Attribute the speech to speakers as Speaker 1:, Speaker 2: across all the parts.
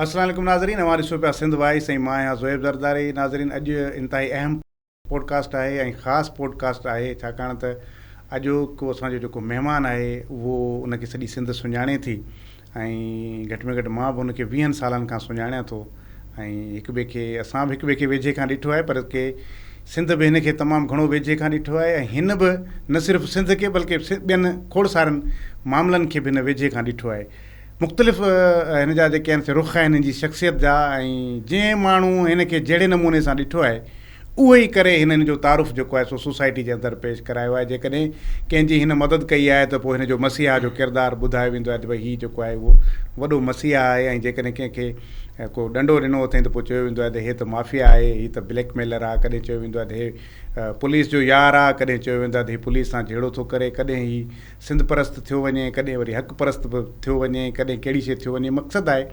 Speaker 1: السلام عليڪم ناظرين اوهان ڏسو پيا سنڌ وائس ۽ مان آهيان زوهيب زرداري ناظرين اڄ انتهائي اهم پوڊڪاسٽ آهي ۽ خاص پوڊڪاسٽ آهي ڇاڪاڻ ته اڄوڪو اسان جو جيڪو مهمان آهي اهو ان کي سڄي سنڌ سڃاڻي ٿي ۽ گهٽ ۾ گهٽ مان به هن کي ويهن سالن کان سڃاڻيان ٿو ۽ هڪ ٻئي کي اسان به هڪ ٻئي کي ويجهي کان ڏٺو آهي پر ڪي سنڌ به هن کي تمام گهڻو ويجهي کان ڏٺو آهي ۽ هن به نه صرف سنڌ کي بلڪه ٻين کوڙ سارن معاملن کي به هن ويجهي کان ڏٺو آهي مختلف هن جا جيڪي آهن سي رخ آهن هن جي شخصيت جا ۽ جنهن ماڻهو هن کي جهڙي نموني سان ڏٺو آهي اهو ئي ڪري هن هن جو تعارف جيڪو آهي سو سوسائٽي جي اندر پيش ڪرايو آهي جيڪڏهن ڪنهن جي هن مدد ڪئي آهي ته پوء هن جو مسيحا جو ڪردار ٻڌايو ويندو آهي ته ڀئي هي جيڪو آهي اهو وڏو مسيحا آهي ۽ جيڪڏهن ڪنهن کي ڪو ڏنڊو ڏنو اٿئين ته پوء چيو ويندو آهي ته هي ته مافيا آهي هي ته بليڪ ميلر آهي ڪڏهن چيو ويندو آهي ته هي پوليس جو يار آهي ڪڏهن چيو ويندو آهي ته هي پوليس سان جهيڙو ٿو ڪري ڪڏهن هي سنڌ پرست ٿيو وڃي، ڪڏهن وري حق پرست به ٿيو وڃي، ڪڏهن ڪهڙي شيء ٿيو وڃي، مقصد آهي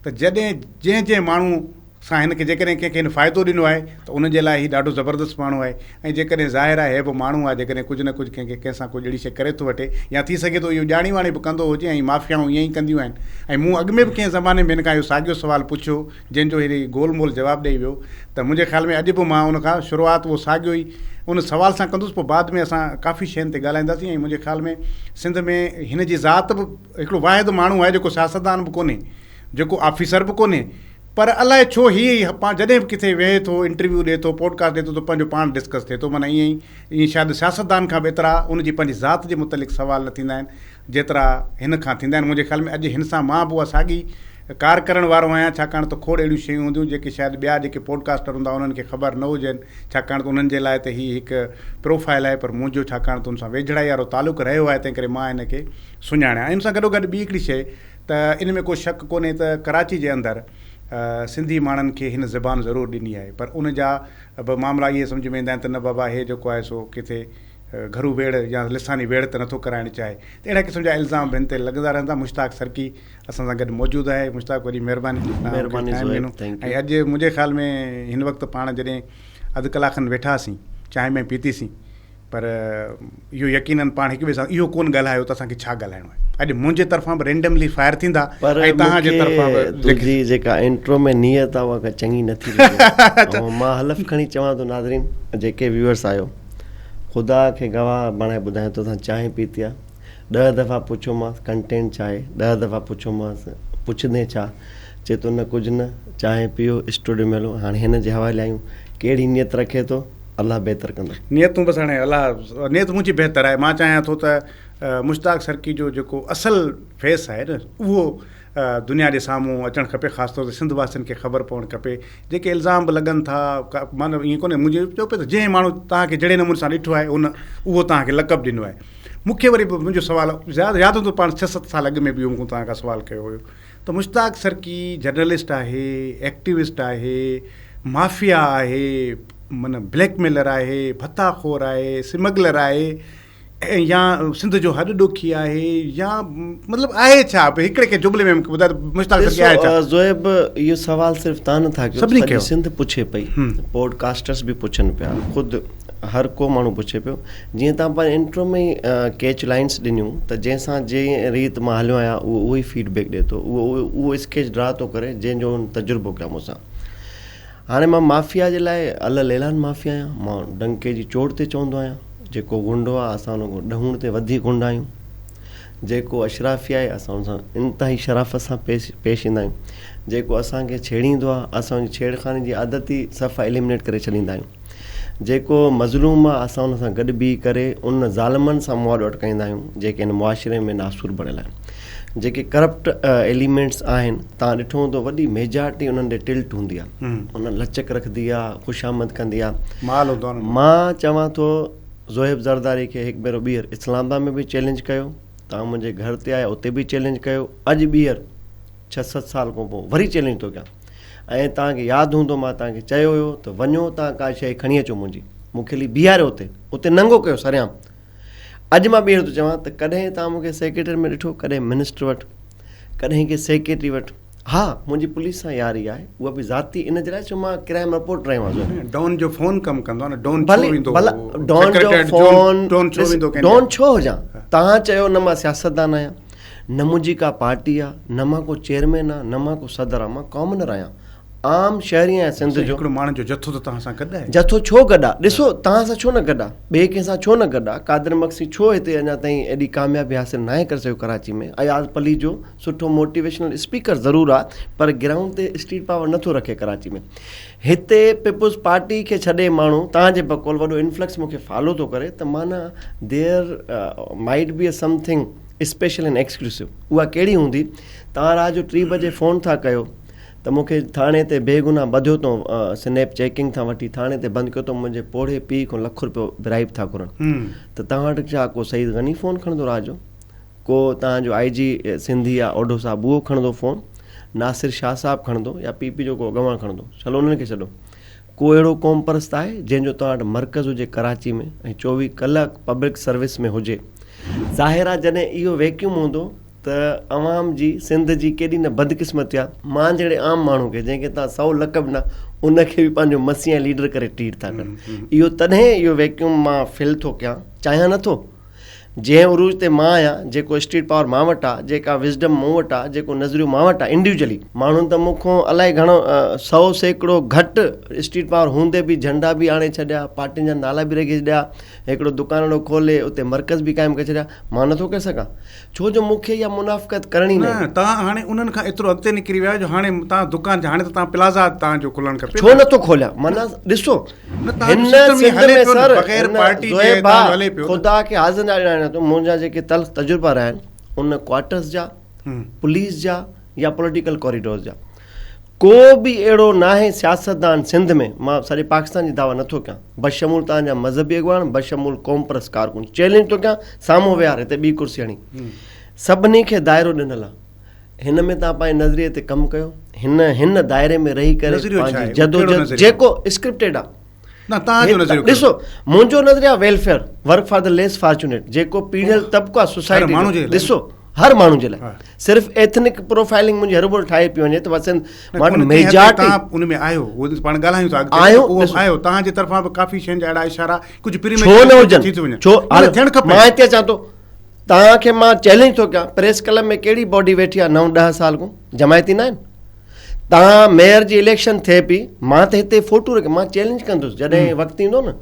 Speaker 1: ته جڏهن جنهن جنهن ماڻهو سان هن کي جيڪڏهن ڪنهن کي هن فائدو ڏنو آهي ته ان جي لاء هي ڏاڍو زبردست ماڻهو آهي ۽ جيڪڏهن ظاهر آهي هي به ماڻهو آهي جيڪڏهن ڪجهه نه ڪجهه ڪنهن کي ڪنهن سان ڪجهه اهڙي شيء ڪري ٿو وٺي يا ٿي سگهي ٿو اهو ڄاڻي واڻي به ڪندو هجي ۽ مافيائون ائين ئي ڪنديون آهن ۽ مون اڳ ۾ به ڪنهن زماني ۾ هن کان اهو ساڳيو سوال پڇيو جنهن جو هي گول مول جواب ڏئي ويو ته منهنجي خيال ۾ اڄ به مان ان کان شروعات اهو ساڳيو ئي ان سوال سان ڪندس پوء بعد ۾ اسان ڪافي شين تي ڳالهائينداسين ۽ منهنجي خيال ۾ سنڌ ۾ هن جي ذات به هڪڙو واحد ماڻهو آهي جيڪو سياستدان به ڪونهي جيڪو آفيسر به ڪونهي پر الائي ڇو هي ئي پاڻ جڏهن به ڪٿي ويهي ٿو انٽرويو ڏئي ٿو پوڊڪاسٽ ڏئي ٿو ته پنهنجو پاڻ ڊسڪس ٿئي ٿو معنيٰ ائين ئي ائين شايد سياستدان کان به ايترا ان جي پنهنجي ذات جي متعلق سوال نه ٿيندا آهن جيترا هن کان ٿيندا آهن. منهنجي خيال ۾ اڄ هن سان مان به اها ساڳي ڪار ڪرڻ وارو آهيان ڇاڪاڻ ته کوڙ اهڙيون شيون هونديون جيڪي شايد ٻيا جيڪي پوڊڪاسٽر هوندا انهن کي خبر نه هجن ڇاڪاڻ ته انهن جي لاء ته هي هڪ پروفائل آهي پر منهنجو ڇاڪاڻ ته ان سان ويجهڙائي وارو تعلق رهيو آهي تنهن ڪري مان هن کي سڃاڻيان ۽ ان سان گڏوگڏ ٻي هڪڙي شيء ته ان ۾ ڪو شڪ ڪونهي ته ڪراچي جي اندر سنڌي ماڻهن کي هن زبان ضرور ڏني آهي پر ان جا به معاملا اهي سمجهه ۾ ايندا آهن ته نه بابا هي جيڪو آهي سو ڪٿي گهرو ويڙهه يا لساني ويڙهه ته نٿو ڪرائڻ چاهي ته اهڙا قسم جا الزام به هن تي لڳندا رهن ٿا مشتاق سرڪي اسان سان گڏ موجود آهي مشتاق وڏي مهرباني
Speaker 2: مهرباني
Speaker 1: ٽائيم ڏنو ۽ اڄ منهنجي خيال ۾ هن وقت پاڻ جڏهن اڌ ڪلاڪ کن ويٺاسين چانهه ۾ پيتيسين پر اهو يقينن پاڻ هڪ ٻئي سان اهو ڪون ڳالهايو ته اسان کي ڇا ڳالهائڻو آهي اڄ منهنجي طرفان به رينڊملي فائر ٿيندا
Speaker 2: پر
Speaker 1: ۽ توهان جي طرفان به
Speaker 2: تنهنجي جيڪا انٽرو ۾ نيت آهي اها ڪا چڱي نٿي لڳي ۽ مان حلف کڻي چوان ٿو ناظرين جيڪي ويوئرس آهيو خدا کي گواهه بڻائي ٻڌايان ٿو اسان چانهه پيتي آ ڏهه دفعا پڇيومانس ڪنٽينٽ ڇا آهي ڏهه دفعا پڇيومانس پڇندين ڇا چئي ٿو نه ڪجهه نه چانهه پيو اسٽوڊيو ۾ هلو هاڻي هن جي حوالي آهيون ڪهڙي نيت رکي ٿو الله بهتر ڪندو.
Speaker 1: نيتون بس هاڻي الله نيت منهنجي بهتر آهي مان چاهيان ٿو ته مشتاق سرڪي جو جيڪو اصل فيس آهي نه اهو دنيا جي سامهون اچڻ کپي خاص طور تي سنڌ واسين کي خبر پوڻ کپي جيڪي الزام به لڳن ٿا معنيٰ ائين ڪونهي منهنجي چئو پيو ته جنهن ماڻهو توهان کي جهڙي نموني سان ڏٺو آهي ان اهو توهان کي لقب ڏنو آهي مون کي وري به منهنجو سوال ياد ياد هوندو پاڻ ڇهه ست سال اڳ ۾ به اهو مون توهان کان سوال ڪيو هيو ته مشتاق سرڪي جرنلسٽ آهي ايڪٽيوسٽ آهي مافيا آهي معنيٰ بليڪ ميلر آهي ڀتا خور آهي سمگلر آهي يا سنڌ جو هڏ ڏوکي آهي يا مطلب آهي ڇا هڪڙي ڪنهن جملي ۾ مونکي ٻڌايو ته مشتاق سرڪي آهي ڇا؟
Speaker 2: ڏسو زوهيب اهو سوال صرف توهان نه ٿا ڪيو
Speaker 1: سڀني
Speaker 2: سڄي
Speaker 1: ڪيو.
Speaker 2: سنڌ پڇي پئي پوڊ ڪاسٽرس به پڇن پيا خود هر ڪو ماڻهو پڇي پيو جيئن توهان پنهنجي انٽرو ۾ ئي ڪيچ لائنس ڏنيون ته جنهن سان جنهن ريت مان هليو آهيان اهو اهو ئي فيڊ بيڪ ڏي ٿو اهو اهو اسڪيچ ڊرا ٿو ڪري جنهن جو هن تجربو ڪيو مون سان هاڻي مان مافيا جي لاء الل اعلان مافيا آهيان، مان ڊنڪي جي چوٽ تي چوندو آهيان، جيڪو غنڊو آهي اسان ان کان ڏهوڻ تي وڌيڪ غنڊا آهيون، جيڪو اشرافي آهي اسان ان سان انتهائي شرافت سان پيش پيش ايندا آهيون، جيڪو اسان کي ڇيڙيندو آهي اسان ان جي ڇيڙخاني جي عادت ئي صفا ايليمنيٽ ڪري ڇڏيندا آهيون، جيڪو مظلوم آهي اسان ان سان گڏ بيهي ڪري ان ظالمن سان مهاڏو اٽڪائيندا آهيون جيڪي هن معاشري ۾ ناسور بڻيل آهن. جيڪي ڪرپٽ ايليمينٽس آهن توهان ڏٺو هوندو وڏي ميجارٽي انهن ڏي ٽلٽ هوندي آهي انهن لچڪ رکندي آهي خوشامد ڪندي آهي
Speaker 1: مال هوندو آهي
Speaker 2: مان چوان ٿو زوهيب زرداري کي هڪ ڀيرو ٻيهر اسلام آباد ۾ به چئلينج ڪيو توهان منهنجي گهر تي آيا اتي به چئلينج ڪيو اڄ ٻيهر ڇهه ست سال کان پوء وري چئلينج ٿو ڪيان ۽ توهان کي ياد هوندو مان توهان کي چيو هيو ته وڃو توهان ڪا شيء کڻي اچو منهنجي مون کي بيهاريو اتي اتي ننگو ڪيو سرعام اڄ مان ٻيهر ٿو چوان ته ڪڏهن توهان مون کي سيڪريٽري ۾ ڏٺو ڪڏهن منسٽر وٽ ڪڏهن ڪنهن سيڪريٽري وٽ ها منهنجي پوليس سان ياري آهي اها به ذاتي ان جي لاء ڇو مان ڪرائم رپورٽ رهيو آهيان
Speaker 1: ڊون جو فون ڪم ڪندو آهي نه ڊون ڇو ويندو
Speaker 2: ڀلا ڊون جو فون ڊون ڇو ويندو ڊون ڇو هجان توهان چيو نه مان سياستدان آهيان نه منهنجي ڪا پارٽي آ، نه مان ڪو چيئرمين آ، نه مان ڪو صدر آ، مان ڪامنر آهيان، عام شهري آهيان سنڌ
Speaker 1: سائين
Speaker 2: جو.
Speaker 1: هڪڙو ماڻهن جو جٿو ته توهان سان گڏ آهي.
Speaker 2: جٿو ڇو گڏ آ؟ ڏسو توهان سان ڇو نه گڏ آ؟ ٻئي ڪنهن سان ڇو نه گڏ آ؟ قادر مگسي ڇو هتي اڃا تائين ايڏي ڪاميابي حاصل ناهي ڪري سگهيو ڪراچي ۾؟ اياز پليجو سٺو موٽيويشنل اسپيڪر ضرور آ پر گرائونڊ تي اسٽريٽ پاور نٿو رکي ڪراچي ۾. هتي پيپلز پارٽي کي ڇڏي ماڻهو توهان جي بقول وڏو انفلڪس مون کي فالو ٿو ڪري ته معنيٰ there might be something special and exclusive اها ڪهڙي هوندي؟ توهان رات جو ٽي بجي فون ٿا ڪيو ته مون کي ٿاڻي تي بيگناهه ٻڌيو اٿئون سنيپ چيڪنگ تان وٺي ٿاڻي تي بند ڪيو اٿئون منهنجي پوڙهي پيء کان لک روپيو برائيب ٿا گهرن ته توهان وٽ ڇا ڪو سعيد غني فون کڻندو رات جو ڪو توهان جو آئي جي سنڌي آ اوڍو صاحب اهو کڻندو فون ناصر شاهه صاحب کڻندو يا پي پي جو ڪو اڳواڻ کڻندو چلو انهن کي ڇڏو ڪو اهڙو قوم پرست آهي جنهن جو توهان وٽ مرڪز هجي ڪراچي ۾ ۽ 24 ڪلاڪ پبلڪ سروس ۾ هجي ظاهر آ جڏهن اهو ويڪيوم هوندو ته عوام جي سنڌ جي ڪيڏي نه بدقسمتي آ مان جهڙي عام ماڻهو کي جنهن کي توهان سئو لقب ڏنا ان کي به پنهنجو مسيح ۽ ليڊر ڪري ٽريٽ ٿا ڪن اهو تڏهن اهو ويڪيوم مان فل ٿو ڪيان چاهيان نٿو جنهن عروج تي مان آهيان، جيڪو اسٽريٽ پاور مان وٽ آ، جيڪا وزڊم مون وٽ آ، جيڪو نظريو مان وٽ آ، انڊيوجلي. ماڻهن ته مون کان الائي گهڻو 100% گهٽ اسٽريٽ پاور هوندي به جهنڊا به آڻي ڇڏيا، پارٽين جا نالا به رکي ڇڏيا، هڪڙو دڪانڙو کولي اتي مرڪز به قائم ڪري ڇڏيا، مان نٿو ڪري سگهان. ڇو جو مون کي اها منافقت ڪرڻي
Speaker 1: نه. نه توهان هاڻي انهن کان ايترو اڳتي نڪري ويا آهيو جو هاڻي توهان دڪان هاڻي ته توهان پلازا توهان جو کلڻ کپي
Speaker 2: ڇو نٿو کوليان معنيٰ ڏسو هن سنڌ ۾ سر زوهيب ڀاء خدا کي حاضر ناظر ڄاڻان ٿو منهنجا جيڪي تلخ تجربا رهيا آهن ان ڪوارٽرز جا پوليس جا يا پوليٽيڪل ڪوريڊورز جا ڪو به اهڙو ناهي سياستدان سنڌ ۾ مان سڄي پاڪستان جي دعويٰ نٿو ڪيان بشمول توهان جا مذهبي اڳواڻ بشمول قومپرست ڪارڪن چئلينج ٿو ڪيان سامهون ويهار هتي ٻي ڪرسي هڻي سڀني کي دائرو ڏنل آهي هن ۾ توهان پنهنجي نظريي تي ڪم ڪيو هن هن دائري ۾ رهي ڪري پنهنجي جدوجهد جيڪو اسڪرپٽيڊ آهي
Speaker 1: نه توهان جو نظريو
Speaker 2: ڏسو منهنجو نظريو آهي welfare work for the less fortunate جيڪو پيڙهيل طبقو آهي سوسائٽي جو ڏسو هر ماڻهو جي لاء صرف ايٿنڪ پروفائلنگ منهنجي هروڀرو ٺاهي پئي وڃي ته بس
Speaker 1: مان ميجارٽي ان ۾ آهيو اهو پاڻ ڳالهايون ٿا اڳتي اهو آهيو توهان جي طرفان به ڪافي شين جا اهڙا اشارا ڪجهه
Speaker 2: پري ڇو نه هجن ڇو ٿيڻ کپي مان هتي اچان ٿو توهان کي مان چئلينج ٿو ڪيان پريس ڪلب ۾ ڪهڙي باڊي ويٺي آهي نو ڏهه سال کان جماعتي نه آهن توهان ميئر جي اليڪشن ٿئي پئي مان ته هتي فوٽو رکي مان چئلينج ڪندس جڏهن وقت ايندو نه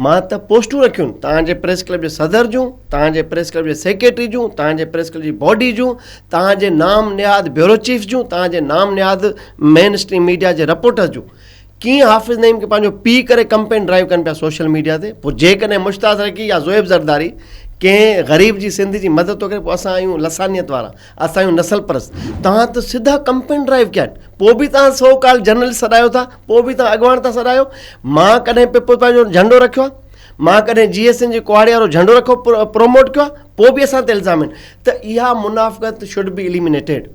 Speaker 2: مان ته پوسٽون رکيون توهان جي پريس ڪلب جي صدر جون توهان جي پريس ڪلب جي سيڪريٽري جون توهان جي پريس ڪلب جي باڊي جون توهان جي نام نهاد بيورو چيف جون توهان جي نام نهاد مين اسٽريم ميڊيا جي رپورٽرز جون ڪيئن حافظ نعيم کي پنهنجو پيء ڪري ڪمپين ڊرائيو ڪن پيا سوشل ميڊيا تي پوء جيڪڏهن مشتاق سرڪي يا زويب زرداري ڪنهن غريب جي سنڌ جي مدد ٿو ڪري پوء اسان آهيون لسانيت وارا اسان آهيون نسل پرست توهان ته سڌا ڪمپين ڊرائيو ڪيا آهن پوء به توهان سو ڪال جرنلسٽ سڏايو ٿا پوء به توهان اڳواڻ ٿا سڏايو مان ڪڏهن پيپلز پارٽي جو جهنڊو رکيو آهي مان ڪڏهن جي ايس اين جي ڪهاڙي وارو جهنڊو رکيو پروموٽ ڪيو آهي پوء به اسان تي الزام آهن ته اها منافقت should be eliminated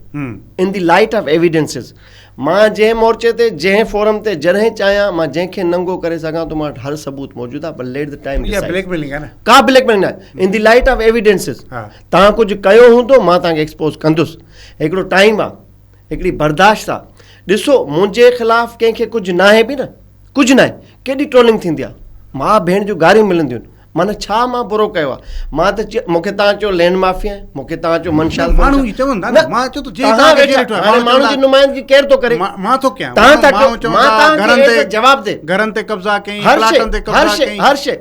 Speaker 2: in the light of evidences مان جنهن مورچي تي، جنهن فورم تي، جڏهن چاهيان، مان جنهن کي ننگو ڪري سگهان ٿو، مان وٽ هر ثبوت موجود آهي، but let the time
Speaker 1: decide. اها بليڪ ميلنگ آهي نه؟
Speaker 2: ڪا بليڪ ميلنگ ناهي، ان the light of evidences, توهان ڪجهه ڪيو هوندو، مان توهان کي ايڪسپوز ڪندس. هڪڙو ٽائيم آهي، هڪڙي برداشت آهي. ڏسو، منهنجي خلاف ڪنهن کي ڪجهه ناهي به نه، ڪجهه ناهي، ڪيڏي ٽرولنگ ٿيندي آهي، ماء ڀيڻ جون گاريون ملنديون آهن. معنيٰ ڇا مان برو ڪيو آهي؟ مان ته چيو مون کي توهان چيو لينڊ مافيا آهي، مون کي توهان چيو منشا
Speaker 1: ماڻهو ئي چون ٿا نه، مان چيو ته جي
Speaker 2: توهان کي ويٺا هاڻي ماڻهن جي نمائندگي ڪير ٿو ڪري؟
Speaker 1: مان ٿو ڪيان
Speaker 2: توهان ٿا ڪيو، مان توهان کي جواب the
Speaker 1: گهرن تي قبضا ڪئين، پلاٽن تي
Speaker 2: قبضا ڪئين، هر شي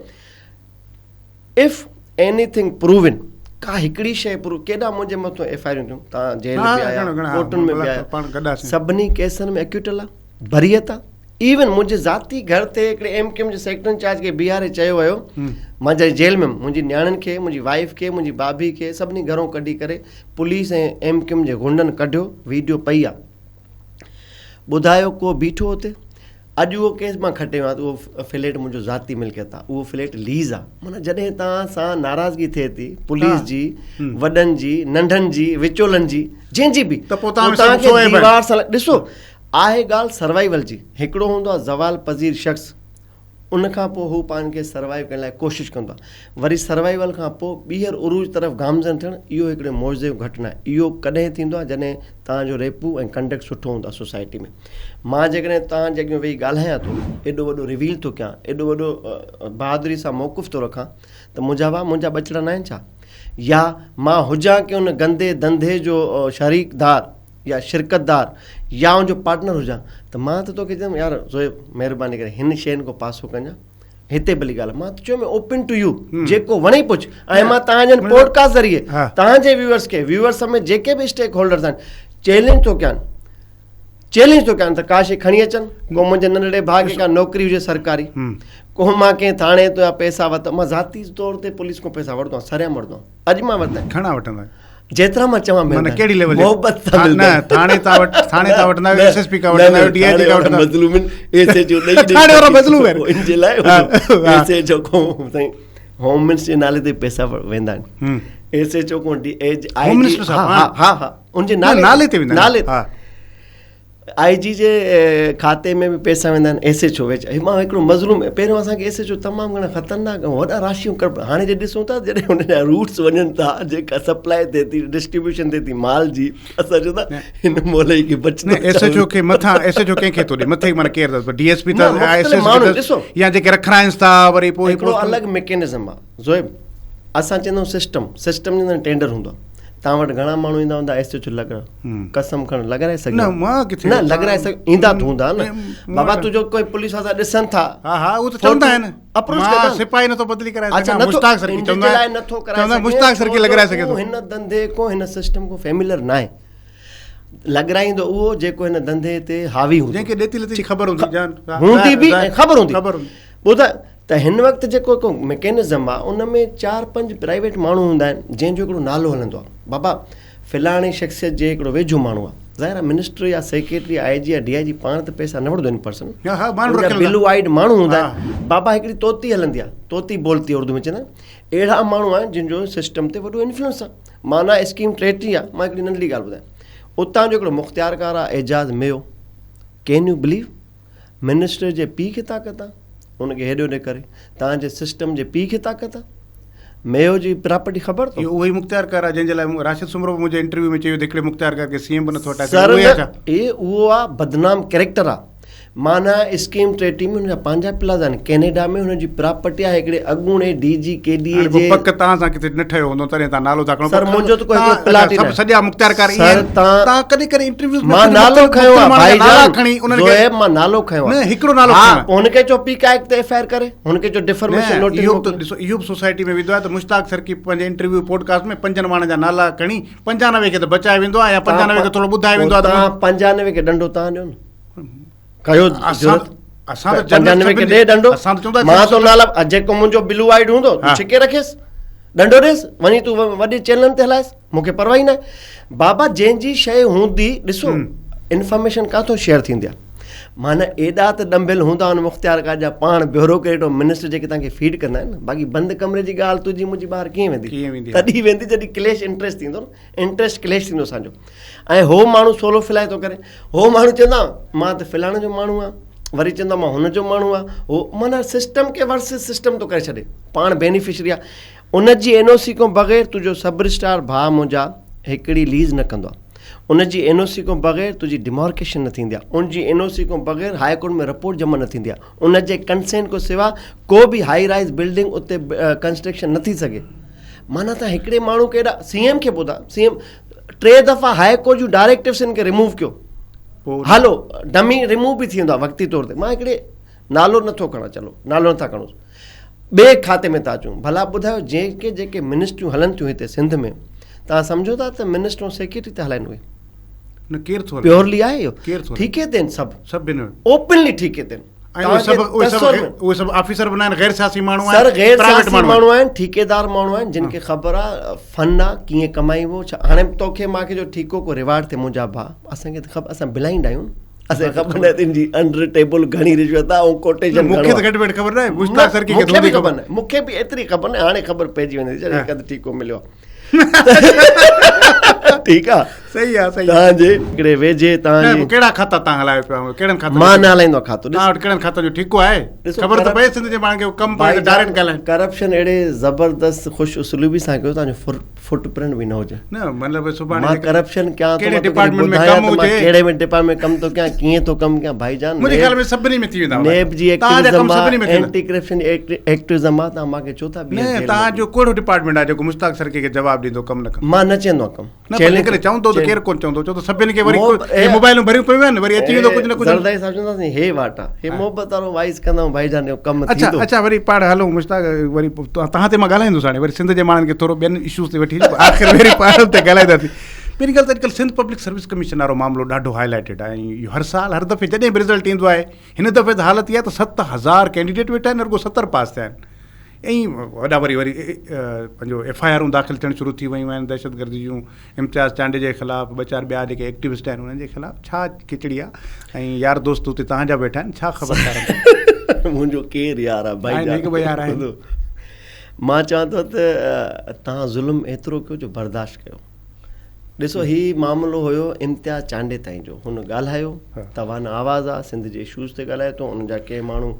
Speaker 2: if any thing پروون ڪا هڪڙي شي پرو ڪيڏا منهنجي مٿو ايف I آرون ٿيون، توهان جيل به آيا، ڪورٽن ۾ به آيا، سڀني ڪيسن ۾ اڪيوٽل آ، بريت آ. ايون منهنجي ذاتي گهر تي هڪڙي ايم ڪيو ايم جي سيڪٽر انچارج کي بيهاري چيو ويو مان جڏهن جيل ۾ هيم منهنجي نياڻين کي منهنجي وائيف کي منهنجي ڀاڀي کي سڀني گهرون ڪڍي ڪري پوليس ۽ ايم ڪيو ايم جي غنڊن ڪڍيو ويڊيو پئي آ ٻڌايو ڪو بيٺو اتي اڄ اهو ڪيس مان کٽي ويو آهيان ته اهو فليٽ منهنجو ذاتي ملڪيت آ اهو فليٽ ليز آ معنيٰ جڏهن توهان سان ناراضگي ٿئي ٿي پوليس جي وڏن جي ننڍن جي وچولن جي جنهن جي به
Speaker 1: ته پوء توهان
Speaker 2: کي ديوار سان ڏسو آهي ڳالهه سروائيول جي. هڪڙو هوندو آهي زوال پذير شخص، ان کان پوء هو پاڻ کي سروائيو ڪرڻ لاء ڪوشش ڪندو آهي. وري سروائيول کان پوء ٻيهر عروج طرف گامزن ٿيڻ، اهو هڪڙي معجزي کان گهٽ ناهي. اهو ڪڏهن ٿيندو آهي جڏهن توهان جو ريپو ۽ ڪنڊڪٽ سٺو هوندو آهي سوسائٽي ۾. مان جيڪڏهن توهان جي اڳيان ويهي ڳالهايان ٿو، ايڏو وڏو ريويل ٿو ڪيان، ايڏو وڏو بهادري سان موقف ٿو رکان ته منهنجا ڀاء منهنجا ٻچڙا ناهن ڇا؟ يا مان هجان ڪنهن ان گندي ڌنڌي جو شريڪدار يا شرڪتدار يا ان جو پارٽنر هجان ته مان ته توکي چوندم يار زويب مهرباني ڪري هن شين کان پاسو ڪجان هتي ڀلي ڳالهه مان ته چيو ۾ اوپن ٽو يو جيڪو وڻي پڇ ۽ مان توهان جن پوڊڪاسٽ ذريعي توهان جي ويورس کي ويورس سميت جيڪي به اسٽيڪ هولڊرز آهن چئلينج ٿو ڪيان چئلينج ٿو ڪيان ته ڪا شي کڻي اچن ڪو منهنجي ننڍڙي ڀاء کي ڪا نوڪري هجي سرڪاري ڪو مان ڪنهن ٿاڻي تان پئسا ورتا مان ذاتي طور تي پوليس کان پئسا وٺندو آهيان سرعام وٺندو آهيان اڄ مان ورتا آهن
Speaker 1: گهڻا وٺندا
Speaker 2: جيترا مان چوان
Speaker 1: ملندا معنيٰ ڪهڙي ليول محبت سان ملندا نه ٿاڻي تان وٺ ٿاڻي تان وٺندا آهيو ايس ايس پي کان وٺندا آهيو ڊي I جي کان وٺندا
Speaker 2: مظلوم ايس ايچ او ڏئي
Speaker 1: ٿاڻي وارا مظلوم آهن
Speaker 2: ان جي لاء ايس ايچ او کان سائين هوم منسٽر جي نالي تي پئسا ويندا آهن ايس ايچ او کان ڊي اي
Speaker 1: I جي
Speaker 2: ها ها ها ان جي نالي
Speaker 1: نالي تي ويندا
Speaker 2: نالي ها آئي جي جي کاتي ۾ به پئسا ويندا آهن ايس ايڇ او ويچ مان هڪڙو مظلوم پهريون اسان کي ايس ايڇ او تمام گهڻا خطرناڪ ۽ وڏا راشيون ڪر هاڻي جي ڏسون ٿا جڏهن هن جا روٽس وڃن ٿا جيڪا سپلائي ٿئي ٿي ڊسٽريبيوشن ٿئي ٿي مال جي اسان چون ٿا هن مولئي کي
Speaker 1: بچ ايس ايڇ او کي مٿان ايس ايڇ او ڪنهن کي ٿو ڏي مٿي معنيٰ ڪير اٿس ڊي ايس پي اٿس ايس ايس پي اٿس يا جيڪي رکرائنس ٿا وري پوء
Speaker 2: هڪڙو الڳ ميڪينزم آهي زويب اسان چوندا آهيون سسٽم سسٽم جي اندر ٽينڊر هوندو آهي توهان وٽ گهڻا ماڻهو ايندا هوندا ايس ايڇ او لڳرائڻ قسم کڻ لڳرائي سگهيا
Speaker 1: نه مان ڪٿي
Speaker 2: نه لڳرائي سگهيا ايندا ته هوندا نه بابا تنهنجو ڪوئي پوليس وارا ڏسن ٿا
Speaker 1: ها ها اهو ته چوندا آهن اپروچ ڪندا سپاهي نٿو بدلي ڪرائي سگهان مشتاق سرڪي چوندا
Speaker 2: آهن نٿو ڪرائي
Speaker 1: چوندا مشتاق سرڪي لڳرائي سگهي ٿو
Speaker 2: هن ڌنڌي کو هن سسٽم کو فيملر ناهي لڳرائيندو اهو جيڪو هن ڌنڌي تي حاوي
Speaker 1: هوندو جنهن کي ڏيتي ليتي جي خبر هوندي جان
Speaker 2: هوندي به خبر هوندي ٻڌ ته هن وقت جيڪو هڪ ميڪينزم آ ان ۾ چار پنج پرائيويٽ ماڻهو هوندا آهن جنهن جو هڪڙو نالو هلندو آ بابا فلاڻي شخصيت جي هڪڙو ويجهو ماڻهو آ ظاهر آ منسٽر يا سيڪريٽري آء جي يا ڊي I جي پاڻ ته پئسا نه وٺندو ان پرسن بلو آئيڊ ماڻهو هوندا آهن بابا هڪڙي طوطي هلندي آ طوطي بولتي اردو ۾ چوندا آهن اهڙا ماڻهو آهن جن جو سسٽم تي وڏو انفلوئنس آ معنيٰ اسڪيم 33 آ مان هڪڙي ننڍڙي ڳالهه ٻڌايان اتان جو هڪڙو مختيارڪار آ اعجاز ميو ڪين you بليو منسٽر جي پيء کي طاقت آ ان کي هيڏي هوڏي ڪري توهان جي سسٽم جي پيء کي طاقت آ ميو جي پراپرٽي خبر
Speaker 1: اٿو. اهو اهو ئي مختيارڪار آ جنهن جي لاء راشد سومرو به منهنجي انٽرويو ۾ چيو ته هڪڙي مختيارڪار کي سي ايم به نٿو هٽائي
Speaker 2: سگهي اهو ئي آ ڇا؟ اهي اهو آ بدنام ڪريڪٽر آ معنيٰ اسڪيم 33 ۾ هن جا پنهنجا پلازا آهن ڪينيڊا ۾ هن جي پراپرٽي آهي هڪڙي اڳوڻي ڊي جي ڪي ڊي اي
Speaker 1: جي پڪ توهان سان ڪٿي نه ٺهيو هوندو تڏهن توهان نالو ٿا کڻو
Speaker 2: سر منهنجو ته ڪو هڪڙو پلاٽ ئي
Speaker 1: ناهي سڄا مختيارڪار ائين آهن
Speaker 2: توهان
Speaker 1: ڪڏهن ڪڏهن انٽرويوز
Speaker 2: ۾ مان نالو کنيو آهي ڀائي جان کڻي انهن کي زوهيب مان نالو کنيو
Speaker 1: آهي نه هڪڙو نالو
Speaker 2: کنيو آهي هن کي چئو پيڪا ايڪٽ تي ايف I R ڪري هن کي چئو ڊفرميشن
Speaker 1: نوٽيس اهو ته ڏسو اهو به سوسائٽي ۾ ويندو آهي ته مشتاق سرڪي پنهنجي انٽرويو پوڊڪاسٽ ۾ پنجن ماڻهن جا نالا کڻي 95 کي ته بچائي ويندو آهي يا 95 کي ٿورو ٻڌائي ويندو
Speaker 2: آهي ته 95 کي ڏنڊو توهان ڏيو نه ڪيو
Speaker 1: جرئت اسان ته
Speaker 2: 95 کي ڏي ڏنڊو اسان ته چوندا مان تو نالا جيڪو منهنجو بلو آئيڊ هوندو تون ڇڪي رکيس ڏنڊو ڏيس وڃي تون وڏي چينلن تي هلائيس مون کي پرواهه ئي ناهي بابا جنهن جي شيء هوندي ڏسو انفارميشن ڪاٿو شيئر ٿيندي آهي معنيٰ ايڏا ته ڏنڀيل هوندا آهن مختيارڪار جا پاڻ بيوروڪريٽ ۽ منسٽر جيڪي توهان کي فيڊ ڪندا آهن باقي بند ڪمري جي ڳالهه تنهنجي منهنجي ٻاهر ڪيئن ويندي تڏهن ويندي جڏهن ڪليش انٽريسٽ ٿيندو نه انٽريسٽ ڪليش ٿيندو اسان جو ۽ هو ماڻهو سولو ڦلائي ٿو ڪري هو ماڻهو چوندا مان ته فلاڻي جو ماڻهو آهيان وري چوندا مان هن جو ماڻهو آهيان هو معنيٰ سسٽم کي ورسز سسٽم ٿو ڪري ڇڏي پاڻ بينيفشري آهي ان جي اين او سي کان بغير تنهنجو سب رجسٽرار ڀاء منهنجا هڪڙي ليز نه ڪندو آهي ان جي اين او سي کان بغير تنهنجي ڊمارڪيشن نه ٿيندي آهي ان جي اين او سي کان بغير هاء ڪورٽ ۾ رپورٽ جمع نه ٿيندي آهي ان جي ڪنسينٽ کان سوا ڪو به هائي رائز بلڊنگ اتي ڪنسٽرڪشن نه ٿي سگهي معنيٰ ته هڪڙي ماڻهو کي ايڏا سي ايم کي ٻڌا سي ايم ٽي دفعا هاء ڪورٽ جون ڊائريڪٽوس ان کي ريموو ڪيو هلو ڊمي ريموو به ٿي ويندو آهي وقتي طور تي مان هڪڙي نالو نٿو کڻان چلو نالو نٿا کڻون ٻئي کاتي ۾ ٿا اچون ڀلا ٻڌايو جيڪي جيڪي منسٽريون هلن ٿيون هتي سنڌ ۾ توهان سمجهو ٿا ته منسٽر سيڪريٽري ٿا هلائن اهي
Speaker 1: نه ڪير ٿو
Speaker 2: پيورلي آهي اهو ٺيڪي تي آهن سڀ
Speaker 1: سڀ
Speaker 2: اوپنلي ٺيڪي تي آهن
Speaker 1: ۽ اهي سڀ اهي سڀ اهي سڀ آفيسر به ناهن غير سياسي ماڻهو
Speaker 2: آهن سر غير سياسي ماڻهو آهن ٺيڪيدار ماڻهو آهن جن کي خبر آ فن آ ڪيئن ڪمائبو ڇا هاڻي توکي مان کي جو ٺيڪو ڪو ريوارڊ ٿئي منهنجا ڀاء اسان کي ته خبر اسان بلائنڊ آهيون اسان کي خبر ناهي ته ان جي انڊر ٽيبل گهڻي رشوت آ ۽ ڪوٽيشن
Speaker 1: مون کي ته گهٽ وڌ خبر ناهي مشتاق سرڪي
Speaker 2: کي ٿوري خبر ناهي مون کي به ايتري خبر ناهي هاڻي خبر پئجي وڃي جڏهن ڪد ٺيڪو مليو آ ٺيڪ آ
Speaker 1: صحيح آ صحيح
Speaker 2: توهان جي هڪڙي ويجهي توهان جي
Speaker 1: ڪهڙا کاتا توهان هلايو پيا ڪهڙن کاتن
Speaker 2: مان نه هلائيندو آهيان کاتو
Speaker 1: توهان وٽ ڪهڙن کاتن جو ٺيڪو آهي خبر ته پئي سنڌ جي ماڻهن کي ڪم پئي ته ڊائريڪٽ ڳالهائين
Speaker 2: ڪرپشن اهڙي زبردست خوش اسلوبي سان ڪيو توهان جو فٽ پرنٽ به نه هجي
Speaker 1: نه مطلب سڀاڻي
Speaker 2: مان ڪرپشن ڪيان
Speaker 1: ٿو ڪهڙي ڊپارٽمينٽ ۾ ڪم هجي
Speaker 2: ڪهڙي ۾ ڊپارٽمينٽ ۾ ڪم ٿو ڪيان ڪيئن ٿو ڪم ڪيان ڀائي جان
Speaker 1: منهنجي خيال ۾ سڀني ۾ ٿي ويندا
Speaker 2: نيب جي ايڪٽيوزم آ اينٽي ڪرپشن ايڪٽيوزم آ توهان مان کي ڇو ٿا
Speaker 1: نه توهان جو ڪهڙو ڊپارٽمينٽ آ جيڪو مشتاق سرڪي کي جواب ڏيندو ڪم نه
Speaker 2: ڪندو مان نه چوندو آهيان ڪم
Speaker 1: نه پر جيڪڏهن چوندو ته ڪير ڪونه چوندو ڇو ته سڀني کي وري هي موبائلون ڀريون پيون آهن وري اچي ويندو ڪجهه نه ڪجهه
Speaker 2: زرداري صاحب چونداسين هي واٽ آ هي محبت وارو وائس ڪندا آهيون ڀائي جان اهو ڪم
Speaker 1: ٿيندو اڇا اڇا وري پاڻ هلون مشتاق وري توهان تي مان ڳالهائيندس هاڻي وري سنڌ جي ماڻهن کي ٿورو ٻين اشوز تي وٺي آخر وري پاڻ تي ڳالهائينداسين پهرين ڳالهه ته اڄڪلهه سنڌ پبلڪ سروس ڪميشن وارو معاملو ڏاڍو هاء لائيٽيڊ آهي ۽ هر سال هر دفعي جڏهن به رزلٽ ايندو آهي هن دفعي ته حالت اها آهي ته 7000 ڪينڊيڊيٽ ويٺا آهن رڳو 70 پاس ٿيا آهن ائين وڏا وري وري پنهنجو ايف I آرون داخل ٿيڻ شروع ٿي ويون آهن دهشتگردي جون امتياز چانڊيي جي خلاف ٻه چار ٻيا جيڪي ايڪٽيوسٽ آهن انهن جي خلاف ڇا کچڙي آهي ۽ يار دوست اتي توهان جا ويٺا آهن ڇا خبر
Speaker 2: منهنجو ڪير يار آهي
Speaker 1: ڀائي جان هڪ ٻه يار آهن
Speaker 2: مان چوان ٿو ته توهان ظلم ايترو ڪيو جو برداشت ڪيو ڏسو هي معاملو هيو امتياز چانڊيي تائين جو هن ڳالهايو توهان آواز آ سنڌ جي اشوز تي ڳالهائي ٿو ان جا ڪي ماڻهو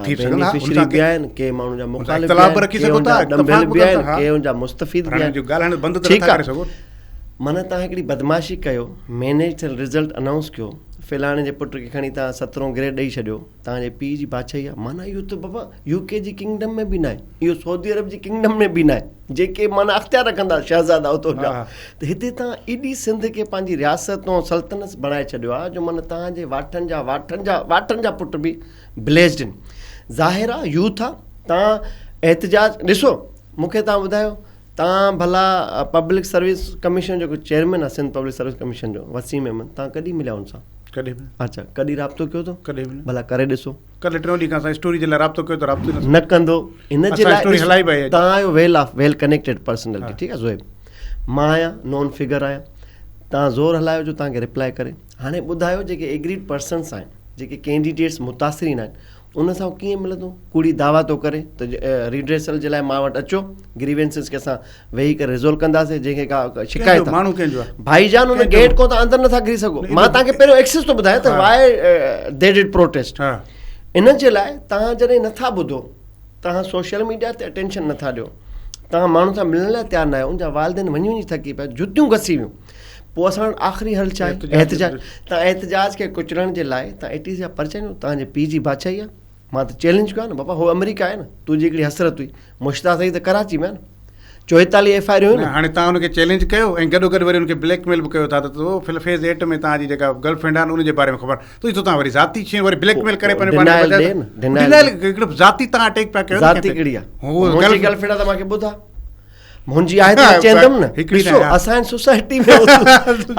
Speaker 2: بينيفشري به آهن ڪي ماڻهن جا مخالف به آهن ڪي ان جا ڏنڀيل به آهن ڪي ان جا مستفيد به آهن
Speaker 1: ڳالهائڻ بند ته نٿا ڪري سگهو
Speaker 2: معنيٰ توهان هڪڙي بدمعاشي ڪيو مينيج ٿيل رزلٽ انائونس ڪيو فلاڻي جي پٽ کي کڻي توهان سترهون گريڊ ڏئي ڇڏيو توهان جي پيء جي بادشاهي آ معنيٰ اهو ته بابا يو ڪي جي ڪنگڊم ۾ به ناهي اهو سعودي عرب جي ڪنگڊم ۾ به ناهي جيڪي معنيٰ اختيار رکندا شهزادا اتو جا ته هتي توهان ايڏي سنڌ کي پنهنجي رياست ۽ سلطنت بڻائي ڇڏيو آهي جو معنيٰ توهان جي واٺن جا واٺن جا واٺن جا پٽ به بليسڊ آهن ظاهر آهي يوٿ آهي توهان احتجاج ڏسو مون کي توهان ٻڌايو توهان ڀلا پبلڪ سروس ڪميشن جو جيڪو چيئرمين آهي سنڌ پبلڪ سروس ڪميشن جو وسيم احمد توهان ڪڏهن مليا هن سان
Speaker 1: ڪڏهن به
Speaker 2: اڇا ڪڏهن رابطو ڪيو اٿو
Speaker 1: ڪڏهن به نه
Speaker 2: ڀلا ڪري ڏسو
Speaker 1: ڪلهه ٽيون ڏينهن کان اسان اسٽوري جي لاء رابطو ڪيو ته رابطو
Speaker 2: نه ڪندو ان جي
Speaker 1: لاء اسٽوري هلائي پئي
Speaker 2: توهان آهيو ويل آف ويل ڪنيڪٽيڊ پرسنالٽي ٺيڪ آهي زوهيب مان آهيان نون فگر آهيان توهان زور هلايو جو توهان کي رپلائي ڪري هاڻي ٻڌايو جيڪي ايگريڊ پرسنس آهن جيڪي ڪينڊيڊيٽس متاثرين آهن ان سان ڪيئن ملندو ڪوڙي دعويٰ ٿو ڪري ته ريڊريسل جي لاء مان وٽ اچو گريوينسز کي اسان ويهي ڪري ريزولو ڪنداسين جنهن کي ڪا شڪايت
Speaker 1: ماڻهو ڪنهن جو آهي
Speaker 2: ڀائي جان ان گيٽ کان ته اندر نٿا گهڙي سگهو مان توهان کي پهريون ايڪسس ٿو ٻڌايان ته واء the did protest ان جي لاء توهان جڏهن نٿا ٻڌو توهان سوشل ميڊيا تي اٽينشن نٿا ڏيو توهان ماڻهن سان ملڻ لاء تيار نه آهيو ان جا والدين وڃي وڃي ٿڪي پيا جتيون گسي ويون پوء اسان وٽ آخري حل ڇا آهي احتجاج توهان احتجاج کي ڪچلڻ جي لاء توهان اي ٽي سي جا پرچا ڏيو توهان جي پيء جي بادشاهي آهي مان ته چئلينج ڪيو آهي نه بابا هو آمريڪا آهي نه تنهنجي هڪڙي حسرت هئي مشتاق سعيد ته ڪراچي ۾ آهي نه 44 ايف I آرون
Speaker 1: آهن هاڻي توهان ان کي چئلينج ڪيو ۽ گڏو گڏ وري ان کي بليڪ ميل به ڪيو ٿا ته تو فل فيز ايٽ ۾ توهان جي جيڪا گرل فرينڊ آهي ان جي باري ۾ خبر ته تو توهان وري ذاتي شيون وري بليڪ ميل ڪري پنهنجو پاڻ کي
Speaker 2: بچايو ڊينائل
Speaker 1: هڪڙو ذاتي توهان اٽيڪ پيا ڪيو
Speaker 2: ذاتي ڪهڙي آهي منهنجي گرل فرينڊ آهي ته مان کي ٻڌاء منهنجي آهي ته چوندم نه ڏسو اسان هن سوسائٽي ۾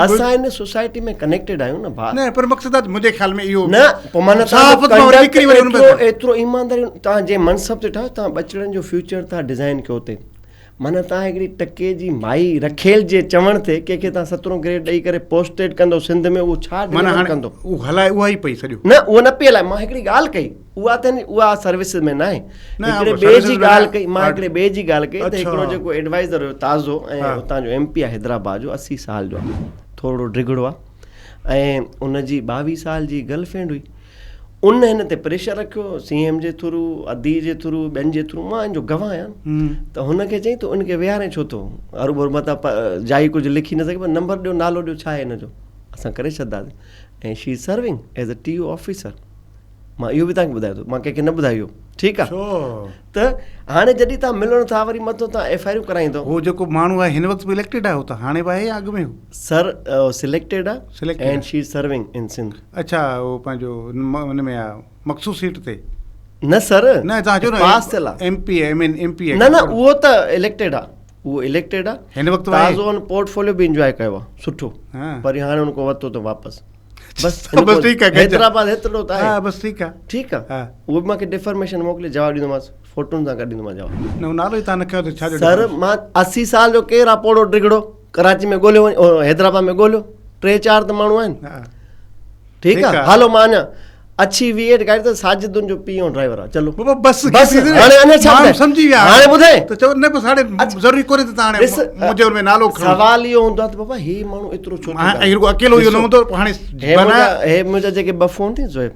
Speaker 2: اسان هن سوسائٽي ۾ ڪنيڪٽيڊ آهيون نه ڀاء
Speaker 1: نه پر مقصد آهي منهنجي خيال ۾ اهو
Speaker 2: نه پوء معنيٰ
Speaker 1: صحافت مان وري نڪري وري ان
Speaker 2: ايترو ايترو ايمانداري توهان جنهن منصب تي ٺاهيو توهان ٻچڙن جو فيوچر ٿا ڊزائن ڪيو اتي معنيٰ توهان هڪڙي ٽڪي جي مائي رکيل جي چوڻ تي ڪنهن کي توهان سترهون گريڊ ڏئي ڪري پوسٽيڊ ڪندو سنڌ ۾ اهو ڇا
Speaker 1: ڊليور ڪندو اهو هلائي اها ئي پئي سڄو
Speaker 2: نه اهو نه پئي هلائي مان هڪڙي ڳالهه ڪئي اها ته اها سروس ۾ ناهي هڪڙي ٻئي جي ڳالهه ڪئي مان هڪڙي ٻئي جي ڳالهه ڪئي ته هڪڙو جيڪو ايڊوائزر هيو تازو ۽ اتان جو ايم پي آهي حيدرآباد جو 80 سال جو آهي ٿورڙو ڊگهڙو آهي ۽ ان جي 22 سال جي گرل فرينڊ هئي ان هن تي پريشر رکيو سي ايم جي ٿرو ادي جي ٿرو ٻين جي ٿرو مان ان جو گواهه آهيان ته هن کي چئي ته ان کي ويهارين ڇو ٿو هروڀرو متان جائي ڪجهه لکي نه سگهي پر نمبر ڏيو نالو ڏيو ڇا آهي هن جو اسان ڪري ڇڏنداسين ۽ she is serving as a T O officer مان اهو به توهان کي ٻڌايان ٿو مان ڪنهن کي نه ٻڌايو اهو ٺيڪ آهي ته هاڻي جڏهن توهان ملڻ ٿا وري مٿو توهان ايف I آرون ڪرائيندو
Speaker 1: هو جيڪو ماڻهو آهي هن وقت به اليڪٽيڊ آهي هو ته هاڻي به آهي يا اڳ ۾ هو
Speaker 2: سر سليڪٽيڊ آهي and she is serving in Sindh
Speaker 1: اڇا هو پنهنجو ان ۾ آهي مخصوص سيٽ تي
Speaker 2: نه سر
Speaker 1: نه توهان چئو نه
Speaker 2: پاس ٿيل آهي
Speaker 1: M P M N M P
Speaker 2: نه نه اهو ته اليڪٽيڊ آهي اهو اليڪٽيڊ آهي
Speaker 1: هن وقت
Speaker 2: تازو ان پورٽ فوليو به انجواء ڪيو آهي سٺو پر هاڻي ان کان ورتو ته واپس
Speaker 1: بس بس ٺيڪ آ
Speaker 2: حيدرآباد هيترو ته
Speaker 1: آهي ها بس ٺيڪ آ
Speaker 2: ٺيڪ آ اهو به مونکي ڊفرميشن موڪلي جواب ڏيندومانس فوٽن سان گڏ ڏيندومانس جواب
Speaker 1: نه نالو ئي توهان نه کنيو ته ڇا
Speaker 2: جو سر مان 80 سال جو ڪير آ پوڙهو ڊگهڙو ڪراچي ۾ ڳوليو وڃي حيدرآباد ۾ ڳوليو ٽي چار ته ماڻهو آهن ٺيڪ آ هلو مان اڃا اڇي وي ايٽ گاڏي ته ساجد ان جو پيء ۽ ڊرائيور آ چلو
Speaker 1: بابا بس
Speaker 2: بس هاڻي اڃا ڇا
Speaker 1: ماڻهو سمجهي ويا
Speaker 2: هاڻي ٻڌائي
Speaker 1: ته چئو نه بس هاڻي ضروري ڪونهي ته توهان هاڻي منهنجي ان ۾ نالو
Speaker 2: کڻو سوال اهو هوندو آ ته بابا هي ماڻهو ايترو ڇو ٿو
Speaker 1: ۽ رڳو اڪيلو اهو نه هوندو هاڻي
Speaker 2: هي منهنجا جيڪي ٻه فون ٿي زويب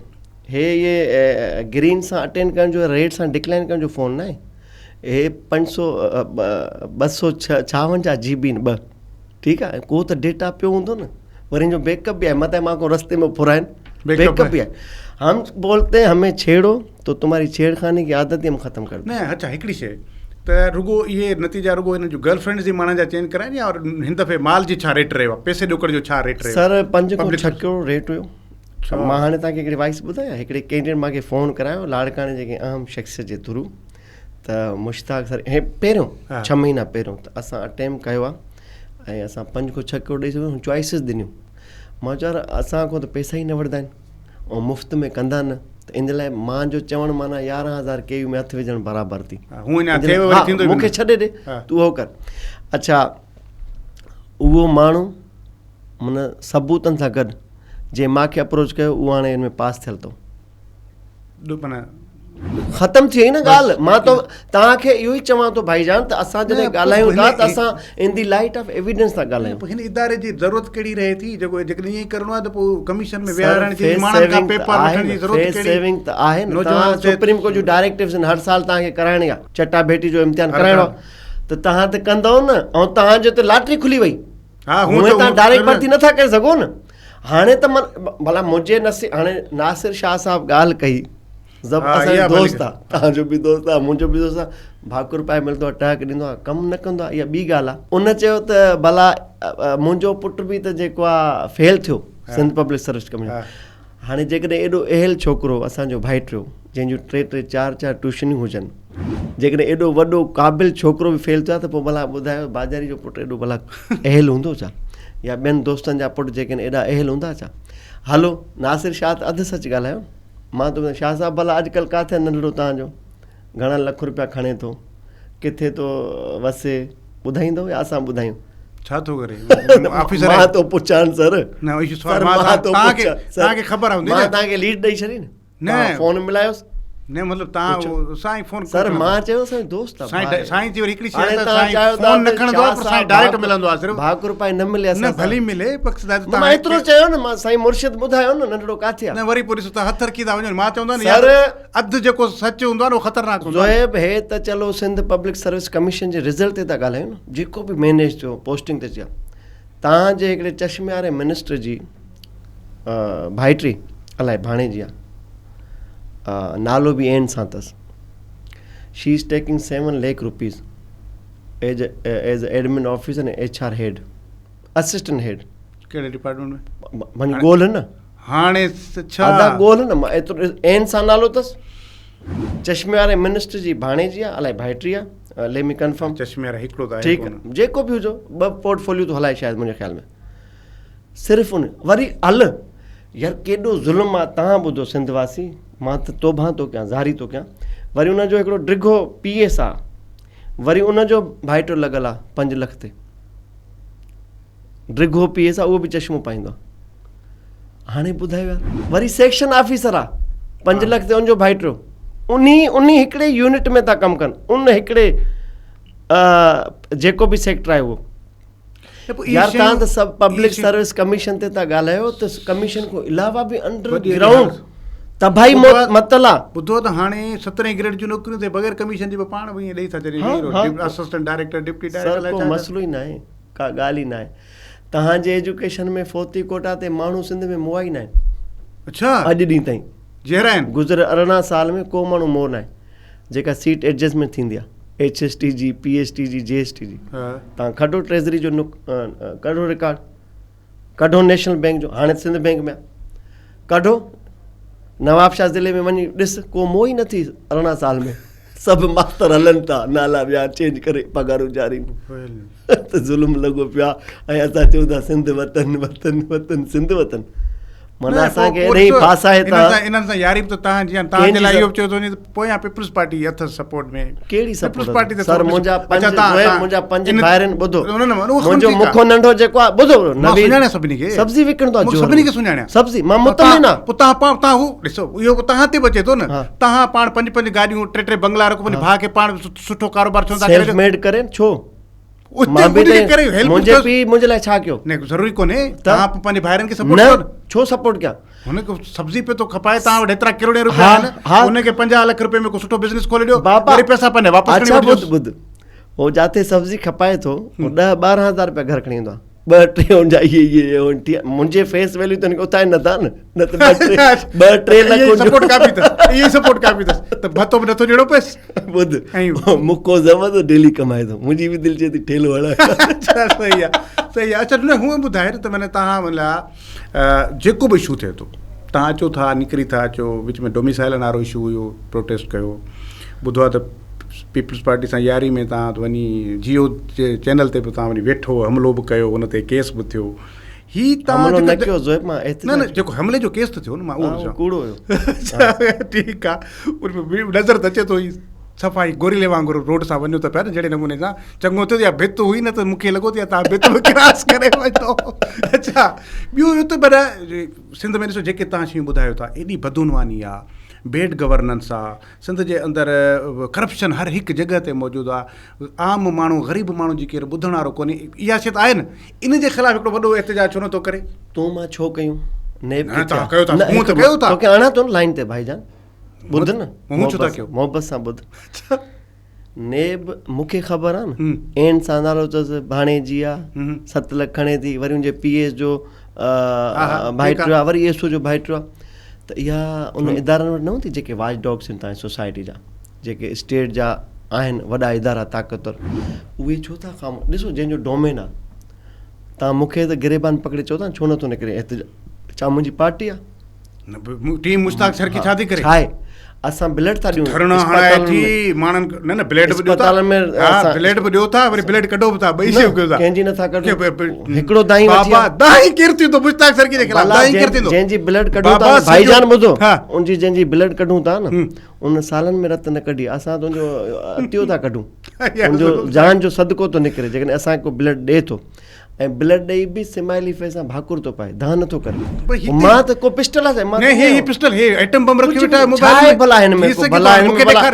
Speaker 2: هي اهي گرين سان اٽينڊ ڪرڻ جو ريڊ سان ڊڪلائن ڪرڻ جو فون ناهي هي پنج سو ٻه سو ڇاونجاهه جي بي ٻه ٺيڪ آهي ڪو ته ڊيٽا پيو هوندو نه وري هن جو بيڪ اپ به آهي متان مان ڪو رستي ۾ ڦرائن بيڪ اپ به آهي هم بولتي هين همين ڇيڙو تو تمهاري ڇيڙ خاني ڪي عادت ئي هم ختم ڪر
Speaker 1: نه اڇا هڪڙي شي ته رڳو اهي نتيجا رڳو هنن جون گرل فرينڊز ئي ماڻهن جا چينج ڪرائن يا هن دفعي مال جي ڇا ريٽ رهيو آهي پئسي ڏوڪڙ جو ڇا ريٽ رهيو
Speaker 2: سر پنج کان ڇهه ڪروڙ ريٽ هيو مان هاڻي توهان کي هڪڙي وائس ٻڌايان هڪڙي ڪينڊيڊيٽ مان کي فون ڪرايو لاڙڪاڻي جي ڪنهن اهم شخصيت جي ٿرو ته مشتاق سر هي پهريون ڇهه مهينا پهريون ته اسان اٽيمپ ڪيو آهي ۽ اسان پنج کان ڇهه ڪروڙ ڏئي سگهون چوائسز ڏنيون مان چيو يار اسان کان ته پئسا ئي نه وٺندا آهن ۽ مفت ۾ ڪندا نه ته ان لاء مان جو چوڻ معنيٰ 11000 ڪي يو ۾ هٿ وجهڻ برابر ٿي مون کي ڇڏي ڏي تون اهو ڪر اڇا اهو ماڻهو معنيٰ ثبوتن سان گڏ جنهن مان کي اپروچ ڪيو اهو هاڻي ان ۾ پاس ٿيل اٿو ختم ٿي وئي نه ڳالهه مان ته توهان کي اهو ئي چوان ٿو ڀائي جان ته اسان جڏهن ڳالهايون ٿا ته اسان in the light of evidence ٿا ڳالهايون
Speaker 1: هن اداري جي ضرورت ڪهڙي رهي ٿي جيڪو جيڪڏهن ائين ڪرڻو آهي ته پوء ڪميشن ۾ ويهارڻ جي ماڻهن کان پيپر وٺڻ جي ضرورت ڪهڙي
Speaker 2: سيونگ ته آهي نه توهان سپريم ڪورٽ جون ڊائريڪٽوز آهن هر سال توهان کي ڪرائڻي آهي چٽا ڀيٽي جو امتحان ڪرائڻو آهي ته توهان ته ڪندؤ نه ۽ توهان جو ته لاٽري کلي وئي
Speaker 1: ها هونئن
Speaker 2: توهان ڊائريڪٽ ڀرتي نٿا ڪري سگهو نه هاڻي ته من ڀلا منهنجي نصيب هاڻي ناصر شاهه صاحب ڳالهه ڪئي زب اسان جو دوست آ توهان جو به دوست آ منهنجو به دوست آ ڀاڪر پائي ملندو آ ٽهڪ ڏيندو آ ڪم نه ڪندو آ اها ٻي ڳالهه آ ان چيو ته ڀلا منهنجو پٽ به ته جيڪو آ فيل ٿيو سنڌ پبلڪ سروس ڪميشن هاڻي جيڪڏهن ايڏو اهل ڇوڪرو اسان جو ڀائٽيو جنهن جون ٽي ٽي چار چار ٽيوشنيون هجن جيڪڏهن ايڏو وڏو قابل ڇوڪرو به فيل ٿيو آهي ته پوء ڀلا ٻڌايو باجاري جو پٽ ايڏو ڀلا اهل هوندو ڇا يا ٻين دوستن جا پٽ جيڪي آهن ايڏا اهل هوندا ڇا هلو ناصر شاهه ته اڌ سچ ڳالهايو مان ٿو ٻڌايان شاهه صاحب ڀلا اڄڪلهه ڪاٿي آهي ننڍڙو توهان جو گهڻا لک روپيا کڻي ٿو ڪٿي ٿو وسي ٻڌائيندو يا اسان ٻڌايون
Speaker 1: ڇا ٿو ڪري
Speaker 2: آفيسر مان ٿو پڇان سر
Speaker 1: نه اهو سوال مان توهان کي توهان کي خبر هوندي
Speaker 2: مان توهان کي ليڊ ڏئي ڇڏي نه
Speaker 1: نه
Speaker 2: فون ملايوس
Speaker 1: نه مطلب توهان سائين فون
Speaker 2: سر مان چيو سائين دوست
Speaker 1: آ سائين سائين جي وري هڪڙي شي آهي سائين فون نه کڻندو آ پر سائين ڊائريڪٽ ملندو آ صرف
Speaker 2: ڀاڪر پائي نه ملي
Speaker 1: اسان نه ڀلي ملي مقصد
Speaker 2: آهي مان ايترو چيو نه مان سائين مرشد ٻڌايو نه ننڍڙو ڪاٿي آ
Speaker 1: نه وري پوء ڏسو ته هٿ رکي ٿا وڃو مان چوندو آ نه يار اڌ جيڪو سچ هوندو آ نه اهو خطرناڪ هوندو
Speaker 2: آ زوهيب هي ته چلو سنڌ پبلڪ سروس ڪميشن جي رزلٽ تي ٿا ڳالهايون نه جيڪو به مينيج ٿيو پوسٽنگ تي ٿيا تان جي هڪڙي چشمي واري منسٽر جي ڀائٽي الائي ڀاڻيجي آ نالو به اين سان اٿس she is taking 7 lakh rupees as as admin officer ۽ H R head assistant head
Speaker 1: ڪهڙي ڊپارٽمينٽ
Speaker 2: ۾ وڃ ڳولهه نه
Speaker 1: هاڻي ڇا
Speaker 2: ادا ڳولهه نه مان ايترو اين سان نالو اٿس چشمي واري منسٽر جي ڀاڻيجي آ الائي ڀائٽي آ ليٽ مي ڪنفرم
Speaker 1: چشمي وارا هڪڙو ته آهي
Speaker 2: ٺيڪ جيڪو به هجو ٻه پورٽ فوليو ٿو هلائي شايد منهنجي خيال ۾ صرف ان وري هل يار ڪيڏو ظلم آ تان ٻڌو سنڌ واسي مان ته توبهان ٿو ڪيان زاري ٿو ڪيان وري ان جو هڪڙو ڊگهو پي ايس آ وري ان جو ڀائٽو لڳل آ 5 لک تي ڊگهو پي ايس آ اهو به چشمو پائيندو آ هاڻي ٻڌايو يار وري سيڪشن آفيسر آ 5 لک تي ان جو ڀائٽيو انهي انهي هڪڙي يونٽ ۾ ٿا ڪم ڪن ان هڪڙي جيڪو به سيڪٽر آهي اهو يار تان ته سڀ پبلڪ سروس ڪميشن تي ٿا ڳالهايو ته ڪميشن کان علاوه به انڊر گرائونڊ تباهي متل آ
Speaker 1: ٻڌو ته هاڻي سترهين گريڊ جون نوڪريون ته بغير ڪميشن جي به پاڻ به ائين ڏئي ٿا ڇڏين اسسٽنٽ ڊائريڪٽر ڊپٽي ڊائريڪٽر
Speaker 2: سر ڪو مسئلو ئي ناهي ڪا ڳالهه ئي ناهي. توهان جي ايجوڪيشن ۾ فوتي ڪوٽا تي ماڻهو سنڌ ۾ مئا ئي ناهن.
Speaker 1: اڇا.
Speaker 2: اڄ ڏينهن تائين.
Speaker 1: جيئرا آهن.
Speaker 2: گذريل 18 سال ۾ ڪو ماڻهو مئو ناهي. جيڪا سيٽ ايڊجسٽمينٽ ٿيندي آهي. ايڇ ايس ٽي جي، پي ايس ٽي جي، جي ايس ٽي جي. توهان ڪڍو ٽريزري جو ڪڍو رڪارڊ. ڪڍو نيشنل بينڪ جو هاڻي سنڌ بينڪ ۾ ڪڍو نوابشاهه ضلعي ۾ وڃي ڏس ڪو مئو ئي نه ٿي 18 سال ۾ سڀ ماستر هلن ٿا نالا ٻيا چينج ڪري پگهارون جاري ته ظلم لڳو پيو آهي ۽ اسان چئون ٿا سنڌ وطن وطن وطن سنڌ وطن. معنيٰ اسان کي اهڙي ئي ڦاسائي
Speaker 1: ٿا. انهن سان ياري به ته توهان جي آهي، توهان جي لاء اهو به چيو ٿو وڃي ته پويان پيپلز پارٽي اٿس سپورٽ ۾.
Speaker 2: ڪهڙي سپورٽ اٿس؟ سر منهنجا پنج زويب منهنجا پنج ڀائر آهن ٻڌو منهنجو مکو ننڍو جيڪو آهي ٻڌو
Speaker 1: مان سڃاڻيان سڀني کي
Speaker 2: سبزي وڪڻندو آهي
Speaker 1: سڀني کي سڃاڻيان
Speaker 2: سبزي مان مطمئن آهيان
Speaker 1: پوء توهان پاڻ توهان هو ڏسو اهو توهان تي به اچي ٿو نه توهان پاڻ پنج پنج گاڏيون ٽي ٽي بنگلا رکو پنهنجي ڀاء کي پاڻ سٺو ڪاروبار ڇو نٿا
Speaker 2: ڪري سيلف ميڊ ڪري ڇو مان به ته منهنجي پيء منهنجي لاء ڇا ڪيو؟
Speaker 1: نه ضروري ڪونهي توهان به پنهنجي ڀائرن کي سپورٽ ڪيو نه.
Speaker 2: ڇو سپورٽ ڪيان؟
Speaker 1: هن کي سبزي پيو ٿو کپائي توهان وٽ هيترا ڪروڙين روپيا آهن هن کي 50 لک روپين ۾ ڪو سٺو بزنس کولي ڏيو وري پئسا پنهنجا واپس
Speaker 2: کڻي وٺجوس. اڇا ٻڌ ٻڌ هو جاتي سبزي کپائي ٿو هو 10 12 هزار روپيا گهر کڻي ايندو آهي. ٻه ٽي هن جا اهي اهي هن ٽي منهنجي فيس ويليو ته هن کي اتان نه ٿا نه نه ته ٻه ٽي ٻه ٽي لک
Speaker 1: اهي سپورٽ ڪافي اٿس اهي سپورٽ ڪافي اٿس ته ڀتو به نٿو ڏيڻو پئس
Speaker 2: ٻڌ مڪو زبردست ڊيلي ڪمائي ٿو منهنجي به دل چئي ٿي ٺيلو هڻان
Speaker 1: اڇا صحيح آ صحيح آ اڇا نه هونء ٻڌاء نه ته معنيٰ توهان مطلب جيڪو به اشو ٿئي ٿو توهان اچو ٿا نڪري ٿا اچو وچ ۾ ڊوميسائلن وارو اشو هيو پروٽيسٽ ڪيو ٻڌو آ ته پيپلز پارٽي سان ياري ۾ تان وڃي جيو جي چينل تي به تان وڃي ويٺو حملو به ڪيو ان تي ڪيس به ٿيو هي
Speaker 2: تان حملو نه ڪيو زويب مان
Speaker 1: احتجاج نه نه جيڪو حملي جو ڪيس ته ٿيو نه مان اهو
Speaker 2: چوان ڪوڙو هيو
Speaker 1: ٺيڪ آ ان ۾ نظر ته اچي ٿو هي صفا هي گوريلي وانگر روڊ سان وڃو ته پيا نه جهڙي نموني سان چڱو ٿيو يا ڀت هئي نه ته مونکي لڳو ته تان ڀت به ڪراس ڪري وڃو اڇا ٻيو اهو ته پر سنڌ ۾ ڏسو جيڪي تان شيون ٻڌايو ٿا ايڏي بدعنواني آ بيڊ گورننس آ سنڌ جي اندر ڪرپشن هر هڪ جڳهه تي موجود آ عام ماڻهو غريب ماڻهو جي ڪير ٻڌڻ وارو ڪونهي اها شي ته آهي نه ان جي خلاف هڪڙو وڏو احتجاج ڇو نٿو ڪري.
Speaker 2: تون مان ڇو ڪيون نيب
Speaker 1: نه توهان ڪيو ٿا مون ته ڪيو ٿا
Speaker 2: توکي آڻان ٿو نه لائين تي ڀائي جان ٻڌ نه
Speaker 1: مون ڇو ٿا ڪيو
Speaker 2: محبت سان ٻڌ نيب مون کي خبر آ نه اين سان نالو اٿس ڀاڻيجي آ 7 لک کڻي ٿي وري ان جي پي ايس جو ڀائٽيو آ وري ايس او جو ڀائٽيو آ ته اها ان ادارن وٽ نه هوندي جيڪي واچ ڊاگس آهن تنهنجي سوسائٽي جا جيڪي اسٽيٽ جا آهن وڏا ادارا طاقتور اهي ڇو ٿا خاموش ڏسو جنهن جو ڊومين آ تان مون کي ته گريبان پڪڙي چئو ٿا ڇو نٿو نڪري احتجاج ڇا منهنجي پارٽي آ
Speaker 1: ٽيم مشتاق سرڪي ڇا ٿي ڪري
Speaker 2: ڇا آهي اسان بليڊ ٿا ڏيون
Speaker 1: ڌرڻا هڻائي ٿي ماڻهن نه نه بليڊ به ڏيو ٿا ها بليڊ به ڏيو ٿا وري بليڊ ڪڍو به ٿا ٻئي شيون ڪيو ٿا
Speaker 2: ڪنهن جي نٿا ڪڍو هڪڙو دائين
Speaker 1: وٺي بابا دائين ڪير ٿيندو مشتاق سرڪي جي خلاف دائين ڪير ٿيندو
Speaker 2: جنهن جي بليڊ ڪڍون ٿا ڀائي جان ٻڌو ان جي جنهن جي بليڊ ڪڍون ٿا نه ان سالن ۾ رت نه ڪڍي اسان ته ان جو عطيو ٿا ڪڍون ان جو جان جو صدقو ٿو نڪري جيڪڏهن اسان ڪو بليڊ ڏي ٿو ۽ بلڊ ڏئي به سمائلي فيس سان ڀاڪر ٿو پائي دانهن نٿو ڪري مان ته ڪو پسٽل آ
Speaker 1: مان نه هي هي پسٽل هي ايٽم بم رکيو ويٺا موبائل
Speaker 2: ڇا آهي ڀلا هن ۾
Speaker 1: ڪو ڀلا هن ۾ ڀلا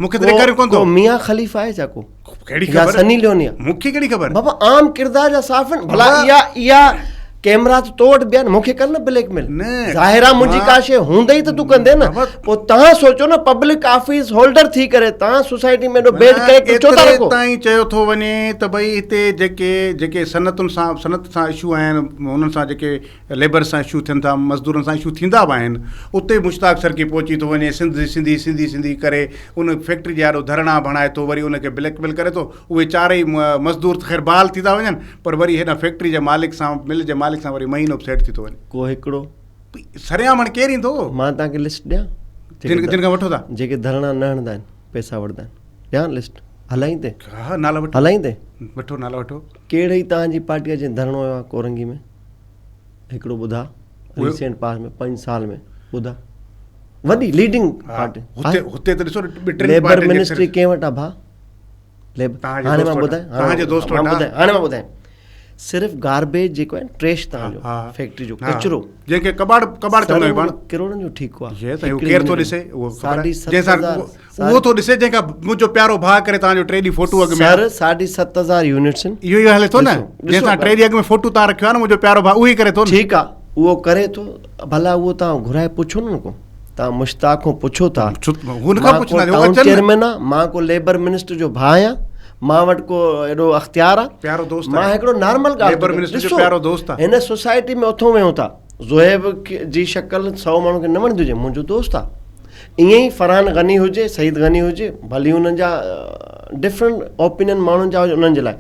Speaker 1: مونکي ته ڏيکاريو ڪون ٿو
Speaker 2: ميان خليفه آهي ڇا ڪو
Speaker 1: ڪهڙي خبر
Speaker 2: يا سني ليوني
Speaker 1: آ مونکي ڪهڙي خبر
Speaker 2: بابا عام ڪردار جا صحافين ڀلا اها اها ڪيمرا ته تو وٽ به آهن مونکي ڪر نه بليڪ ميل ظاهر آ منهنجي ڪا شي هوندئي ته تون ڪندين نه پوء توهان سوچو نه پبلڪ آفيس هولڊر ٿي ڪري توهان سوسائٽي ۾ ايڏو بيڊ ڪريڪٽر ڇو ٿا رکو؟
Speaker 1: ايتري تائين چيو ٿو وڃي ته ڀئي هتي جيڪي جيڪي صنعتن سان صنعت سان اشو آهن انهن سان جيڪي ليبر سان اشو ٿين ٿا مزدورن سان اشو ٿيندا به آهن اتي مشتاق سرڪي پهچي ٿو وڃي سنڌ سنڌي سنڌي سنڌي ڪري ان فيڪٽري جي آڏو ڌرڻا به هڻائي ٿو وري ان کي بليڪ ميل ڪري ٿو اهي چارئي مزدور ته خير بحال ٿي ٿا وڃن پر وري هيڏانهن فيڪٽري جي مالڪ سان مل جي مالڪ سان وري مهينو به سيٽ ٿي ٿو وڃي.
Speaker 2: ڪو هڪڙو
Speaker 1: سرعام هاڻي ڪير ايندو؟
Speaker 2: مان توهان کي لسٽ ڏيان؟
Speaker 1: جن جن کان وٺو ٿا؟
Speaker 2: جيڪي ڌرڻا نه هڻندا آهن پئسا وٺندا آهن ڏيان لسٽ هلائيندي؟
Speaker 1: ها نالا وٺو.
Speaker 2: هلائيندي؟
Speaker 1: وٺو نالا وٺو.
Speaker 2: ڪهڙي توهان جي پارٽي آهي جنهن ڌرڻو هنيو آهي ڪورنگي ۾ هڪڙو ٻڌا ريسينٽ پاس ۾ پنج سال ۾ ٻڌا وڏي ليڊنگ پارٽي
Speaker 1: هتي هتي ته ڏسو
Speaker 2: ٻه ٽن ليبر منسٽري ڪنهن وٽ آهي ڀا ليبر هاڻي مان ٻڌايان
Speaker 1: توهان جي دوست وٽ
Speaker 2: هاڻي مان ٻڌايان صرف گاربيج جيڪو آهي ٽريش توهان جو فيڪٽري جو ڪچرو
Speaker 1: جنهن کي ڪٻاڙ ڪٻاڙ چوندا آهيون پاڻ
Speaker 2: ڪروڙن جو ٺيڪو آهي
Speaker 1: جي سائين ڪير ٿو ڏسي اهو جنهن سان اهو ٿو ڏسي جنهن کان منهنجو پيارو ڀاء ڪري توهان جو ٽي ڏينهن فوٽو اڳ
Speaker 2: ۾ سر 7500 يونٽس
Speaker 1: آهن اهو ئي هلي ٿو نه جنهن سان ٽي ڏينهن اڳ ۾ فوٽو توهان رکيو آهي نه منهنجو پيارو ڀاء اهو ئي ڪري ٿو
Speaker 2: نه ٺيڪ آهي اهو ڪري ٿو ڀلا اهو توهان گهرائي پڇو نه ڪو توهان مشتاق کان پڇو ٿا
Speaker 1: هن کان پڇندا
Speaker 2: مان ڪو ٽائون چيئرمين آهيان مان ڪو ليبر منسٽر جو ڀاء آهيان مان وٽ ڪو ايڏو اختيار آهي
Speaker 1: پيارو دوست
Speaker 2: مان هڪڙو نارمل
Speaker 1: ڳالهه ليبر منسٽر جو پيارو دوست
Speaker 2: آهي هن سوسائٽي ۾ اٿون ويهون ٿا زوهيب جي شڪل 100 ماڻهن کي نه وڻندي هجي منهنجو دوست آهي ائين ئي فرحان غني هجي سعيد غني هجي ڀلي انهن جا ڊفرنٽ اوپينين ماڻهن جا هجي انهن جي لاء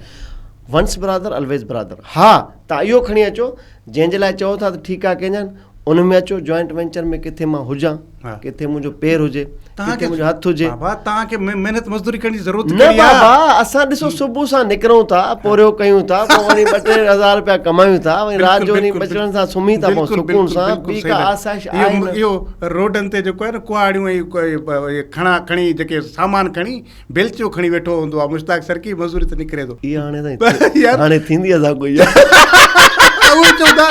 Speaker 2: ونس برادر الويز برادر ها تان اهو کڻي اچو جنهن جي لاء چئو ٿا ته ٺيڪ آهي ڪنهن جا ان ۾ اچو جوائنٽ وينچر ۾ ڪٿي مان هجان ڪٿي منهنجو پير هجي ڪٿي منهنجو هٿ هجي.
Speaker 1: بابا توهان کي محنت مزدوري ڪرڻ جي ضرورت
Speaker 2: نه بابا اسان ڏسو صبح سان نڪرون ٿا پورهيو ڪيون ٿا پوء وري ٻه ٽي هزار روپيا ڪمايون ٿا وري رات جو وڃي ٻچڙن سان سمهي ٿا پئون سڪون سان ٻي ڪا آسائش آهي نه.
Speaker 1: اهو روڊن تي جيڪو آهي نه ڪهاڙيون ۽ کڻا کڻي جيڪي سامان کڻي بيلچو کڻي ويٺو هوندو آهي مشتاق سرڪي مزوري تي نڪري ٿو.
Speaker 2: اها هاڻي تائين هاڻي ٿيندي اسان ڪوئي
Speaker 1: اهو چوندا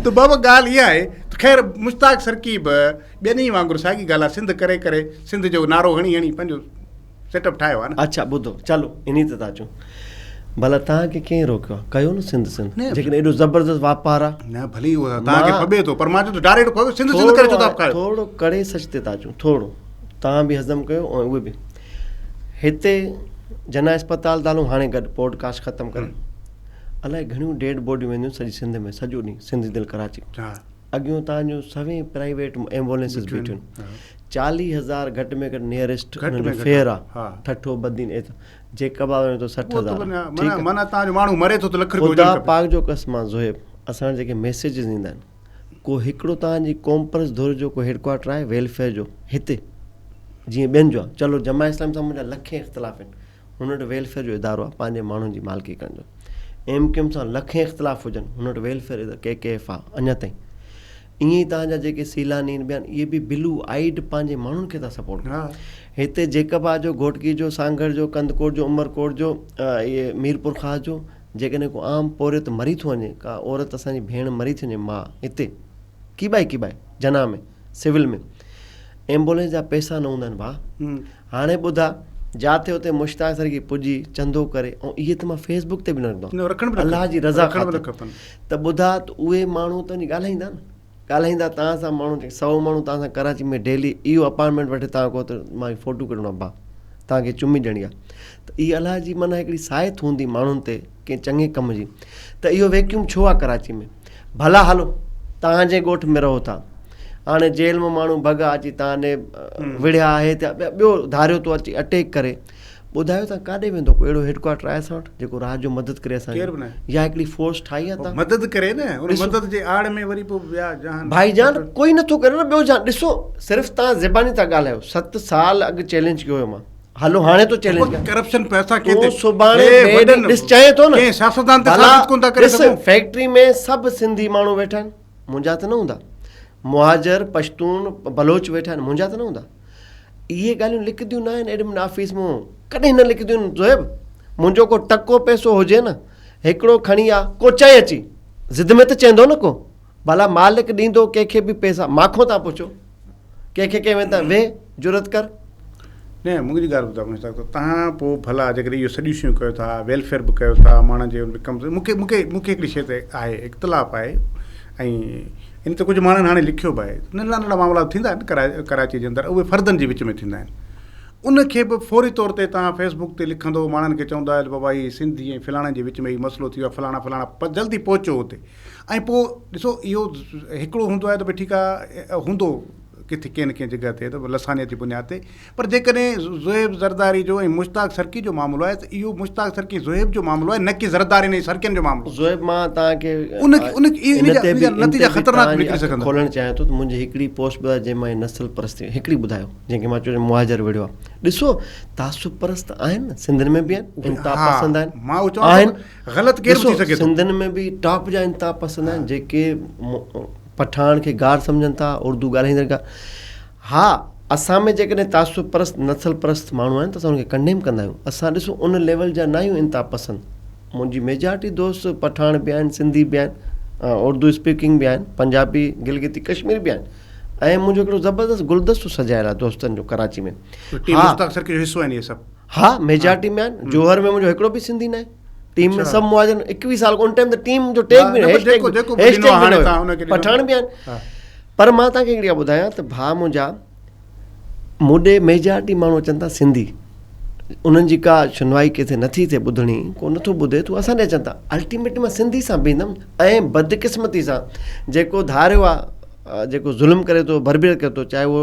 Speaker 1: ته بابا ڳالهه اها آهي ته خير مشتاق سرڪي به ٻين ئي وانگر ساڳي ڳالهه آهي سنڌ ڪري ڪري سنڌ جو نعرو هڻي هڻي پنهنجو سيٽ اپ ٺاهيو آهي نه.
Speaker 2: اڇا ٻڌو چلو انهي تي ٿا اچون ڀلا توهان کي ڪنهن روڪيو آهي ڪيو نه سنڌ سنڌ جيڪڏهن ايڏو زبردست واپار آهي.
Speaker 1: نه ڀلي اهو توهان کي ڦٻي ٿو پر مان چوان ٿو ڊائريڪٽ سنڌ سنڌ ڪري ڇو ٿا کايو.
Speaker 2: ٿورو ڪڙي سچ تي ٿا اچون ٿورو توهان به هضم ڪيو ۽ اهي به. هتي جناح اسپتال ٿا هلون هاڻي گڏ پوڊ ڪاسٽ ختم ڪري الائي گهڻيون ڊيڊ باڊيون وينديون سڄي سنڌ ۾ سڄو ڏينهن سنڌ دل ڪراچي اڳيون تان جون سوين پرائيويٽ ايمبولينسز بيٺيون چاليهه هزار گهٽ ۾ گهٽ نيئرسٽ انهن جو فيئر آ ٺٽو بدين جيڪب آباد وڃو ته 60 هزار
Speaker 1: ٺيڪ معنيٰ تان جو ماڻهو مري ٿو ته لک
Speaker 2: روپيا خدا پاڪ جو قسم آ زوهيب اسان وٽ جيڪي ميسيجز ايندا آهن ڪو هڪڙو توهان جي قومپرست ڌر جو ڪو هيڊ ڪوارٽر آهي ويلفيئر جو هتي جيئن ٻين جو آهي چلو جماعت اسلامي سان منهنجا لکين اختلاف آهن هن وٽ ويلفيئر جو ادارو آهي پنهنجي ماڻهن جي مالڪي ڪرڻ جو ايم ڪيو ايم سان لکين اختلاف هجن هن وٽ ويلفيئر ڪي ڪي ايف آهي اڃا تائين ائين ئي توهان جا جيڪي سيلاني آهن ٻيا اهي به بلو آئيڊ پنهنجي ماڻهن کي ٿا سپورٽ ڪن هتي جيڪب آباد جو گهوٽڪي جو سانگهڙ جو ڪنڌڪوٽ جو عمرڪوٽ جو اهي ميرپورخاص جو جيڪڏهن ڪو عام پورهيت مري ٿو وڃي، ڪا عورت اسان جي ڀيڻ مري ٿي وڃي، ماء، هتي ڪيٻائي ڪيٻائي، جناح ۾، سول ۾، ايمبولينس جا پئسا نه هوندا آهن ڀاء. هاڻي ٻڌا، جاٿي اتي مشتاق سرڪي پڄي، چندو ڪري، ۽ اهي ته مان فيس بڪ تي به نه رکندو آهيان، الله جي رضا خاطر، ته ٻڌا ته اهي ماڻهو ته وڃي ڳالهائيندا نه، ڳالهائيندا توهان سان ماڻهو جيڪي سئو ماڻهو توهان سان ڪراچي ۾ ڊيلي اهو اپارٽمينٽ وٺي توهان ڪو ته مان فوٽو ڪڍڻو آهي ڀاء توهان کي چمي ڏيڻي آهي ته اهي الله جي معنيٰ هڪڙي ساعت هوندي ماڻهن تي ڪنهن چڱي ڪم جي ته اهو ويڪيوم ڇو آهي ڪراچي ۾ ڀلا هلو توهان جي ڳوٺ ۾ رهو ٿا هاڻي جيل مان ماڻهو ڀڳا اچي توهان ڏي وڙهيا آهي ته ٻيو ڌاريو ٿو اچي اٽيڪ ڪري ٻڌايو توهان ڪاڏي ويندو ڪو اهڙو هيڊ ڪوارٽر آهي اسان وٽ جيڪو رات جو مدد ڪري اسان
Speaker 1: ڪير به ناهي.
Speaker 2: يا هڪڙي فورس ٺاهي آهي
Speaker 1: توهان مدد ڪري نه ان مدد جي آڙ ۾ وري پوء ٻيا
Speaker 2: جهان ڀائي جان ڪوئي نٿو ڪري نه ٻيو جهان ڏسو صرف توهان زباني ٿا ڳالهايو ست سال اڳ چئلينج ڪيو هيو مان هلو هاڻي ٿو چئلينج ڪيان
Speaker 1: ڪرپشن پئسا ڪنهن
Speaker 2: تي سڀاڻي ڏس چئين ٿو نه
Speaker 1: ڪنهن سياستدان تي ثابت ڪون ٿا ڪري
Speaker 2: سگهون فيڪٽري ۾ سڀ سنڌي ماڻهو ويٺا آهن منهنجا ته نه هوندا مهاجر پشتون بلوچ ويٺا آهن منهنجا ته نه هوندا اهي ڳالهيون لکنديون نه آهن ايڊمن آفيس ۾ ڪڏهن نه لکنديون آهن زوهيب منهنجو ڪو ٽڪو پئسو هجي نه هڪڙو کڻي آ ڪو چئي اچي ضد ۾ ته چئندو نه ڪو ڀلا مالڪ ڏيندو ڪنهن کي به پئسا ماکون تان پڇو ڪنهن کي ڪنهن ويندا ويهه جرئت ڪر.
Speaker 1: نه منهنجي ڳالهه ٻڌاء مشتاق ته تهان پوء ڀلا جيڪڏهن اهو سڄيون شيون ڪيو ٿا ويلفيئر به ڪيو ٿا ماڻهن جي ان ۾ ڪم مون کي مون کي مون کي هڪڙي شيء تي آهي اختلاف آهي ۽ ان تي ڪجهه ماڻهن هاڻي لکيو به آهي ننڍڙا ننڍڙا معاملا ٿيندا آهن ڪراچي جي اندر اهي فردن جي وچ ۾ ٿيندا آهن ان کي به فوري طور تي توهان فيس بڪ تي لکندو ماڻهن کي چوندا آهيو ته بابا هي سنڌي ۽ فلاڻن جي وچ ۾ هي مسئلو ٿي ويو آهي فلاڻا فلاڻا جلدي پهچو اتي ۽ پوء ڏسو اهو هڪڙو هوندو آهي ته ڀئي ٺيڪ آهي هوندو ڪٿي ڪنهن نه ڪنهن جڳهه تي ته لسانيت جي بنياد تي پر جيڪڏهن زوهيب زرداري جو ۽ مشتاق سرڪي جو معاملو آهي ته اهو مشتاق سرڪي زوهيب جو معاملو آهي نه ڪي زردارين ۽ سرڪين جو معاملو.
Speaker 2: زوهيب مان توهان کي
Speaker 1: ان ان ان جا نتيجا خطرناڪ به نڪري سگهن
Speaker 2: ٿا. کولڻ چاهيان ٿو ته منهنجي هڪڙي پوسٽ ٻڌايو جنهن مان هي نسل پرستي هڪڙي ٻڌايو جنهن کي مان چيو مهاجر وڙهيو آهي ڏسو تعصب پرست آهن نه سنڌين ۾ به آهن انتها پسند آهن
Speaker 1: مان اهو چوان ٿو غلط ڪير به ٿي سگهي
Speaker 2: ٿو سنڌين ۾ به ٽاپ جا انتها پسند آهن جيڪي پٺاڻ کي گار سمجهن ٿا اردو ڳالهائيندڙ کي ها اسان ۾ جيڪڏهن تعصب پرست نسل پرست ماڻهو آهن ته اسان انهن کي ڪنڊيم ڪندا آهيون اسان ڏسو ان ليول جا نه آهيون انتها پسند منهنجي ميجارٽي دوست پٺاڻ به آهن سنڌي به آهن اردو اسپيڪنگ به آهن پنجابي گلگتي ڪشميري به آهن ۽ منهنجو هڪڙو زبردست گلدستو سجايل آهي دوستن جو ڪراچي ۾ ها ميجارٽي ۾ آهن جوهر ۾ منهنجو هڪڙو به سنڌي ناهي ٽيم ۾ سڀ مهاجر 21 سال ان ٽائيم ته ٽيم جو ٽيگ به هيش ٽيگ هيش ٽيگ به نه پٺاڻ به آهن پر مان توهان کي هڪڙي ڳالهه ٻڌايان ته ڀاء منهنجا مون ڏي ميجارٽي ماڻهو اچن ٿا سنڌي انهن جي ڪا شنوائي ڪٿي نٿي ٿئي ٻڌڻي ڪو نٿو ٻڌي ته اسان ڏي اچن ٿا الٽيميٽلي مان سنڌي سان بيهندم ۽ بدقسمتي سان جيڪو ڌاريو آ جيڪو ظلم ڪري ٿو بربريت ڪري ٿو چاهي اهو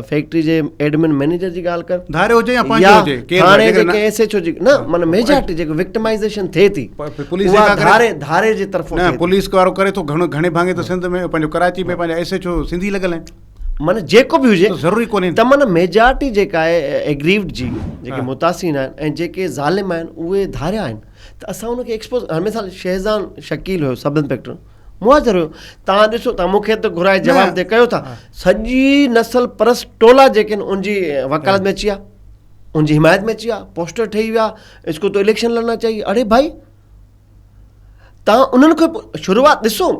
Speaker 2: فيڪٽري جي ايڊمن مئنيجر جي ڳالهه ڪر
Speaker 1: ڌاريو هجي يا پنهنجو هجي
Speaker 2: ڪير ٿاڻي جي ڪنهن ايس ايڇ او جي نه معنيٰ ميجارٽي جيڪو وڪٽمائيزيشن ٿئي ٿي
Speaker 1: پوليس جيڪا
Speaker 2: ڌاري ڌاري جي طرفون
Speaker 1: نه پوليس وارو ڪري ٿو گهڻو گهڻي ڀاڱي ته سنڌ ۾ پنهنجو ڪراچي ۾ پنهنجا ايس ايڇ او سنڌي لڳل آهن
Speaker 2: معنيٰ جيڪو به هجي
Speaker 1: ضروري ڪونهي
Speaker 2: ته معنيٰ ميجارٽي جيڪا آهي ايگريوڊ جي جيڪي متاثرين آهن ۽ جيڪي ظالم آهن اهي ڌاريا آهن ته اسان ان کي ايڪسپوز هاڻي مثال شهزان شڪيل هيو سب انسپيڪٽر مهاجر هيو توهان ڏسو توهان مون کي ته گهرائي جواب تي ڪيو ٿا سڄي نسل پرست ٽولا جيڪي آهن ان جي وڪالت ۾ اچي ويا ان جي حمايت ۾ اچي ويا پوسٽر ٺهي ويا اس کو تو اليڪشن لڙنا چاهيي اڙي ڀائي توهان انهن کي شروعات ڏسو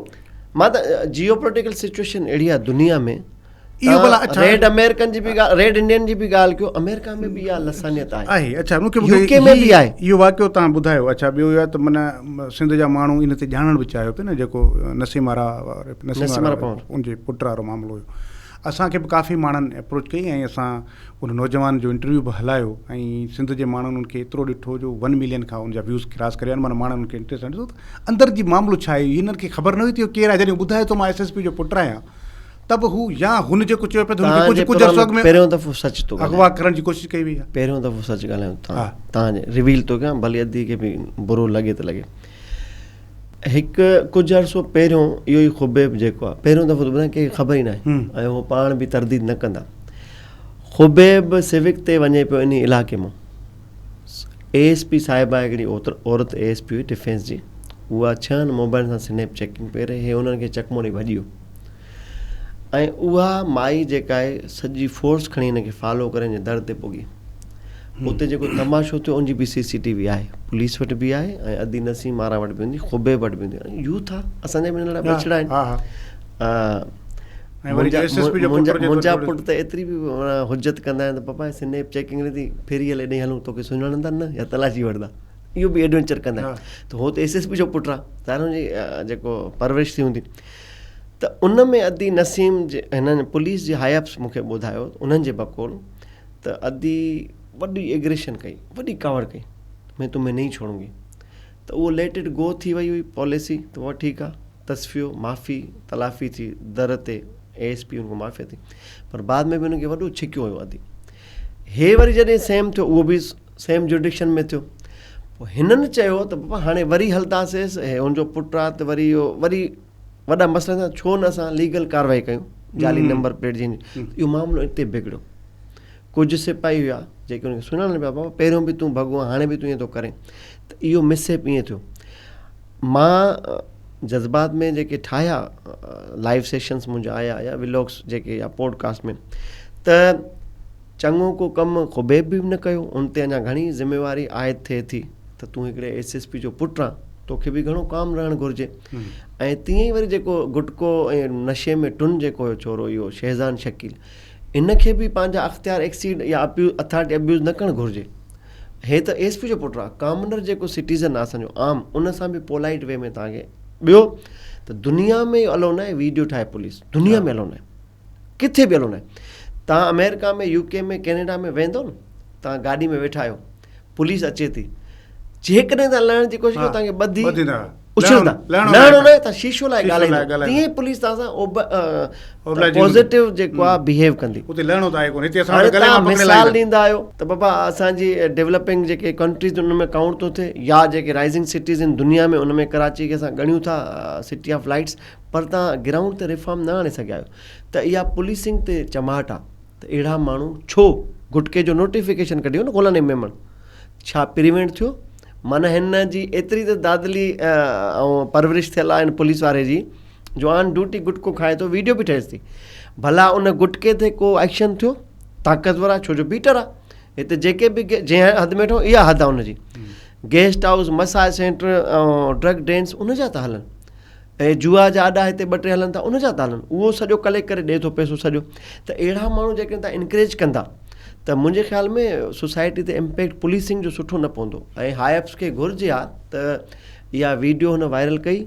Speaker 2: مان ته جيو پوليٽيڪل سچويشن اهڙي آهي دنيا ۾
Speaker 1: اهو ڀلا اڇا
Speaker 2: ريڊ آمريڪن جي به ڳالهه ريڊ انڊين جي به ڳالهه ڪيو آمريڪا ۾ به اها لسانيت آهي
Speaker 1: آهي اڇا مون کي
Speaker 2: يو ڪي ۾ به آهي
Speaker 1: اهو واقعو توهان ٻڌايو اڇا ٻيو اهو آهي ته معنيٰ سنڌ جا ماڻهو ان تي ڄاڻڻ به چاهيو پئي نه جيڪو نسيم آرا نسيم آرا ان جي پٽ وارو معاملو هيو اسان کي به ڪافي ماڻهن اپروچ ڪئي ۽ اسان ان نوجوان جو انٽرويو به هلايو ۽ سنڌ جي ماڻهن ان کي ايترو ڏٺو جو ون ملين کان ان جا ويوز ڪراس ڪري ويا آهن معنيٰ ماڻهن ان کي انٽريسٽ سان ڏٺو ته اندر جي معاملو ڇا آهي هنن کي خبر نه هئي ته اهو ڪير آهي جڏهن ٻڌايو ته مان ايس ايس پي جو پٽ آهيان ته به هو يا هن جيڪو چيو پئي ته هن کي ڪجهه ڪجهه عرصو اڳ ۾
Speaker 2: پهريون دفعو سچ ٿو
Speaker 1: اغوا ڪرڻ جي ڪوشش ڪئي وئي آهي.
Speaker 2: پهريون دفعو سچ ڳالهايو تان تان ريويل ٿو ڪيان ڀلي ادي کي به برو لڳي ته لڳي. هڪ ڪجهه عرصو پهريون اهو ئي خبيب جيڪو آهي پهريون دفعو ٿو ٻڌايان ڪنهن کي خبر ئي ناهي ۽ هو پاڻ به ترديد نه ڪندا. خبيب سوڪ تي وڃي پيو انهي علائقي مان اي ايس پي صاحبه هڪڙي عورت اي ايس پي هئي ڊفينس جي اها ڇهن موبائلن سان سنيپ چيڪنگ پئي ڪري هي انهن کي چڪمو ڏئي ڀڄي ويو. ۽ اها مائي جيڪا آهي سڄي فورس کڻي هن کي فالو ڪري هن جي در تي پڳي. اتي جيڪو تماشو ٿيو ان جي به سي سي ٽي وي آهي پوليس وٽ به آهي ۽ ادي نسيم آرا وٽ به هوندي خبيب وٽ به هوندي يوٿ آ اسان جا به ننڍڙا ٻچڙا آهن منهنجا پٽ ته ايتري به حجت ڪندا آهن ته پپا سنيپ چيڪنگ رهي ٿي ڦري هل هيڏي هلون توکي سڃاڻندا نه يا تلاشي وٺندا اهو به ايڊونچر ڪندا آهن ته هو ته ايس ايس پي جو پٽ آ ظاهر هن جي جيڪو پرورش ٿي هوندي ته ان ۾ ادي نسيم جي هنن پوليس جي هائي اپس مون کي ٻڌايو انهن جي بقول ته ادي وڏي ايگريشن ڪئي وڏي ڪاوڙ ڪئي مين تمهين نهين ڇوڙون گي ته اهو ليٽ it گو ٿي وئي هئي پاليسي ته اها ٺيڪ آ تصفيو معافي تلافي ٿي در تي اي ايس پي ان کان معافي ٿي پر بعد ۾ به ان کي وڏو ڇڪيو هيو ادي هي وري جڏهن سيم ٿيو اهو به سيم جوڊڪشن ۾ ٿيو پوء هنن چيو ته بابا هاڻي وري هلنداسيس هي هن جو پٽ آ ته وري اهو وري وڏا مسئلا ٿيا ڇو نه اسان ليگل ڪارروائي ڪيون جعلي نمبر پليٽ جي اهو معاملو اتي بگڙيو ڪجهه سپاهي هيا جيڪي ان کي سڃاڻن پيا بابا پهريون به تون ڀڳو هاڻي به تون ائين ٿو ڪرين ته اهو مس ايپ ائين ٿيو مان جذبات ۾ جيڪي ٺاهيا لائيو سيشنس منهنجا آيا يا ولاگس جيڪي يا پوڊ ڪاسٽ ۾ ته چڱو ڪو ڪم خبيب به نه ڪيو ان تي اڃا گهڻي ذميواري عائد ٿئي ٿي ته تون هڪڙي ايس ايس پي جو پٽ آن توکي به گهڻو ڪام رهڻ گهرجي ۽ تيئن ئي وري جيڪو گٽڪو ۽ نشي ۾ ٽن جيڪو هيو ڇورو اهو شهزان شڪيل ان کي به پنهنجا اختيار ايڪسيڊ يا اٿارٽي ابيوز نه ڪرڻ گهرجي هي ته ايس پي جو پٽ آ ڪامنر جيڪو سٽيزن آ اسان جو عام ان سان به پولائيٽ وي ۾ توهان کي ٻيو ته دنيا ۾ الو نه آهي ويڊيو ٺاهي پوليس دنيا ۾ الو نه آهي ڪٿي به الو ناهي. توهان آمريڪا ۾ يو ڪي ۾ ڪينيڊا ۾ ويندو نه توهان گاڏي ۾ ويٺا آهيو پوليس اچي ٿي جيڪڏهن توهان لهڻ جي ڪوشش ڪيو توهان کي ٻڌي اڇلندا لهڻو ناهي توهان شيشو لاهي ڳالهائيندو تيئن ئي پوليس توهان سان پازيٽو جيڪو آهي بيهيو ڪندي
Speaker 1: اتي لهڻو ته آهي ڪونه هتي اسان وٽ گلي مان پڪڙي
Speaker 2: مثال ڏيندا آهيو ته بابا اسان جي ڊيولپنگ جيڪي ڪنٽريز ان ۾ ڪائونٽ ٿو ٿئي يا جيڪي رائزنگ سٽيز آهن دنيا ۾ ان ۾ ڪراچي کي اسان ڳڻيون ٿا سٽي آف لائٽس پر توهان گرائونڊ تي ريفارم نه آڻي سگهيا آهيو ته اها پوليسنگ تي چماٽ آ ته اهڙا ماڻهو ڇو گٽڪي جو نوٽيفڪيشن ڪڍيو نه غلام نبي ميمڻ ڇا پريوينٽ ٿيو معنيٰ هن جي ايتري ته دادلي ۽ پرورش ٿيل آ هن پوليس واري جي جو آن ڊيوٽي گٽڪو کائي ٿو ويڊيو به ٺهيس ٿي ڀلا ان گٽڪي تي ڪو ايڪشن ٿيو طاقتور آ ڇو جو بيٽر آ هتي جيڪي به جنهن حد ۾ ويٺو اها حد آ ان جي guest house massage centre ۽ drug dens ان جا ٿا هلن ۽ جوا جا اڏا هتي ٻه ٽي هلن ٿا ان جا ٿا هلن اهو سڄو ڪليڪٽ ڪري ڏي ٿو پئسو سڄو ته اهڙا ماڻهو جيڪڏهن تان انڪريج ڪندا ته منهنجي خيال ۾ سوسائٽي تي امپيڪٽ پوليسنگ جو سٺو نه پوندو ۽ هاء اپس کي گهرجي ها ته اها ويڊيو هن وائرل ڪئي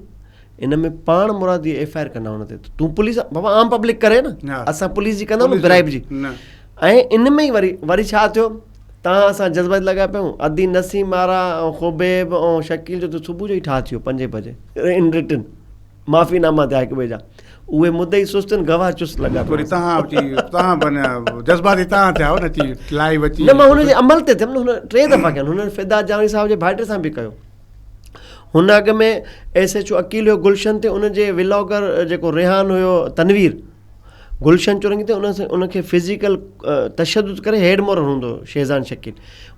Speaker 2: ان ۾ پاڻ مرادي ايف I R ڪندا هن تي تون پوليس بابا عام پبلڪ ڪري نه اسان پوليس جي ڪندا نه برائب جي ۽ ان ۾ ئي وري وري ڇا ٿيو تان اسان جذبات لڳا پيا آهيون ادي نسيم آرا ۽ خبيب ۽ شڪيل جو ته صبح جو ئي ٺاهه ٿي ويو پنجين بجي ان رٽن معافي ناما ٿيا هڪ ٻئي جا اهي مدعي سست آهن گواهه چست لڳا پيا.
Speaker 1: وري توهان اچي توهان به اڃا جذباتي توهان ٿيا هو نه اچي لائيو اچي.
Speaker 2: نه مان هن جي عمل تي ٿيم نه هن ٽي دفعا ڪيا هن فدا جاويد صاحب جي ڀائٽي سان به ڪيو. هن اڳ ۾ ايس ايڇ او عقيل هيو گلشن تي ان جي ولاگر جيڪو ريحان هيو تنوير گلشن چورنگي تي ان سان ان کي فزيڪل تشدد ڪري هيڊ مورل هوندو هو شيزان شڪيل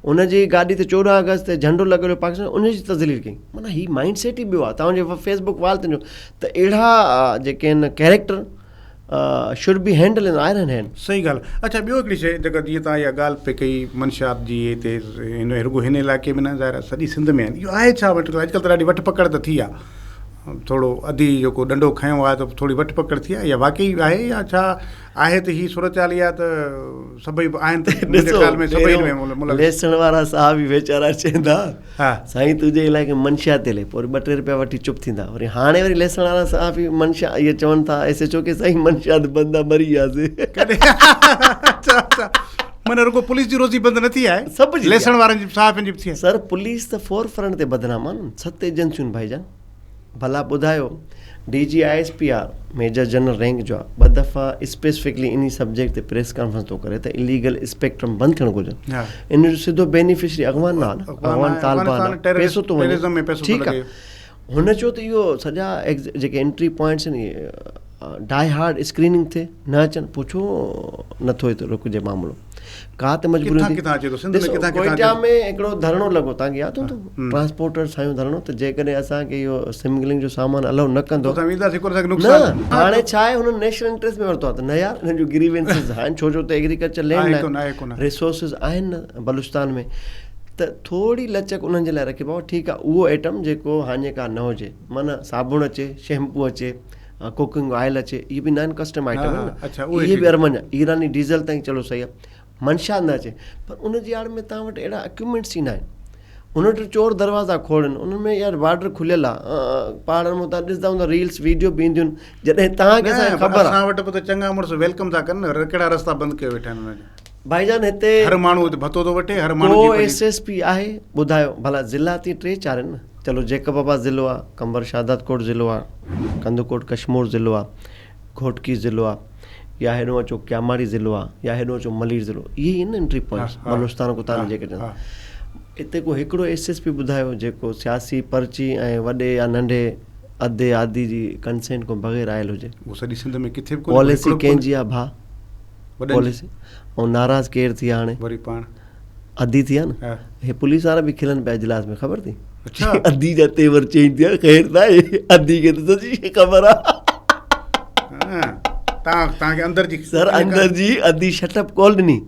Speaker 2: ان جي گاڏي تي 14 آگسٽ تي جهنڊو لڳل هيو پاڪستان ان جي تذليل ڪئي معنيٰ هي مائنڊ سيٽ ئي ٻيو آهي توهان جي فيس بڪ وال تنهنجو ته اهڙا جيڪي آهن character should be handle in iron hand.
Speaker 1: صحيح ڳالهه. اڇا ٻيو هڪڙي شيء جيڪا جيئن توهان اها ڳالهه پئي ڪئي منشيات جي هتي هن رڳو هن علائقي ۾ نه ظاهر آهي سڄي سنڌ ۾ آهن اهو آهي ڇا اڄڪلهه ته ڏاڍي وٺ پڪڙ ته ٿي آهي ٿورو ادي جيڪو ڏنڊو کنيو آهي ته ٿوري وٺ پڪڙ ٿي آهي يا واقعي آهي يا ڇا آهي ته هي صورتحال اها ته سڀئي آهن ته منهنجي خيال ۾ سڀئي ۾
Speaker 2: ملوث. ليسڻ وارا صاحب به ويچارا چوندا سائين تنهنجي علائقي ۾ منشيات هلي پوء وري ٻه ٽي روپيا وٺي چپ ٿيندا وري هاڻي وري ليسڻ وارا صاحب به منشا اهي چون ٿا ايس ايڇ او کي سائين منشيات بند آ مري وياسي.
Speaker 1: اڇا اڇا معنيٰ رڳو پوليس جي روزي بند نه ٿي آهي
Speaker 2: سڀ جي
Speaker 1: ليسڻ وارن جي صحافين جي به ٿي آهي.
Speaker 2: سر پوليس ته فور فرنٽ تي بدنام آ نه ست ايجنسيون ڀائي جان. ڀلا ٻڌايو D G I S P R major general rank جو آ ٻه دفعا اسپيسفڪلي انهي سبجيڪٽ تي پريس ڪانفرنس ٿو ڪري ته اليگل اسپيڪٽرم بند ٿيڻ گهرجن ان جو سڌو بينيفشري اغوان نه آ نه اغوان طالبان آ پيسو ٿو وڃي ٺيڪ آ هن چيو ته اهو سڄا جيڪي انٽري پوائنٽس آهن اهي ڊائي هارڊ اسڪريننگ ٿئي نه اچن پوء ڇو نٿو هتي رڪجي معاملو ڪا ته مجبوري
Speaker 1: ڪٿان ڪٿان اچي ٿو سنڌ ۾ ڪٿان ڪٿان
Speaker 2: ڪوئٽا ۾ هڪڙو ڌرڻو لڳو توهان کي ياد هوندو ٽرانسپورٽرز هنيو ڌرڻو ته جيڪڏهن اسان کي اهو سمگلنگ جو سامان الائو نه ڪندو
Speaker 1: اسان وينداسين ڪو اسان کي نقصان
Speaker 2: نه هاڻي ڇا آهي هنن نيشنل انٽريسٽ ۾ ورتو آهي ته نه يار هنن جون گريوينسز آهن ڇو جو ته ايگريڪلچر لينڊ آهي ريسورسز آهن نه بلوچستان ۾ ته ٿوري لچڪ انهن جي لاء رکي بابا ٺيڪ آهي اهو آئٽم جيڪو هاڃيڪار نه هجي معنيٰ صابڻ اچي شيمپو اچي ڪوڪنگ آئل اچي اهي به نان ڪسٽم آئٽم آهن نه اهي به اربن جا ايراني ڊيزل تائين چلو صحيح آهي منشا نه اچي پر ان جي آڙ ۾ توهان وٽ اهڙا اڪوپمينٽس ئي نه آهن ان وٽ چور دروازا کوڙن انهن ۾ يار بارڊر کليل آهي پهاڙن مان توهان ڏسندا هوندا ريلس ويڊيو به اينديون آهن جڏهن توهان کي اسان کي خبر
Speaker 1: آهي اسان وٽ به ته چڱا مڙس welcome ٿا ڪن نه ڪهڙا رستا بند ڪيو ويٺا آهن انهن جا
Speaker 2: ڀائي جان هتي
Speaker 1: هر ماڻهو هتي ڀتو ٿو وٺي هر ماڻهو
Speaker 2: ڪو ايس ايس پي آهي ٻڌايو ڀلا ضلع تي ٽي چار آهن نه چلو جيڪب آباد ضلعو آ قمبر شهدادڪوٽ ضلعو آ ڪنڌڪوٽ ڪشمور ضلعو آ گهوٽڪي ضلعو آ يا هيڏو اچو ڪياماڙي ضلعو آ يا هيڏو اچو ملير ضلعو اهي ئي آهن نه انٽري پوائنٽس بلوچستان کان تان جيڪي چون اتي ڪو هڪڙو ايس ايس پي ٻڌايو جيڪو سياسي پرچي ۽ وڏي يا ننڍي ادي آدي جي ڪنسينٽ کان بغير آيل هجي
Speaker 1: اهو سڄي سنڌ ۾ ڪٿي به ڪونهي
Speaker 2: پاليسي ڪنهن جي آ ڀاء پاليسي ۽ ناراض ڪير ٿي هاڻي؟
Speaker 1: وري پاڻ
Speaker 2: ادي ٿي آ نه. هي پوليس وارا به کلن پيا اجلاس ۾ خبر ٿي؟ اڇا ادي جا تيور چينج ٿيا خير ته آهي ادي کي ته سڄي شي خبر آ.
Speaker 1: تان تان کي اندر جي
Speaker 2: سر اندر جي ادي شٽ اپ ڪال ڏني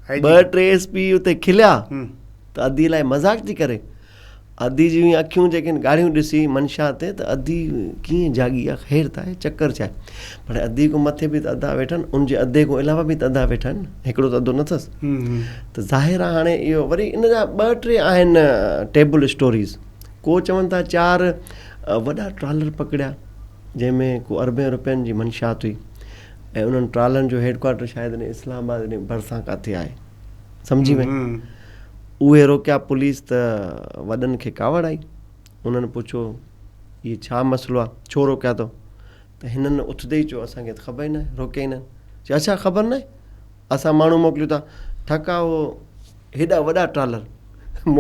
Speaker 2: ٻه ٽي ايس پي اتي کليا ته ادي لاء مذاق ٿي ڪري ادي جون اهي اکيون جيڪي آهن ڳاڙهيون ڏسي منشا تي ته ادي ڪيئن جاڳي آ خير ته آهي چڪر ڇا آهي پر ادي کان مٿي به ته ادا ويٺا آهن ان جي ادي کان علاوه به ته ادا ويٺا آهن هڪڙو ته ادو نه اٿس ته ظاهر آهي هاڻي اهو وري ان جا ٻه ٽي آهن ٽيبل اسٽوريز ڪو چون ٿا چار وڏا ٽرالر پڪڙيا جنهن ۾ ڪو اربين روپين جي منشيات هئي ۽ انهن ٽرالرن جو هيڊ ڪوارٽر شايد اسلام آباد ڀرسان ڪاٿي آهي سمجهي وئين. اهي روڪيا پوليس ته وڏن کي ڪاوڙ آئي. انهن پڇيو هي ڇا مسئلو آ ڇو روڪيا اٿو؟ ته هنن اٿندي ئي چيو اسان کي ته خبر ئي ناهي روڪيا ئي ناهن. چيو اڇا خبر ناهي اسان ماڻهو موڪليون ٿا. ٺڪا اهو هيڏا وڏا ٽرالر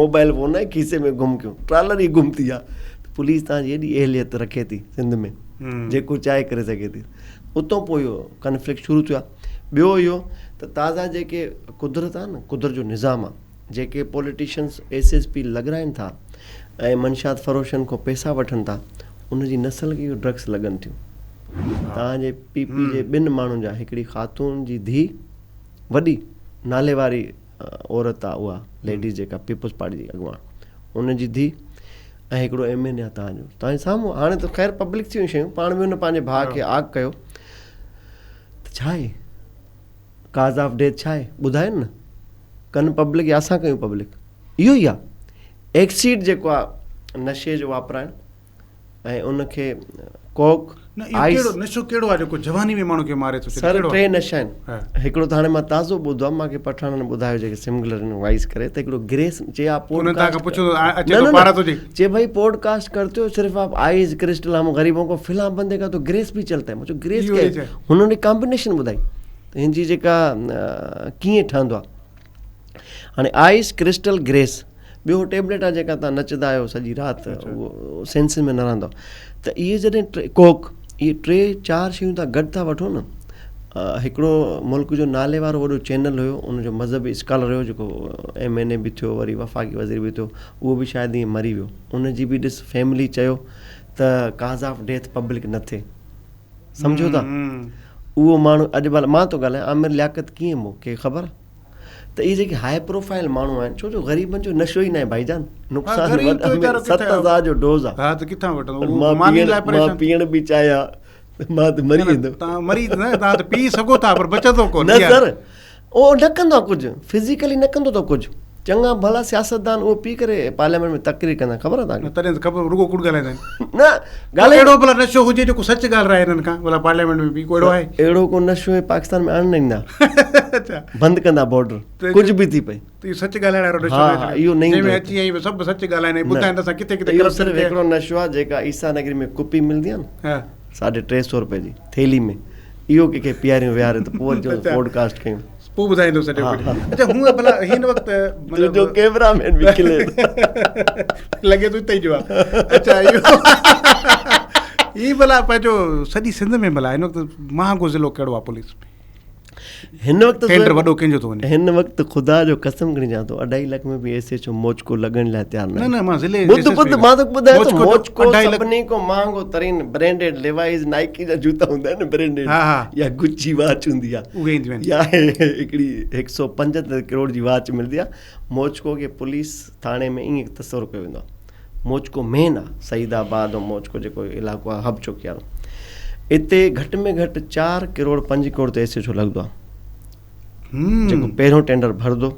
Speaker 2: موبائل فون آهي کيسي ۾ گم ڪيو ٽرالر ئي گم ٿي ويا. پوليس توهان جي ايڏي اهليت رکي ٿي سنڌ ۾ جيڪو چاهي ڪري سگهي ٿي. اتان پوء اهو ڪنفلڪٽ شروع ٿيو آهي. ٻيو اهو ته تازا جيڪي قدرت آهي نه قدرت جو نظام آهي جيڪي پوليٽيشنس ايس ايس پي لڳرائين ٿا ۽ منشيات فروشن کان پئسا وٺن ٿا ان جي نسل کي اهو ڊرگس لڳن ٿيون. توهان جي پي پي جي ٻن ماڻهن جا هڪڙي خاتون جي ڌيء وڏي نالي واري عورت آ اها ليڊيز جيڪا پيپلز پارٽي جي اڳواڻ ان جي ڌيء ۽ هڪڙو ايم اين اي آ توهان جو توهان جي سامهون هاڻي ته خير پبلڪ ٿي ويون شيون پاڻ به هن پنهنجي ڀاء کي آگ ڪيو ته ڇا آهي ڪاز آف ڊيٿ ڇا آهي ٻڌاين نه ڪن پبلڪ يا اسان ڪيون پبلڪ اهو ئي آ ايڪسيڊ جيڪو آ نشي جو واپرائڻ ۽ ان کي ڪوڪ،
Speaker 1: نه اهو ڪهڙو نشو ڪهڙو آهي جيڪو جواني ۾ ماڻهو کي ماري ٿو ڇڏي؟
Speaker 2: سر ٽي نشا آهن. هڪڙو ته هاڻي مان تازو ٻڌو آهي مان کي پٺاڻن ٻڌايو جيڪي سمگلر آهن وائس ڪري ته هڪڙو گريس چي آپ
Speaker 1: پوڊ ڪاسٽ نه نه
Speaker 2: چي ڀائي پوڊ ڪاسٽ ڪرتي هو صرف آپ آئس ڪرسٽل هم غريبون ڪو فلان بندي ڪا تو گريس به چلتا هي مان چيو گريس ڪيا هي هنن ڪامبينيشن ٻڌائي ته هن جي جيڪا ڪيئن ٺهندو آهي هاڻي آئس ڪرسٽل گريس ٻيو ٽيبليٽ آهي جيڪا تان نچندا آهيو سڄي رات اهو سينس ۾ نه رهندو ته اهي جڏهن ٽي ڪوڪ اهي ٽي چار شيون تان گڏ ٿا وٺو نه هڪڙو ملڪ جو نالي وارو وڏو چينل هيو ان جو مذهبي اسڪالر هيو جيڪو ايم اين اي به ٿيو وري وفاقي وزير به ٿيو اهو به شايد ائين مري ويو ان جي به ڏس فيملي چيو ته ڪاز آف ڊيٿ پبلڪ نه ٿئي سمجهو ٿا اهو ماڻهو اڄ ڀلا مان ٿو ڳالهايان عامر لياقت ڪيئن مئو ڪنهن کي خبر آهي ته اهي جيڪي هاء پروفائل ماڻهو آهن ڇو جو غريبن جو نشو ئي ناهي ڀائي جان نقصان 7000 جو ڊوز
Speaker 1: آهي ها ته ڪٿان وٺندو ماني لاء
Speaker 2: پريشان مان پيئڻ به چاهيان ته مان ته مري ويندم
Speaker 1: تان مري نه تان ته پي سگهو ٿا پر بچندو
Speaker 2: ڪو نه سر اهو نه ڪندو آهي ڪجهه فزيڪلي نه ڪندو اٿو ڪجهه چڱا ڀلا سياستدان اهو پي ڪري پارليامينٽ ۾ تقرير ڪندا
Speaker 1: خبر آهي
Speaker 2: توهان
Speaker 1: کي تڏهن ته خبر رڳو ڪوڙ ڳالهائيندا
Speaker 2: آهن نه ڳالهائي
Speaker 1: اهڙو ڀلا نشو هجي جيڪو سچ ڳالهرائي هنن کان ڀلا پارليامينٽ ۾ به ڪو اهڙو آهي
Speaker 2: اهڙو ڪو نشو هي پاڪستان ۾ آڻڻ نه ڏيندا بند ڪندا بارڊر ڪجهه به ٿي پئي
Speaker 1: ته اهو سچ ڳالهائڻ وارو نشو
Speaker 2: ها ها اهو نه
Speaker 1: ايندو جنهن ۾ اچي ۽ سڀ سچ ڳالهائين ۽ ٻڌائين ته اسان ڪٿي ڪٿي
Speaker 2: اهو صرف هڪڙو نشو آهي جيڪا عيسيٰ نگري ۾ ڪپي ملندي آهي نه ساڍي ٽي سو روپئي جي ٿيلهي ۾ اهو ڪنهن کي پياريون ويهاري ته پوء اچي پوڊ ڪاسٽ ڪيون.
Speaker 1: پوء ٻڌائيندو سڄو ڪجهه. اڇا هونء ڀلا هن وقت
Speaker 2: تنهنجو ڪيمرا مين به کلي ٿو.
Speaker 1: لڳي ٿو اتي ئي جو آ. اڇا اهو هي ڀلا پنهنجو سڄي سنڌ ۾ ڀلا هن وقت مهانگو ضلعو ڪهڙو آ پوليس ۾؟
Speaker 2: هن وقت
Speaker 1: ٽينڊر وڏو ڪنهن جو ٿو وڃي؟
Speaker 2: هن وقت خدا جو قسم کڻي چوان ٿو اڍائي لک ۾ به ايس ايڇ او موچڪو لڳڻ لاء تيار
Speaker 1: نه نه مان ضلعي
Speaker 2: ٻڌ ٻڌ مان توکي ٻڌايان ٿو موچڪو سڀني کان مهانگو ترين برينڊيڊ ليوائز نائڪي جا جوتا هوندا آهن نه برينڊيڊ يا گچي واچ هوندي
Speaker 1: آهي
Speaker 2: يا هڪڙي هڪ سو پنجهتر ڪروڙ جي واچ ملندي آهي موچڪو کي پوليس ٿاڻي ۾ ائين تصور ڪيو ويندو آهي موچڪو مين آ سعيد آباد ۽ موچڪو جيڪو علائقو آ حب چوڪي وارو اتي گهٽ ۾ گهٽ چار ڪروڙ پنج ڪروڙ تي ايس ايڇ او لڳندو آ جيڪو پهريون ٽينڊر ڀرندو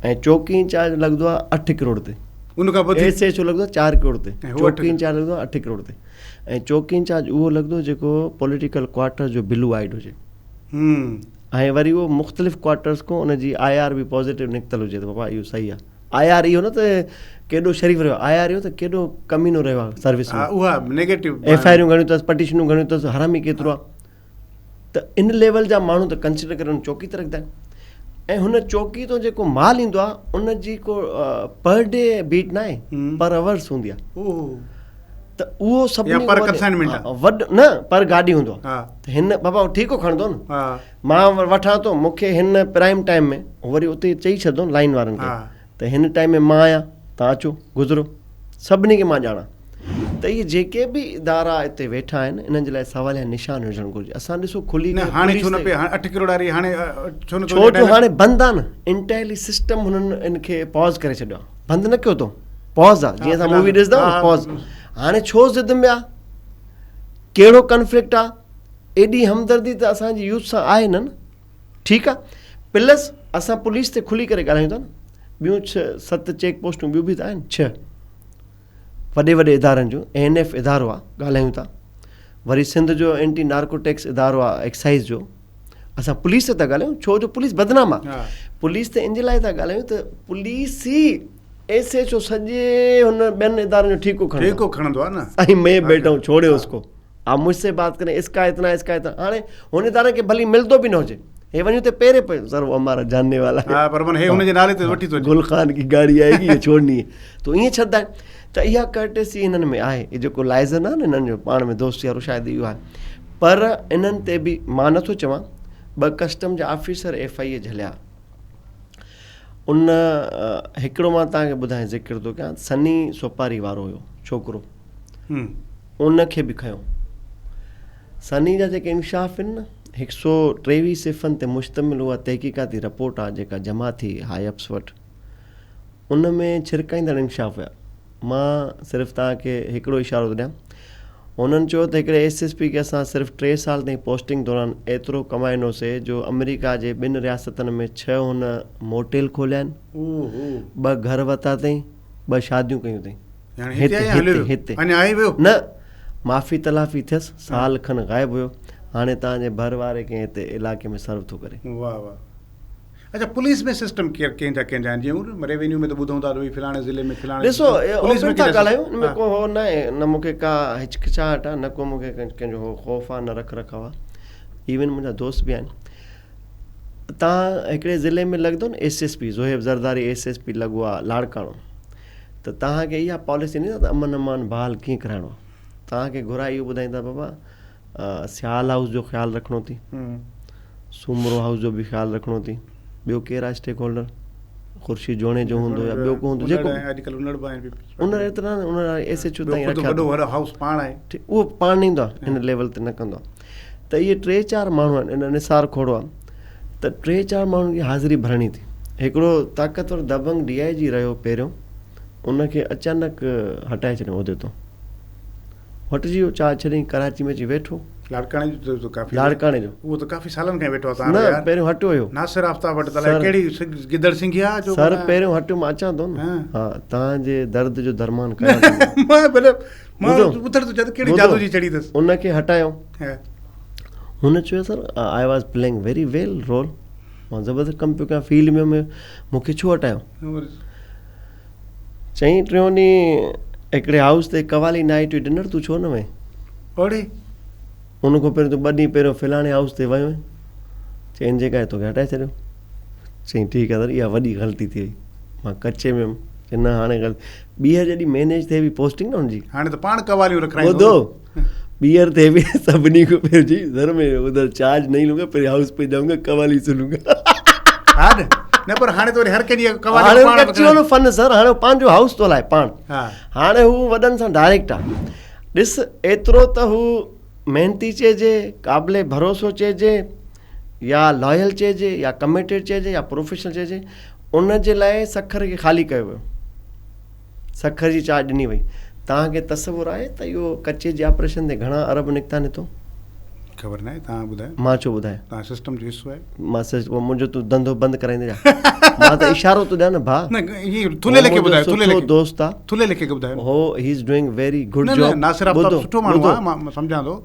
Speaker 2: ۽ چوڪي انچارج لڳندو آ اٺ ڪروڙ تي
Speaker 1: ان کان وڌيڪ
Speaker 2: ايس ايڇ او لڳندو آ چار ڪروڙ تي چوڪي انچارج لڳندو آ اٺ ڪروڙ تي ۽ چوڪي انچارج اهو لڳندو جيڪو پوليٽيڪل ڪوارٽر جو بلو آئيڊ هجي ۽ وري اهو مختلف ڪوارٽرز کان ان جي I R به پازيٽو نڪتل هجي ته بابا اهو صحيح آ I R اهو نه ته ڪيڏو شريف رهيو آهي I R اهو ته ڪيڏو ڪمينو رهيو آهي سروس
Speaker 1: ۾ اها نيگيٽو
Speaker 2: ايف I آريون گهڻيون اٿس پٽيشنون گهڻيون اٿس حرامي ڪيترو آهي ته ان ليول جا ماڻهو ته ڪنسيڊر ڪري ان چوڪي تي رکندا آهن ۽ هن چوڪي تون جيڪو مال ايندو آهي ان جي ڪو پر ڊي بيٽ نه آهي پر اورس هوندي آهي ته اهو
Speaker 1: سڀني پر ڪنسائنمينٽ
Speaker 2: وڏ نه پر گاڏي هوندو آهي ته هن بابا ٺيڪو کڻندو نه مان وٺان ٿو مون کي هن پرائم ٽائيم ۾ وري اتي چئي ڇڏندو لائين وارن کي ته هن ٽائيم ۾ مان آهيان تان اچو گذرو سڀني کي مان ڄاڻان ته اهي جيڪي به ادارا اتي ويٺا آهن انهن جي لاء سواليا نشان هجڻ گهرجي اسان ڏسو کلي
Speaker 1: نه هاڻي ڇو نه پي هاڻي 8 ڪروڙ واري هاڻي
Speaker 2: ڇو نه ڇو جو هاڻي بند آ نه انٽائرلي سسٽم هنن ان کي پاز ڪري ڇڏيو آ بند نه ڪيو تو پاز آ جيئن اسان مووي ڏسندا آهيون پاز هاڻي ڇو ضد ۾ آ ڪهڙو ڪنفلڪٽ آ ايڏي همدردي ته اسان جي يوٿ سان آهي نه نه ٺيڪ آ پلس اسان پوليس تي کلي ڪري ڳالهايون ٿا نه ٻيون ڇهه ست چيڪ پوسٽون ٻيون به ته آهن ڇهه وڏي وڏي ادارن جون اين ايف ادارو آ ڳالهايون ٿا وري سنڌ جو اينٽي نارڪوٽيڪس ادارو آ ايڪسائز جو اسان پوليس تي ٿا ڳالهايون ڇو جو پوليس بدنام آ پوليس تي ان جي لاء ٿا ڳالهايون ته پوليس ئي ايس ايڇ او سڄي هن ٻين ادارن جو ٺيڪو
Speaker 1: کڻندو ٺيڪو کڻندو آ نه
Speaker 2: سائين مين بيٺا هون ڇوڙي اس ڪو آپ مجھ سي بات ڪرين اس ڪا اتنا اس ڪا اتنا هاڻي هن اداري کي ڀلي ملندو به نه هجي هي وڃي اتي پيري پئي سر هو همارا جانني والا
Speaker 1: هي ها پر من هي هن جي نالي تي وٺي ٿو
Speaker 2: گل خان ڪي گاڙي آئي گي هي ڇوڙني هي تو ائين ڇڏدا آهن ته اها ڪرٽيسي هنن ۾ آهي هي جيڪو لائزن آهي نه هنن جو پاڻ ۾ دوستي وارو شايد اهو آهي پر انهن تي به مان نٿو چوان ٻه ڪسٽم جا آفيسر ايف I اي جهليا ان هڪڙو مان توهان کي ٻڌايان ذڪر ٿو ڪيان سني سوپاري وارو هيو ڇوڪرو ان کي به کنيو. سني جا جيڪي انڪشاف آهن نه هڪ سو ٽيويهه صفحن تي مشتمل اها تحقيقاتي رپورٽ آهي جيڪا جمع ٿي هاء اپس وٽ ان ۾ ڇرڪائيندڙ انڪشاف هيا. مان صرف توهان کي هڪڙو اشارو ٿو ڏيان. هنن چيو ته هڪڙي ايس ايس پي کي اسان صرف ٽي سال تائين پوسٽنگ دوران ايترو ڪمائينوسي جو آمريڪا جي ٻن رياستن ۾ ڇهه هن موٽيل کوليا آهن، ٻه گهر ورتا اٿئين، ٻه شاديون ڪيون اٿئين.
Speaker 1: هتي هتي
Speaker 2: هتي نه. معافي تلافي ٿيس سال کن غائب هيو هاڻي توهان جي ڀر واري ڪنهن هتي علائقي ۾ سرو ٿو ڪري.
Speaker 1: واه واه اڇا پوليس ۾ سسٽم ڪير ڪنهن جا ڪنهن جا آهن جيئن ريونيو ۾ ته ٻڌون ٿا ته ڀئي فلاڻي ضلعي ۾ فلاڻي
Speaker 2: ڏسو پوليس ۾ ٿا ڳالهايون ان ۾ ڪو هو نه آهي نه مون کي ڪا هچڪچاهٽ آهي نه ڪو مون کي ڪنهن جو خوف آهي نه رک رکاء آهي ايون منهنجا دوست به آهن توهان هڪڙي ضلعي ۾ لڳندو نه S S P Zohaib Zardari S S P لڳو آهي لاڙڪاڻو ته توهان کي اها پاليسي نه ته امن امان بحال ڪيئن ڪرائڻو آهي توهان کي گهرائي اهو ٻڌائيندا بابا سيال هائوس جو خيال رکڻو اٿئي سومرو هائوس جو به خيال رکڻو اٿئي ٻيو ڪير آهي اسٽيڪ هولڊر خورشيد جوڻيجو هوندو يا ٻيو ڪو هوندو جيڪو
Speaker 1: اڄڪلهه انڙ به آهن
Speaker 2: انڙ ايترا نه انڙ ايس ايڇ او تائين
Speaker 1: رکيا وڏو وڏو هائوس پاڻ آهي
Speaker 2: اهو پاڻ نه ايندو آهي ان ليول تي نه ڪندو آهي ته اهي ٽي چار ماڻهو آهن ان نثار کوڙو آهي ته ٽي چار ماڻهن کي حاضري ڀرڻي ٿي هڪڙو طاقتور دبنگ ڊي I جي رهيو پهريون ان کي اچانڪ هٽائي ڇڏيو عهدي تان هٽجي ويو چارج ڇڏي ڪراچي ۾ اچي ويٺو.
Speaker 1: لاڙڪاڻي جو ته ڪافي
Speaker 2: لاڙڪاڻي جو
Speaker 1: اهو ته ڪافي سالن کان ويٺو آ
Speaker 2: نه پهريون هٽيو هيو
Speaker 1: ناصر آفتاب وٽ ته الائي ڪهڙي گدڙ سنگهي آ
Speaker 2: جو سر پهريون هٽيو مان اچان ٿو نه ها توهان جي درد جو درمان ڪيان ٿو
Speaker 1: مان ڀلي مان ٻڌڻ ٿو چاهيان ته ڪهڙي جادو جي ڇڙي اٿس
Speaker 2: ان کي هٽايو هن چيو sir I was playing very well role مان زبردست ڪم پيو ڪيان فيلڊ ۾ مون کي ڇو هٽايو چيائين ٽيون ڏينهن هڪڙي هائوس تي قوالي نائيٽ هئي ڊنر تون ڇو نه وئين؟
Speaker 1: اڙي!
Speaker 2: ان کان پهريون تون ٻه ڏينهن پهريون فلاڻي هائوس تي ويو هئين. چيائين ان جي ڪري توکي هٽائي ڇڏيو. چيائين ٺيڪ آهي سر اها وڏي غلطي ٿي وئي. مان ڪچي ۾ هيم. چيائين نه هاڻي غلطي ٻيهر جڏهن مينيج ٿئي پئي پوسٽنگ نه هن جي.
Speaker 1: هاڻي ته پاڻ قواليون رکرائيندو.
Speaker 2: ٻڌو ٻيهر ٿئي پئي سڀني کان پهريون چيائين سر مين ادھر چارج نهين لونگا پهرين هائوس پي جائونگا قوالي سنونگا.
Speaker 1: ها نه نه پر هاڻي ته وري هر ڪنهن جي قوالي
Speaker 2: هاڻي پاڻ اچي ويو نه فن سر هاڻي پنهنجو هائوس ٿو هلائي پاڻ هاڻي هو وڏن سان ڊائريڪٽ آ ڏس ايترو ته هو محنتي چئجي قابل ڀروسو چئجي يا لائل چئجي يا ڪميٽيڊ چئجي يا پروفيشنل چئجي ان جي لاء سکر کي خالي ڪيو ويو سکر جي چارج ڏني وئي. توهان کي تصور آهي ته اهو ڪچي جي آپريشن تي گهڻا ارب نڪتا آهن هتو؟
Speaker 1: خبر ناهي توهان ٻڌايو.
Speaker 2: مان ڇو ٻڌايان؟
Speaker 1: توهان سسٽم جو حصو آهيو.
Speaker 2: مان سسٽم منهنجو تون ڌنڌو بند ڪرائيندين ڇا؟ مان ته اشارو ٿو ڏيان نه ڀاء.
Speaker 1: نه ائين ٿلهي ليکي ٻڌايو ٿلهي ليکي.
Speaker 2: سٺو دوست آ.
Speaker 1: ٿلهي ليکي ٻڌايو.
Speaker 2: هو he is doing very good job.
Speaker 1: نه نه ناصر آفتاب سٺو ماڻهو آ مان سمجهان ٿو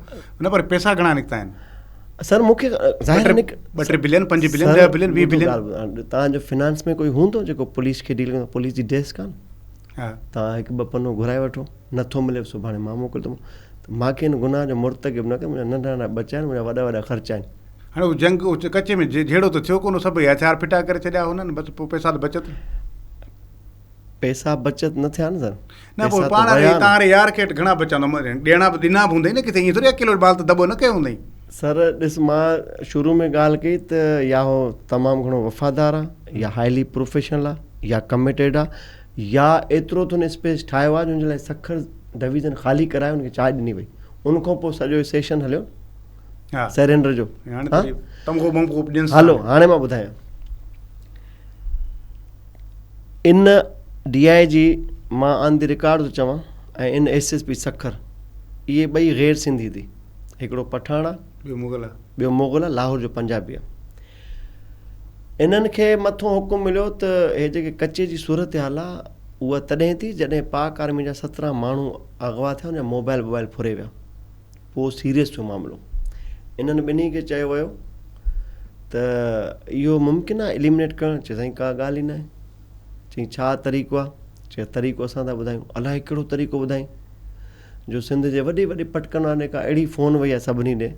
Speaker 1: نه پر پئسا گهڻا نڪتا آهن؟
Speaker 2: سر مون کي ظاهر
Speaker 1: نڪ ٻه ٽي بلين پنج بلين 10 بلين 20 بلين
Speaker 2: توهان جو فنانس ۾ ڪوئي هوندو جيڪو پوليس کي ڊيل ڪندو پوليس جي ڊيسڪ آ نه توهان هڪ ٻه پنو گهرائي وٺو نٿو ملي سڀاڻي مان موڪلندم مان کي ان گناهه جو مرتڪب نه ڪر منهنجا ننڍا ننڍا ٻچا آهن منهنجا وڏا وڏا خرچ آهن.
Speaker 1: هاڻي هو جنگ ڪچي ۾ جهيڙو ته ٿيو ڪونه سڀئي هٿيار ڦٽا ڪري ڇڏيا هنن بس پوء پئسا ته بچت.
Speaker 2: پئسا بچت نه ٿيا نه سر.
Speaker 1: نه پوء پاڻ ري تان ري يار کي گهڻا بچندو ڏيڻا به ڏنا به هوندئي نه ڪٿي ائين ٿوري اڪيلو بال ته دٻو نه ڪيو هوندئي.
Speaker 2: سر ڏس مان شروع ۾ ڳالهه ڪئي ته يا هو تمام گهڻو وفادار آ يا هائلي پروفيشنل آ يا ڪميٽيڊ آ يا ايترو ته هن اسپيس ٺاهيو آ جو هن جي لاء سکر ڊويزن خالي ڪرائي هن کي چارج ڏني وئي ان کان پوء سڄو سيشن هليو سرينڊر جو هلو هاڻي مان ٻڌايان ان ڊي I جي مان آن the record ٿو چوان ۽ ان ايس ايس پي سکر اهي ٻئي غير سنڌي ٿي هڪڙو پٺاڻ آ
Speaker 1: ٻيو مغل آ
Speaker 2: ٻيو مغل آ لاهور جو پنجابي آ انهن کي مٿون حڪم مليو ته هي جيڪي ڪچي جي صورتحال آ اها تڏهن ٿي جڏهن پاڪ آرمي جا 17 ماڻهو اغوا ٿيا ان جا موبائل ووبائل ڦري ويا پوء سيريس ٿيو معاملو انهن ٻنهي کي چيو ويو ته اهو ممڪن آهي اليمنيٽ ڪرڻ چي سائين ڪا ڳالهه ئي ناهي چي ڇا طريقو آهي چي طريقو اسان ٿا ٻڌايون الائي ڪهڙو طريقو ٻڌائين جو سنڌ جي وڏي وڏي پٽڪن وارن ڏي ڪا اهڙي فون وئي آهي سڀني ڏي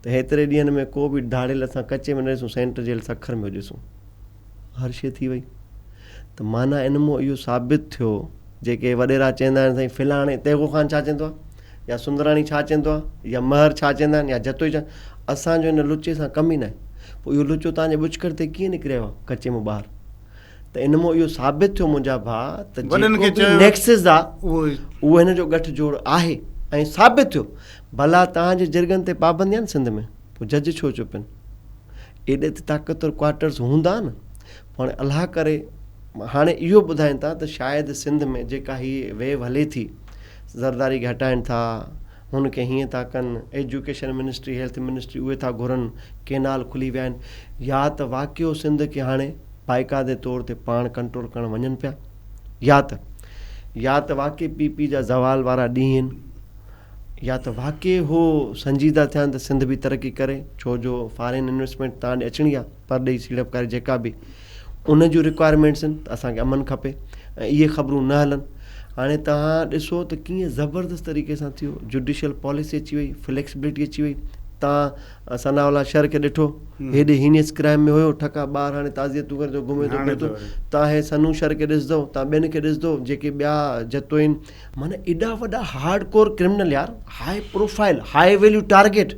Speaker 2: ته هيتري ڏينهن ۾ ڪو به ڌاڙيل اسان ڪچي ۾ نه ڏسون سينٽر جيل سکر ۾ ڏسون هر شيء ٿي وئي ته معنيٰ ان مون اهو ثابت ٿيو جيڪي وڏيرا چوندا آهن سائين فلاڻي تيغو خان ڇا چوندو آهي يا سندراڻي ڇا چوندو آهي يا مهر ڇا چوندا آهن يا جتوئي ڇا اسان جو ان لچي سان ڪم ئي ناهي پوء اهو لچو توهان جي ٻچڪڙ تي ڪيئن نڪري آيو آهي ڪچي مون ٻاهر ته ان مون اهو ثابت ٿيو منهنجا ڀاء ته جيڪو به نيڪسز آ اهو هن جو ڳٺ جوڙ آهي ۽ ثابت ٿيو ڀلا توهان جي جرڳن تي پابندي آهي نه سنڌ ۾ پوء جج ڇو چپ آهن؟ ايڏي ته طاقتور ڪوارٽرز هوندا نه. پوء هاڻي الله ڪري هاڻي اهو ٻڌائين ٿا ته شايد سنڌ ۾ جيڪا هي ويو هلي ٿي زرداري کي هٽائين ٿا هن کي هيئن ٿا ڪن ايجوڪيشن منسٽري هيلٿ منسٽري اهي ٿا گهرن ڪينال کلي ويا آهن يا ته واقعو سنڌ کي هاڻي باقاعدي طور تي پاڻ ڪنٽرول ڪرڻ وڃن پيا يا ته يا ته واقعي پي پي جا زوال وارا ڏينهن آهن. يا ته واقعي هو سنجيده ٿين ته سنڌ به ترقي ڪري ڇو جو فارين انويسٽمينٽ تان ڏي اچڻي آ پرڏيهي سيڙپڪاري جيڪا به ان جون رڪوائرمينٽس آهن ته اسان کي امن کپي ۽ اهي خبرون نه هلن هاڻي توهان ڏسو ته ڪيئن زبردست طريقي سان ٿيو جوڊيشل پاليسي اچي وئي فليڪسبلٽي اچي وئي تان ثناء الله شر کي ڏٺو هيڏي هينيس ڪرائم ۾ هيو ٺڪا ٻاهر هاڻي تعزيتون ڪري ٿو گهمي ٿو ڦري ٿو تان هي سنو شر کي ڏسندو تان ٻين کي ڏسندو جيڪي ٻيا جتوئين معنيٰ ايڏا وڏا هارڊ ڪور ڪرمنل يار high profile high value target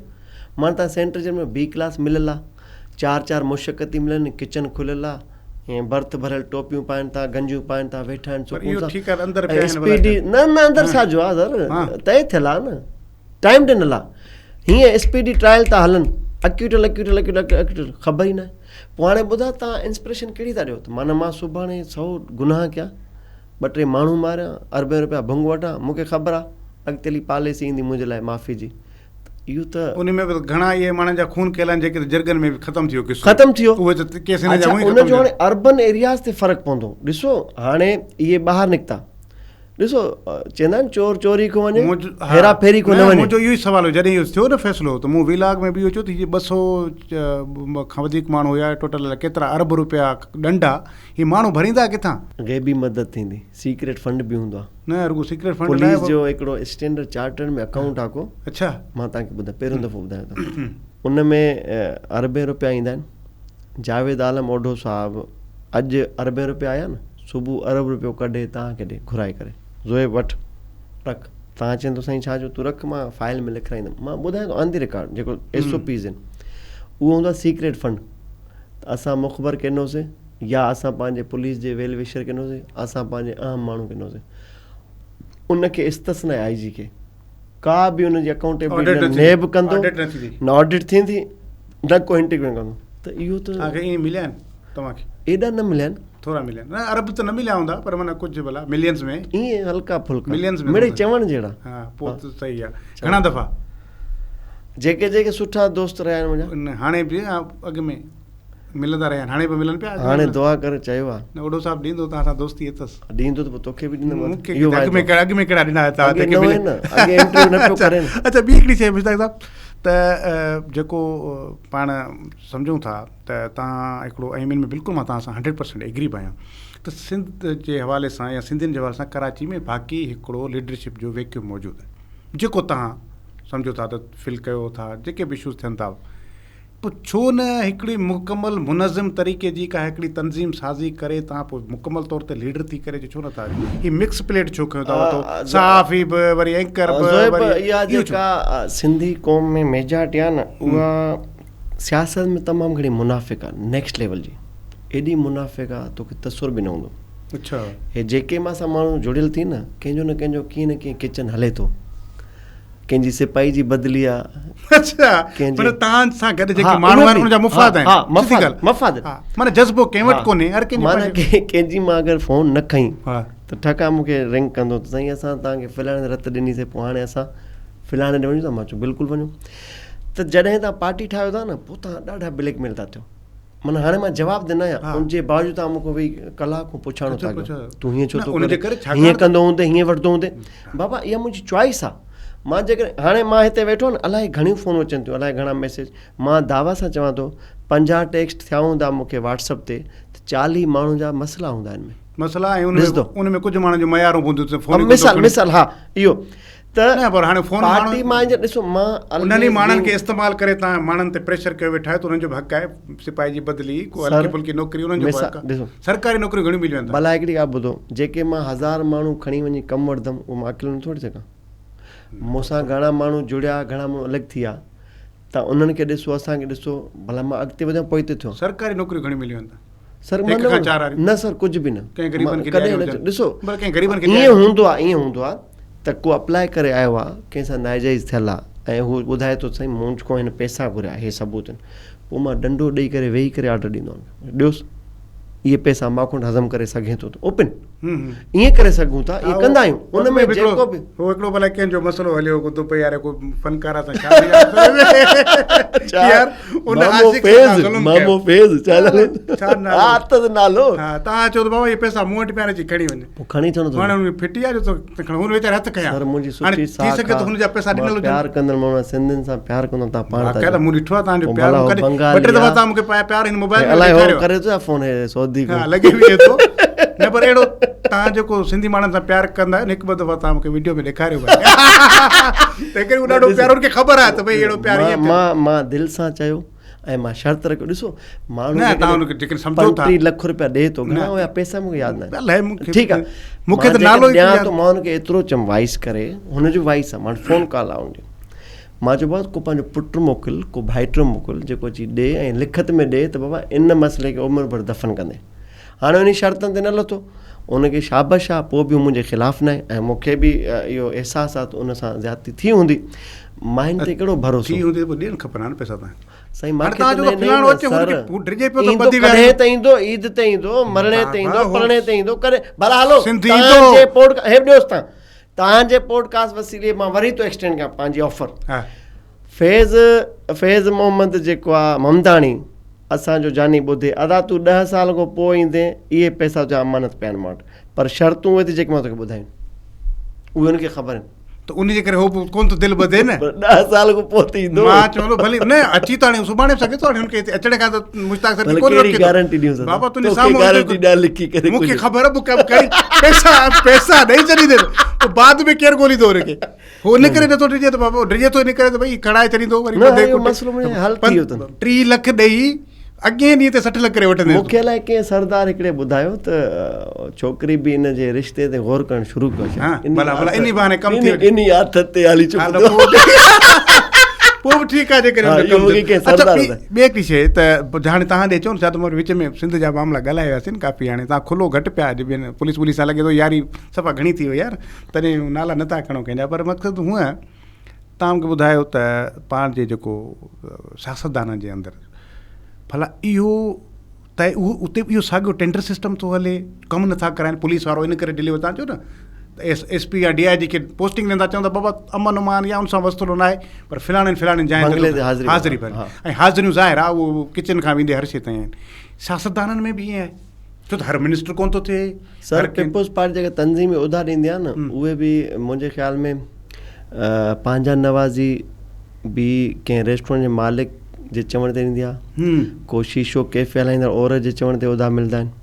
Speaker 2: معنيٰ تان سينٽر جيل ۾ بي ڪلاس مليل آ چار چار مشقتي ملن ڪچن کليل آ ۽ برٿ ڀريل ٽوپيون پائن ٿا گنجيون پائن ٿا ويٺا آهن
Speaker 1: سڪون سان ٺيڪ آ اندر پيا آهن ڀلا
Speaker 2: نه نه اندر ڇا جو آ سر طئي ٿيل آ نه ٽائيم ڏنل آ هيئن اسپيڊي ٽرائل ٿا هلن اڪيوٽل اڪيوٽل اڪيوٽل اڪيوٽل خبر ئي ناهي پوء هاڻي ٻڌا تان انسپريشن ڪهڙي ٿا ڏيو ته معنيٰ مان سڀاڻي سو گناهه ڪيان ٻه ٽي ماڻهو ماريان، اربين روپيا ڀنگ وٺان، مون کي خبر آ اڳتي هلي پاليسي ايندي منهنجي لاء معافي جي ته اهو ته.
Speaker 1: انهي ۾ به گهڻا اهي ماڻهن جا خون ڪيل آهن جيڪي ته جرڳن ۾ به ختم ٿي ويو قصو.
Speaker 2: ختم ٿي ويو.
Speaker 1: اهي ته ڪيس هن جا
Speaker 2: اڇا
Speaker 1: اونئي
Speaker 2: ان
Speaker 1: ختم
Speaker 2: جو
Speaker 1: ٿي
Speaker 2: هاڻي
Speaker 1: ويا.
Speaker 2: اربن ايرياز تي فرق پوندو. ڏسو هاڻي اهي ٻاهر نڪتا. ڏسو چوندا آهن چور چوري کان وڃي هيرا ڦيري کان نه وڃي.
Speaker 1: منهنجو اهو ئي سوال هو جڏهن اهو ٿيو نه فيصلو ته مون وي لاگ ۾ به اهو چيو ته هي 200 کان وڌيڪ ماڻهو هيا ٽوٽل الائي ڪيترا ارب روپيا ڏنڊ آ هي ماڻهو ڀريندا ڪٿان؟
Speaker 2: غيبي مدد ٿيندي سيڪريٽ فنڊ به هوندو آ.
Speaker 1: نه رڳو سيڪريٽ فنڊ
Speaker 2: پوليس جو هڪڙو اسٽينڊرڊ چارٽرڊ ۾ اڪائونٽ آ ڪو.
Speaker 1: اڇا.
Speaker 2: مان توهان کي ٻڌايان پهريون دفعو ٻڌايان ٿو ان ۾ اربين روپيا ايندا آهن جاويد عالم اوڍو صاحب اڄ اربين روپيا آيا نه صبح ارب روپيو ڪڍي توهان کي ڏي گهرائي ڪري زوهيب وٺ رک توهان چوندو سائين ڇا جو تون رک مان فائل ۾ لکرائيندم مان ٻڌايان ٿو آن the record جيڪو ايس او پيز آهن اهو هوندو آهي سيڪريٽ فنڊ ته اسان مخبر کي ڏنوسين يا اسان پنهنجي پوليس جي ويل وشر کي ڏنوسين اسان پنهنجي اهم ماڻهو کي ڏنوسين ان کي استثنا آئي جي کي ڪا به ان جي اڪائونٽيبلٽي نه نيب ڪندو نه آڊٽ ٿيندي نه ڪو انٽيگريشن ڪندو ته اهو ته
Speaker 1: توهان کي ائين مليا آهن توهان کي
Speaker 2: ايڏا نه مليا آهن
Speaker 1: ٿورا مليا آهن نه ارب ته نه مليا هوندا پر معنيٰ ڪجهه ڀلا ملينز ۾
Speaker 2: ائين هلڪا ڦلڪا ملينز ۾ مڙئي چوڻ جهڙا
Speaker 1: ها پوء ته صحيح آهي گهڻا دفعا
Speaker 2: جيڪي جيڪي سٺا دوست رهيا آهن منهنجا
Speaker 1: هاڻي به اڳ ۾ ملندا رهيا آهن هاڻي به ملن پيا
Speaker 2: هاڻي دعا ڪر چيو آ
Speaker 1: نه اوڍو صاحب ڏيندو توهان سان دوستي اٿس
Speaker 2: ڏيندو ته پوء توکي به ڏيندم
Speaker 1: مون کي اڳ ۾ ڪهڙا اڳ ۾ ڪهڙا ڏنا
Speaker 2: توهان جيڪي ملي نه اڳي انٽرويو نه پيو ڪرين
Speaker 1: اڇا ٻي هڪڙي شيء مشتاق صاحب ته جيڪو پاڻ سمجهون ٿا ته توهان هڪڙو ۽ ان ۾ بلڪل مان توهان سان 100% ايگري به آهيان ته سنڌ جي حوالي سان يا سنڌين جي حوالي سان ڪراچي ۾ باقي هڪڙو ليڊرشپ جو ويڪيوم موجود آهي جيڪو توهان سمجهو ٿا ته فل ڪيو ٿا جيڪي به اشوز ٿين ٿا پوء ڇو نه هڪڙي مڪمل منظم طريقي جي ڪا هڪڙي تنظيم سازي ڪري توهان پوء مڪمل طور تي ليڊر ٿي ڪري ڇو نه ٿا هي مڪس پليٽ ڇو کنيو ٿا وتو صحافي به وري اينڪر به
Speaker 2: زويب اها جيڪا سنڌي قوم ۾ ميجارٽي آهي نه اها سياست ۾ تمام گهڻي منافق آهي نيڪسٽ ليول جي ايڏي منافق آهي توکي تصور به نه هوندو
Speaker 1: اڇا
Speaker 2: هي جيڪي مان سان ماڻهو جڙيل ٿي نه ڪنهن جو نه ڪنهن جو ڪيئن نه ڪيئن ڪچن هلي ٿو ڪنهن جي سپاهي جي بدلي آ.
Speaker 1: اڇا
Speaker 2: ڪنهن جي
Speaker 1: پر توهان سان گڏ جيڪي ماڻهو آهن ان جا مفاد آهن
Speaker 2: ها مفاد مفاد
Speaker 1: ها معنيٰ جذبو ڪنهن وٽ ڪونهي هر ڪنهن
Speaker 2: معنيٰ ڪنهن جي مان اگر فون نه کنئي ته ٺڪا مون کي رنگ ڪندو ته سائين اسان توهان کي فلاڻي رت ڏني سي پوء هاڻي اسان فلاڻي ڏي وڃون ٿا مان چيو بلڪل وڃو ته جڏهن توهان پارٽي ٺاهيو ٿا نه پوء توهان ڏاڍا بليڪ ميل ٿا ٿيو معنيٰ هاڻي مان جواب ڏنا آهيان ان جي باوجود توهان مون کان ويهي ڪلاڪ کان پڇاڻو ٿا ڪيو تون هيئن ڇو ٿو ڪرين هيئن ڪندو هوندين هيئن وٺندو هوندين بابا اها منهنجي چوائس آهي مان جيڪڏهن هاڻي مان هتي ويٺو آهيان نه الائي گهڻيون فونون اچن ٿيون الائي گهڻا ميسيج مان دعويٰ سان چوان ٿو 50 ٽيڪسٽ ٿيا هوندا مون کي واٽس اپ تي ته 40 ماڻهن جا مسئلا هوندا آهن ۾
Speaker 1: مسئلا ۽ ان ۾ ان ۾ ڪجهه ماڻهن جون ميارون به هونديون ته
Speaker 2: فون مثال مثال ها اهو
Speaker 1: ته نه پر هاڻي فون
Speaker 2: پارٽي مان جي ڏسو مان
Speaker 1: انهن ئي ماڻهن کي استعمال ڪري تان ماڻهن تي پريشر ڪيو ويٺا آهيو ته انهن جو به حق آهي سپاهي جي بدلي ڪو هلڪي ڦلڪي نوڪري انهن جو به حق آهي سرڪاري نوڪريون گهڻيون مليون آهن
Speaker 2: ڀلا هڪڙي ڳالهه ٻڌو جيڪي مان هزار ماڻهو کڻي وڃي ڪم وٺندم اهو مان اڪيلو نٿو وٺي سگهان مون سان گهڻا ماڻهو جڙيا گهڻا ماڻهو الڳ ٿي ويا ته انهن کي ڏسو اسان کي ڏسو ڀلا مان اڳتي وڌان پوئتي ٿيو
Speaker 1: سرڪاري نوڪريون گهڻيون مليون آهن
Speaker 2: سر مان نه سر ڪجهه به نه
Speaker 1: ڪنهن غريبن کي ڪڏهن
Speaker 2: نه ڏسو ڪنهن غريبن کي ائين هوندو آهي ائين هوندو آهي ته ڪو اپلاء ڪري آيو آهي ڪنهن سان ناجائز ٿيل آهي ۽ هو ٻڌائي ٿو سائين مون کان هن پئسا گهريا هي ثبوت آهن پوء مان ڏنڊو ڏئي ڪري ويهي ڪري آرڊر ڏيندو آهيان ڏيوس اهي پئسا مان کان هضم ڪري سگهين ٿو ته اوپن. ائين ڪري سگهون ٿا ائين ڪندا آهيون ان ۾ جيڪو به
Speaker 1: هو هڪڙو ڀلا ڪنهن جو مسئلو هليو ڪو دبئي واري ڪو فنڪار سان شادي
Speaker 2: يار ان عاشق سان ظلم ڪيو مامو فيض ڇا نالو
Speaker 1: ڇا نالو ها
Speaker 2: اٿس نالو
Speaker 1: ها توهان چئو ته بابا هي پئسا مون وٽ پيا آهن اچي کڻي وڃ
Speaker 2: پوء کڻي ڇو نٿو
Speaker 1: هاڻي هن ڦٽي آ جو تو کڻ هن ويچاري هٿ کنيا
Speaker 2: سر منهنجي سٺي
Speaker 1: ساک ٿي سگهي ٿو هن جا پئسا ڏنل
Speaker 2: هجن پيار ڪندڙ ماڻهو سنڌين سان پيار ڪندو تان پاڻ
Speaker 1: ته مون ڏٺو آ توهان جو پيار ڪڏهن ٻه ٽي دفعا توهان مون کي پيار هن موبائل
Speaker 2: ۾ الائي هو ڪري ٿو يا فون هي سعودي
Speaker 1: ها لڳي به ٿو نه پر اهڙو توهان جيڪو سنڌي ماڻهن سان پيار ڪندا آهيو هڪ ٻه دفعا توهان مون کي ويڊيو ۾ ڏيکاريو تنهن ڪري ڏاڍو پيار ان کي خبر آهي ته ڀئي اهڙو پيار
Speaker 2: ائين مان مان دل سان چيو ۽ مان شرط رکيو ڏسو
Speaker 1: ماڻهو نه توهان ان کي جيڪڏهن سمجهو ٿا
Speaker 2: 35 لک روپيا ڏي ٿو گهڻا هيا پئسا مون کي ياد
Speaker 1: نه الائي مون
Speaker 2: کي ٺيڪ آهي
Speaker 1: مون کي ته نالو
Speaker 2: ئي ڏيان ٿو مان ان کي ايترو چيم وائس ڪري هن جو وائس آهي مان فون ڪال آهي ان جي مان چيو بابا ڪو پنهنجو پٽ موڪل ڪو ڀائٽو موڪل جيڪو اچي ڏي ۽ لکت ۾ ڏي ته بابا ان مسئلي کي عمر ڀر دفن ڪندين هاڻي انهي شرطن تي نه لٿو ان کي شابش آ پوء به هو منهنجي خلاف ناهي ۽ مون کي به اهو احساس آ ته ان سان زيادتي ٿي هوندي مان هن تي ڪهڙو ڀروسو
Speaker 1: ٿي هوندي ته پوء ڏيڻ کپن ها نه پئسا
Speaker 2: تان سائين مان کي ته نه نه سر ايندو ڪڏهن ته ايندو عيد تي ايندو مرڻي تي ايندو پرڻي تي ايندو ڪڏهن ڀلا هلو
Speaker 1: توهان
Speaker 2: جي پوڊ هي به ڏيوس تان توهان جي پوڊڪاسٽ وسيلي مان وري ٿو ايڪسٽينڊ ڪيان پنهنجي آفر فيض فيض محمد جيڪو آ ممداڻي اسان جو جاني ٻڌي ادا تون ڏهه سال کان پوء ايندين اهي پئسا تنهنجا امانت پيا آهن مان وٽ پر شرطون اهي اٿئي جيڪي مان توکي ٻڌايون اهي هن کي خبر آهن.
Speaker 1: ته ان جي ڪري هو به ڪونه ٿو دل ٻڌي نه.
Speaker 2: پر ڏهه سال کان پوء ته ايندو.
Speaker 1: مان چوان ٿو ڀلي نه اچي ته هاڻي سڀاڻي به سگهي ٿو هاڻي هن کي هتي اچڻ کان ته مشتاق سر
Speaker 2: ڪونه روڪي ٿو. گارنٽي ڏيون
Speaker 1: بابا تنهنجي سامهون
Speaker 2: گارنٽي ڏيان لکي
Speaker 1: ڪري مون کي خبر به ڪم ڪري پئسا پئسا ڏئي ڇڏيندين پوء بعد ۾ ڪير ڳوليندو هن کي. هو ان ڪري نٿو ڊڄي ته بابا ڊڄي ٿو ان ڪري ته ڀئي کڻائي ڇڏيندو
Speaker 2: وري ٻڌي ڪٽي مسئلو ۾ حل ٿي ويو اٿن
Speaker 1: 3 لک ڏئي اڳئين ڏينهن تي 60 لک ڪري وٺندين
Speaker 2: مون کي الائي ڪنهن سردار هڪڙي ٻڌايو ته ڇوڪري به ان جي رشتي تي غور ڪرڻ شروع ڪيو
Speaker 1: ها ڀلا ڀلا انهي بهاني ڪم ٿي
Speaker 2: وڃي انهي آٿت تي هلي
Speaker 1: چڪو پوء به ٺيڪ آهي
Speaker 2: جيڪڏهن
Speaker 1: اڇا ٻي هڪڙي شيء ته هاڻي توهان ڏي اچون ڇا ته وچ ۾ سنڌ جا معاملا ڳالهايا وياسين ڪافي هاڻي توهان کلو گهٽ پيا اڄ ٻين پوليس ووليس سان لڳي ٿو ياري صفا گهڻي ٿي وئي يار تڏهن نالا نه ٿا کڻو ڪنهن جا پر مقصد هونء توهان مونکي ٻڌايو ته پاڻ جي جيڪو سياستدانن جي اندر ڀلا اهو ته اهو اتي به اهو ساڳيو ٽينڊر سسٽم ٿو هلي ڪم نٿا ڪرائن پوليس وارو ان ڪري ڊليور تان چئو نه ايس ايس پي يا ڊي I جي کي پوسٽنگ ڏيندا چوندا بابا امن امان يا ان سان واسطو نه آهي پر فلاڻين فلاڻين جاين
Speaker 2: تي
Speaker 1: حاضري ڀر ۽ حاضريون ظاهر آهي اهو ڪچن کان ويندي هر شي تائين آهن سياستدانن ۾ به ائين آهي ڇو ته هر منسٽر ڪونه ٿو ٿئي.
Speaker 2: سر پيپلز پارٽي جيڪا تنظيمي عهدا ڏيندي آهي نه اهي به منهنجي خيال ۾ پنهنجا نوازي به ڪنهن ريسٽورنٽ جي مالڪ جي چوڻ تي ڏيندي آهي ڪو شيشو ڪيفي هلائيندڙ عورت جي چوڻ تي عهدا ملدا آهن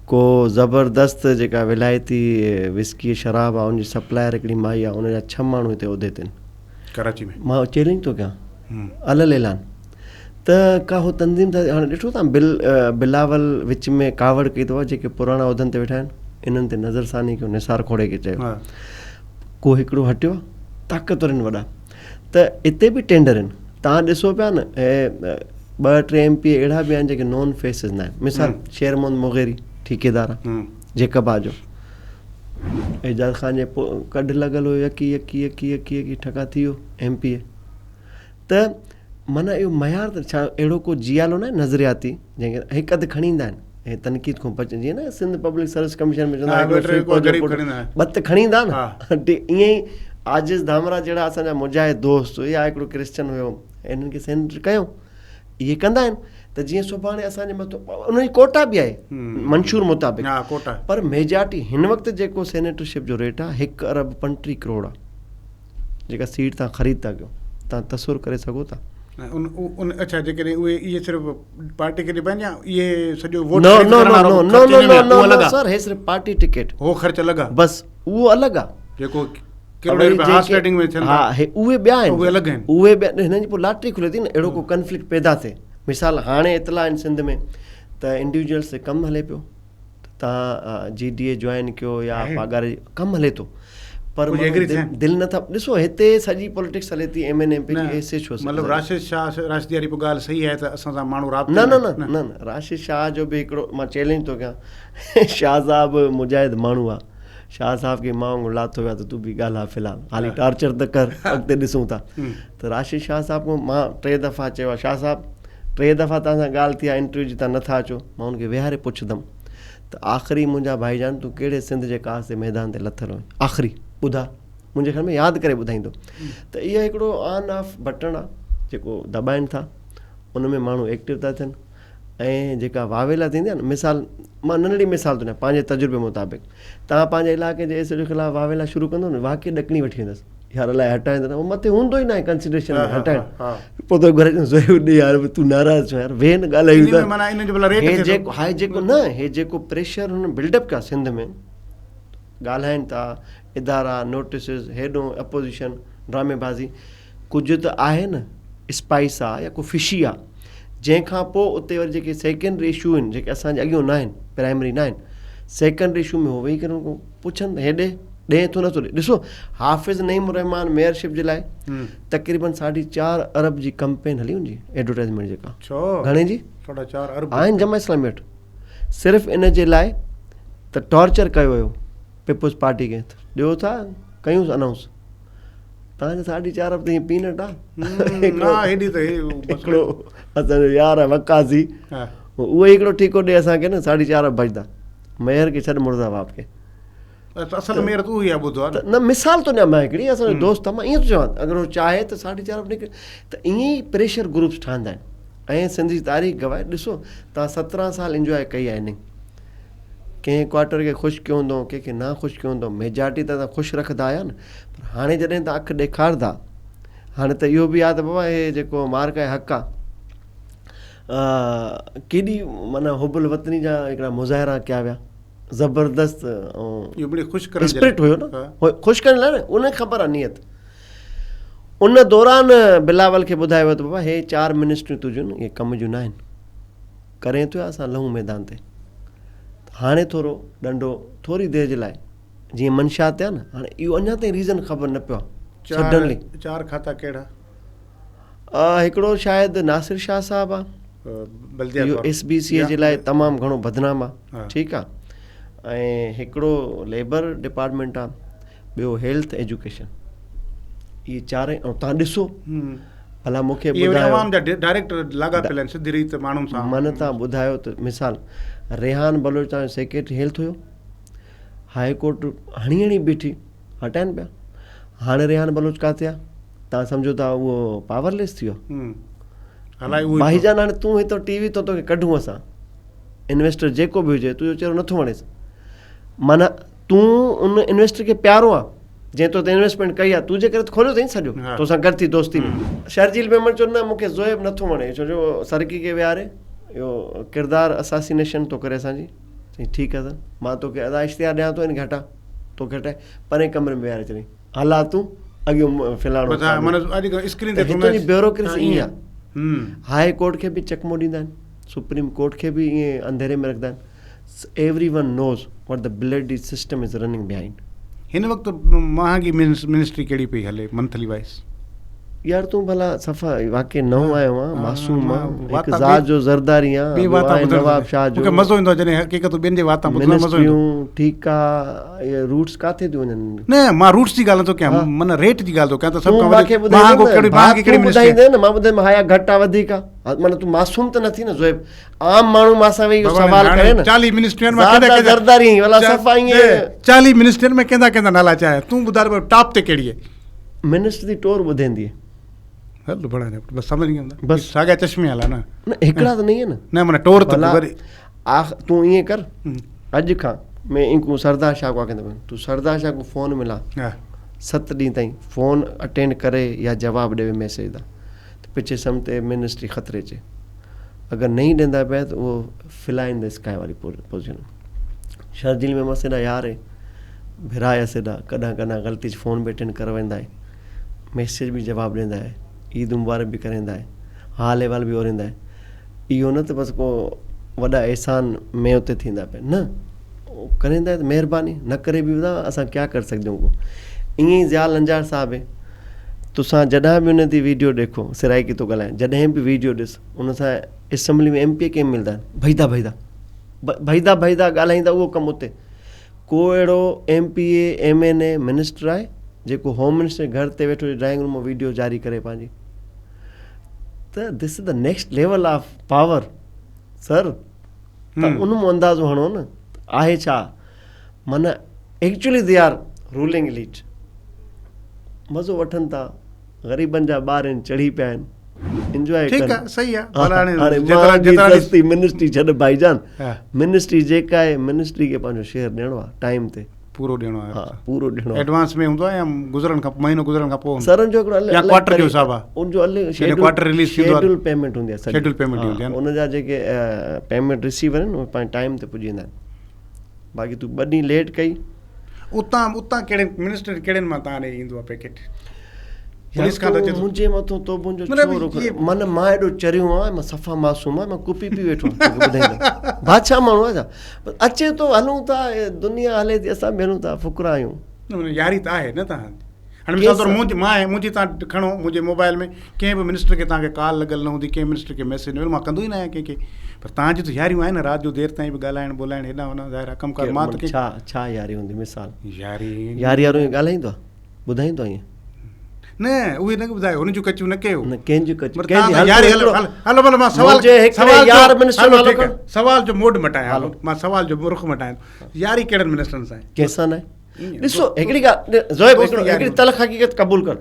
Speaker 2: ڪو زبردست جيڪا ولايتي وسڪي شراب آهي ان جي سپلائر هڪڙي مائي آهي ان جا ڇهه ماڻهو هتي عهدي تي آهن
Speaker 1: ڪراچي ۾
Speaker 2: مان چئلينج ٿو ڪيان علل اعلان ته ڪا هو تنظيم ته هاڻي ڏٺو تان بل بلاول وچ ۾ ڪاوڙ ڪئي اٿو جيڪي پراڻا عهدن تي ويٺا آهن انهن تي نظر ثاني ڪيو نثار کوڙي کي چيو ڪو هڪڙو هٽيو طاقتور آهن وڏا ته اتي به ٽينڊر آهن تان ڏسو پيا نه ٻه ٽي ايم پي اهڙا به آهن جيڪي نون فيسز نه آهن مثال شير محمد مغيري ٺيڪيدار آهي جيڪب آ جو اعجاز خان جي ڪڍ لڳل هيو يڪي يڪي يڪي يڪي يڪي ٺڪا ٿي ويو ايم پي اي ته معنيٰ اهو معيار ته ڇا اهڙو ڪو جيالو ناهي نظرياتي جنهن کي هڪ اڌ کڻي ايندا آهن ۽ تنقيد کان بچ جيئن نه سنڌ پبلڪ سروس ڪميشن ۾ چوندا آهن ٻه ته کڻي ايندا نه ائين ئي عاجز ڌامرا جهڙا اسان جا مجاهد دوست يا هڪڙو ڪرسچن هيو انهن کي سينيٽر ڪيو اهي ڪندا آهن ته جيئن سڀاڻي اسان جي مٿو انهن جي ڪوٽا به آهي منشور مطابق پر ميجارٽي هن وقت جيڪو سينيٽرشپ جو ريٽ آهي هڪ ارب 35 ڪروڙ آهي جيڪا سيٽ توهان خريد ٿا ڪيو توهان تصور ڪري سگهو ٿا.
Speaker 1: ان ان اڇا جيڪڏهن اهي اهي صرف پارٽي کي ڏبا آهن يا اهي سڄو ووٽ خريد ڪرڻ وارو
Speaker 2: خرچ ان ۾ اهو الڳ آهي. سر هي صرف پارٽي ٽڪيٽ
Speaker 1: هو خرچ الڳ آهي.
Speaker 2: بس اهو الڳ آهي.
Speaker 1: جيڪو ڪروڙين رپيا هارس رائيڊنگ ۾ ٿين
Speaker 2: ٿا. ها هي اهي ٻيا آهن.
Speaker 1: اهي الڳ آهن.
Speaker 2: اهي ٻيا هنن جي پوء لاٽري کلي ٿي نه اهڙو ڪو ڪنفلڪٽ پيدا ٿئي مثال هاڻي اطلاع آهن سنڌ ۾ ته انڊيوجلس تي ڪم هلي پيو. ته توهان جي ڊي اي جوائن ڪيو يا پاڳاري ڪم هلي ٿو پر دل نٿا ڏسو هتي سڄي پوليٽڪس هلي ٿي ايم اين ايم پي جي ايس ايڇ او
Speaker 1: مطلب راشد شاهه راشد واري پوء ڳالهه صحيح آهي ته اسان سان ماڻهو
Speaker 2: رابطي نه نه نه نه نه راشد شاهه جو به هڪڙو مان چئلينج ٿو ڪيان شاهه صاحب مجاهد ماڻهو آهي شاهه صاحب کي مان وانگر لاٿو ويا ته تون به ڳالهاء في الحال حالي ٽارچر ته ڪر اڳتي ڏسون ٿا ته راشد شاهه صاحب کان مان ٽي دفعا چيو آهي شاهه صاحب ٽي دفعا توهان سان ڳالهه ٿي آهي انٽرويو جي توهان نٿا اچو مان ان کي ويهاري پڇندم ته آخري منهنجا ڀائي جان تون ڪهڙي سنڌ جي ڪاز تي ميدان تي لٿل هئين آخري ٻڌاء منهنجي خيال ۾ ياد ڪري ٻڌائيندو ته اهو هڪڙو آن آف بٽڻ آ جيڪو دٻائن ٿا ان ۾ ماڻهو ايڪٽو ٿا ٿين ۽ جيڪا واويلا ٿيندي آ نه مثال مان ننڍڙي مثال ٿو ڏيان پنهنجي تجربي مطابق توهان پنهنجي علائقي جي ايس ايچ او خلاف واويلا شروع ڪندو نه واقعي ڏڪڻي وٺي ويندس يار الائي هٽائين ته نه مٿي هوندو ئي ناهي ڪنسيڊريشن ۾ هٽائڻ پوء تو گهر اچي زويب ڏي يار تون ناراض ڇو يار ويهه نه ڳالهايون ٿا
Speaker 1: معنيٰ انهن جو ڀلا ريٽ
Speaker 2: هي جيڪو هاء جيڪو نه هي جيڪو پريشر هن بلڊ اپ ڪيا سنڌ ۾ ڳالهائين ٿا ادارا نوٽيسز هيڏو اپوزيشن ڊرامي بازي ڪجهه ته آهي نه اسپائس آ يا ڪو فشي آ جنهن کان پوء اتي وري جيڪي سيڪنڊري اشو آهن جيڪي اسان جي اڳيون ناهن پرائمري ناهن سيڪنڊري اشو ۾ هو ويهي ڪري ان پڇن ته هيڏي ڏئي ٿو نٿو ڏي ڏسو حافظ نعيم الرحمان ميئرشپ جي لاء تقريبن ساڍي چار ارب جي ڪمپين هلي ان جي ايڊورٽائزمينٽ جيڪا گهڻي جي
Speaker 1: ساڍا چار ارب
Speaker 2: آهن جماعت اسلامي وٽ صرف ان جي لاء ته ٽارچر ڪيو ويو پيپلز پارٽي کي ڏيو ٿا ڪيون انائونس تان جو ساڍي چار ارب ته هي پينٽ آ
Speaker 1: نه هيڏي ته هي
Speaker 2: هڪڙو اسان جو يار آ وقاصي اهو ئي هڪڙو ٺيڪو ڏي اسان کي نه ساڍي چار ارب بچدا ميئر کي ڇڏ مرزا باپ کي
Speaker 1: اصل ميئر ته اهو ئي آ ٻڌو آ
Speaker 2: نه مثال ٿو ڏيان مان هڪڙي اسان جو دوست آ مان ائين ٿو چوان اگر هو چاهي ته ساڍي چار ارب نڪري ته ائين ئي پريشر گروپس ٺهندا آهن ۽ سنڌ جي تاريخ گواهه ڏسو تان سترهن سال انجواء ڪئي آهي اننگ ڪنهن ڪوارٽر کي خوش ڪيو هوندو ڪنهن کي نا خوش ڪيو هوندو ميجارٽي ته اسان خوش رکندا آهيا نه پر هاڻي جڏهن تان اک ڏيکاردا هاڻي ته اهو به آ ته بابا هي جيڪو مارڪ ۽ حق آ ڪيڏي معنيٰ حب الوطني جا هڪڙا مظاهرا ڪيا ويا زبردست
Speaker 1: اسپرٽ
Speaker 2: هيو نه خوش ڪرڻ لاء نه ان کي خبر آ نيت ان دوران بلاول کي ٻڌايو ويو ته بابا هي چار منسٽريون تنهنجون اهي ڪم جون ناهن ڪرين ٿو يا اسان لهون ميدان تي هاڻي ٿورو ڏنڊو ٿوري دير جي لاء جيئن منشيات تي آ نه هاڻي اهو اڃا تائين ريزن خبر نه پيو آ
Speaker 1: سڊنلي چار کاتا ڪهڙا
Speaker 2: هڪڙو شايد ناصر شاهه صاحب آ اهو ايس بي سي جي لاء تمام گهڻو بدنام آ ٺيڪ آ ۽ هڪڙو ليبر ڊپارٽمينٽ آ ٻيو هيلٿ ايجوڪيشن اهي چارئي ۽ تان ڏسو ڀلا مون کي
Speaker 1: ٻڌايو عوام جا ڊائريڪٽ لاڳاپيل آهن سڌي ريت ماڻهن سان
Speaker 2: من تان ٻڌايو ته مثال ريحان بلوچ تان سيڪريٽري هيلٿ هيو هاء ڪورٽ هڻي هڻي بيٺي هٽائن پيا هاڻي ريحان بلوچ ڪاٿي آ تان سمجهو ٿا اهو پاور ليس ٿي ويو ڀائي جان هاڻي تون هتو ٽي وي تو توکي ڪڍون اسان انويسٽر جيڪو به هجي تنهنجو چهرو نٿو وڻيس معنيٰ تون ان انويسٽر کي پيارو آ جنهن تو تي انويسٽمينٽ ڪئي آ تون جي ڪري ته کوليو اٿئي سڄو تو سان گڏ ٿي دوستي ۾ شرجيل ميمڻ چيو نه مون کي زوهيب نٿو وڻي ڇو جو سرڪي کي ويهاري اهو ڪردار اساسينيشن ٿو ڪري اسان جي چئي ٺيڪ آ سر مان توکي ادا اشتهار ڏيان ٿو ان کي هٽا توکي هٽائي پرين ڪمري ۾ ويهاري ڇڏيائين هلا تون اڳيون فلاڻو هتان جي بيوروڪريسي ائين آ هاء ڪورٽ کي به چڪمو ڏيندا آهن سپريم ڪورٽ کي به ائين انڌيري ۾ رکندا آهن every one knows what the bloody system is running behind.
Speaker 1: هن وقت مهانگي منسٽري ڪهڙي پئي هلي منٿلي وائيز؟
Speaker 2: يار تون ڀلا صفا واقعي نئون آيو آن معصوم آن هڪ ذات جو زرداري آن ٻيو آهين نواب شاهه جو
Speaker 1: مونکي مزو ايندو آهي جڏهن حقيقتون ٻين جي واتان ٻڌڻ مزو ايندو
Speaker 2: منسٽريون ٺيڪ آ اهي روٽس ڪاٿي ٿيون وڃن
Speaker 1: نه مان روٽس جي ڳالهه نٿو ڪيان معنيٰ ريٽ جي ڳالهه ٿو ڪيان ته سڀ
Speaker 2: کان وڌيڪ مهانگو ڪهڙي مهانگي ڪهڙي منسٽري ٻڌائيندين نه مان ٻڌائيندم ها يا گهٽ آ وڌيڪ آ معنيٰ تون معصوم ته نه ٿي نه زويب عام ماڻهو مان سان ويهي اهو سوال ڪري نه
Speaker 1: 40 منسٽرين مان ڪنهن
Speaker 2: ڪنهن زرداري ولا صفا ائين
Speaker 1: 40 منسٽرين ۾ ڪنهن ڪنهن نالا چاهي تون ٻڌاء ٽاپ تي ڪهڙي آهي
Speaker 2: منسٽر the tour ٻڌيندي
Speaker 1: هل بڙا نه بس سمجھ گيم بس ساڳا چشمي والا نه
Speaker 2: نه هڪڙا ته نہیں نه
Speaker 1: نه معنی ٽور ته وري
Speaker 2: آخ تون ائين ڪر اڄ کان میں انکو سردار شاہ کو آکندم تو سردار شاہ کو فون ملا ست ڏينهن تائين فون اٽينڊ ڪري يا جواب ڏيوي ميسيج دا ته پڇي سم تي منسٽري خطري چي اگر نئين ڏيندا پيا ته اهو فلاء ان the sky واري پوزيشن شرجيل ۾ مسيڏا يار هي ڀرا اسيڏا ڪڏهن ڪڏهن غلطي چ فون به اٽينڊ ڪر ويندا هي ميسيج به جواب ڏيندا هي عيد مبارڪ به ڪريندا هي حال احوال به اوريندا هي اهو نه ته بس ڪو وڏا احسان مين اتي ٿيندا پيا نه ڪريندا ته مهرباني نه ڪري به ٻڌا اسان ڪيا ڪر سگهديون ڪو ائين ئي ضياء لنجار صاحب هي تسان جڏهن به ان the video ڏيکو سرائيڪي ٿو ڳالهائي جڏهن به ويڊيو ڏس ان سان اسيمبلي ۾ ايم پي اي ڪيم ملدا آهن ڀئيدا ڀئيدا ڀئيدا ڀئيدا ڳالهائيندا اهو ڪم اتي ڪو اهڙو M P A M N A minister آهي جيڪو هوم منسٽر گهر تي ويٺو ڊرائنگ روم مان ويڊيو جاري ڪري پنهنجي ته this is the next level of power sir ته ان مون اندازو هڻو نه آهي ڇا معنيٰ actually they are ruling elite مزو وٺن ٿا غريبن جا ٻار آهن چڙهي پيا آهن انجواء
Speaker 1: ٺيڪ آ صحيح آ ڀلا
Speaker 2: هاڻي هاڻي جيترا جيترا سستي منسٽري ڇڏ ڀائي جان منسٽري جيڪا آهي منسٽري کي پنهنجو شيئر ڏيڻو آ ٽائيم تي
Speaker 1: پورو ڏيڻو آهي
Speaker 2: ها پورو ڏيڻو آهي
Speaker 1: ايڊوانس ۾ هوندو آهي يا گذرڻ کان مهينو گذرڻ کان پوء
Speaker 2: سر ان جو هڪڙو
Speaker 1: يا ڪوارٽر جو حساب آهي
Speaker 2: ان جو الڳ
Speaker 1: شيڊول ڪوارٽر رليز ٿيندو آهي
Speaker 2: شيڊول پيمينٽ هوندي آهي
Speaker 1: شيڊول پيمينٽ هوندي آهي
Speaker 2: ان جا جيڪي پيمينٽ رسيور آهن اهي پنهنجي ٽائيم تي پڄي ويندا آهن باقي تون ٻه ڏينهن ليٽ ڪئي
Speaker 1: اتان اتان ڪهڙن منسٽر ڪهڙن مان تان ڏي ايندو آهي پيڪيٽ پوليس کان ته اچي ٿو
Speaker 2: منهنجي مٿو توبن جو ڇو رخ من مان ايڏو چريو آهيان مان صفا معصوم آهيان مان ڪپي پي ويٺو آهيان ٻڌائيندو بادشاهه ماڻهو آهيان ڇا اچي ٿو هلون ٿا دنيا هلي ٿي اسان به هلون ٿا فقرا آهيون.
Speaker 1: نه ياري ته آهي نه تهان جي هاڻي مثال طور منهنجي مان منهنجي تهان کڻو منهنجي موبائل ۾ ڪنهن به منسٽر کي تهان کي ڪال لڳل نه هوندي ڪنهن منسٽر کي ميسيج نه مان ڪندو ئي نه آهيان ڪنهن کي پر تهان جون ته ياريون آهن نه رات جو دير تائين به ڳالهائڻ ٻولهائڻ هيڏانهن هوڏانهن ظاهر آهي ڪم ڪار مان ته
Speaker 2: ڇا ڇا ياري هوندي مثال
Speaker 1: ياري
Speaker 2: ياري وارو ائين ڳالهائيندو آهي ٻڌائيندو آهي ائين
Speaker 1: نه اهي نه ٻڌايو هن جون ڪچيون نه ڪيو
Speaker 2: نه ڪنهن جون ڪچيون
Speaker 1: ڪنهن جي ياري هلو هلو هلو مان سوال
Speaker 2: سوال يار منسٽر
Speaker 1: نالو کڻ سوال جو موڊ مٽايان مان سوال جو رخ مٽايان ياري ڪهڙن منسٽرن سان
Speaker 2: ڪنهن سان نه ڏسو هڪڙي ڳالهه زويب هڪڙي تلخ حقيقت قبول ڪر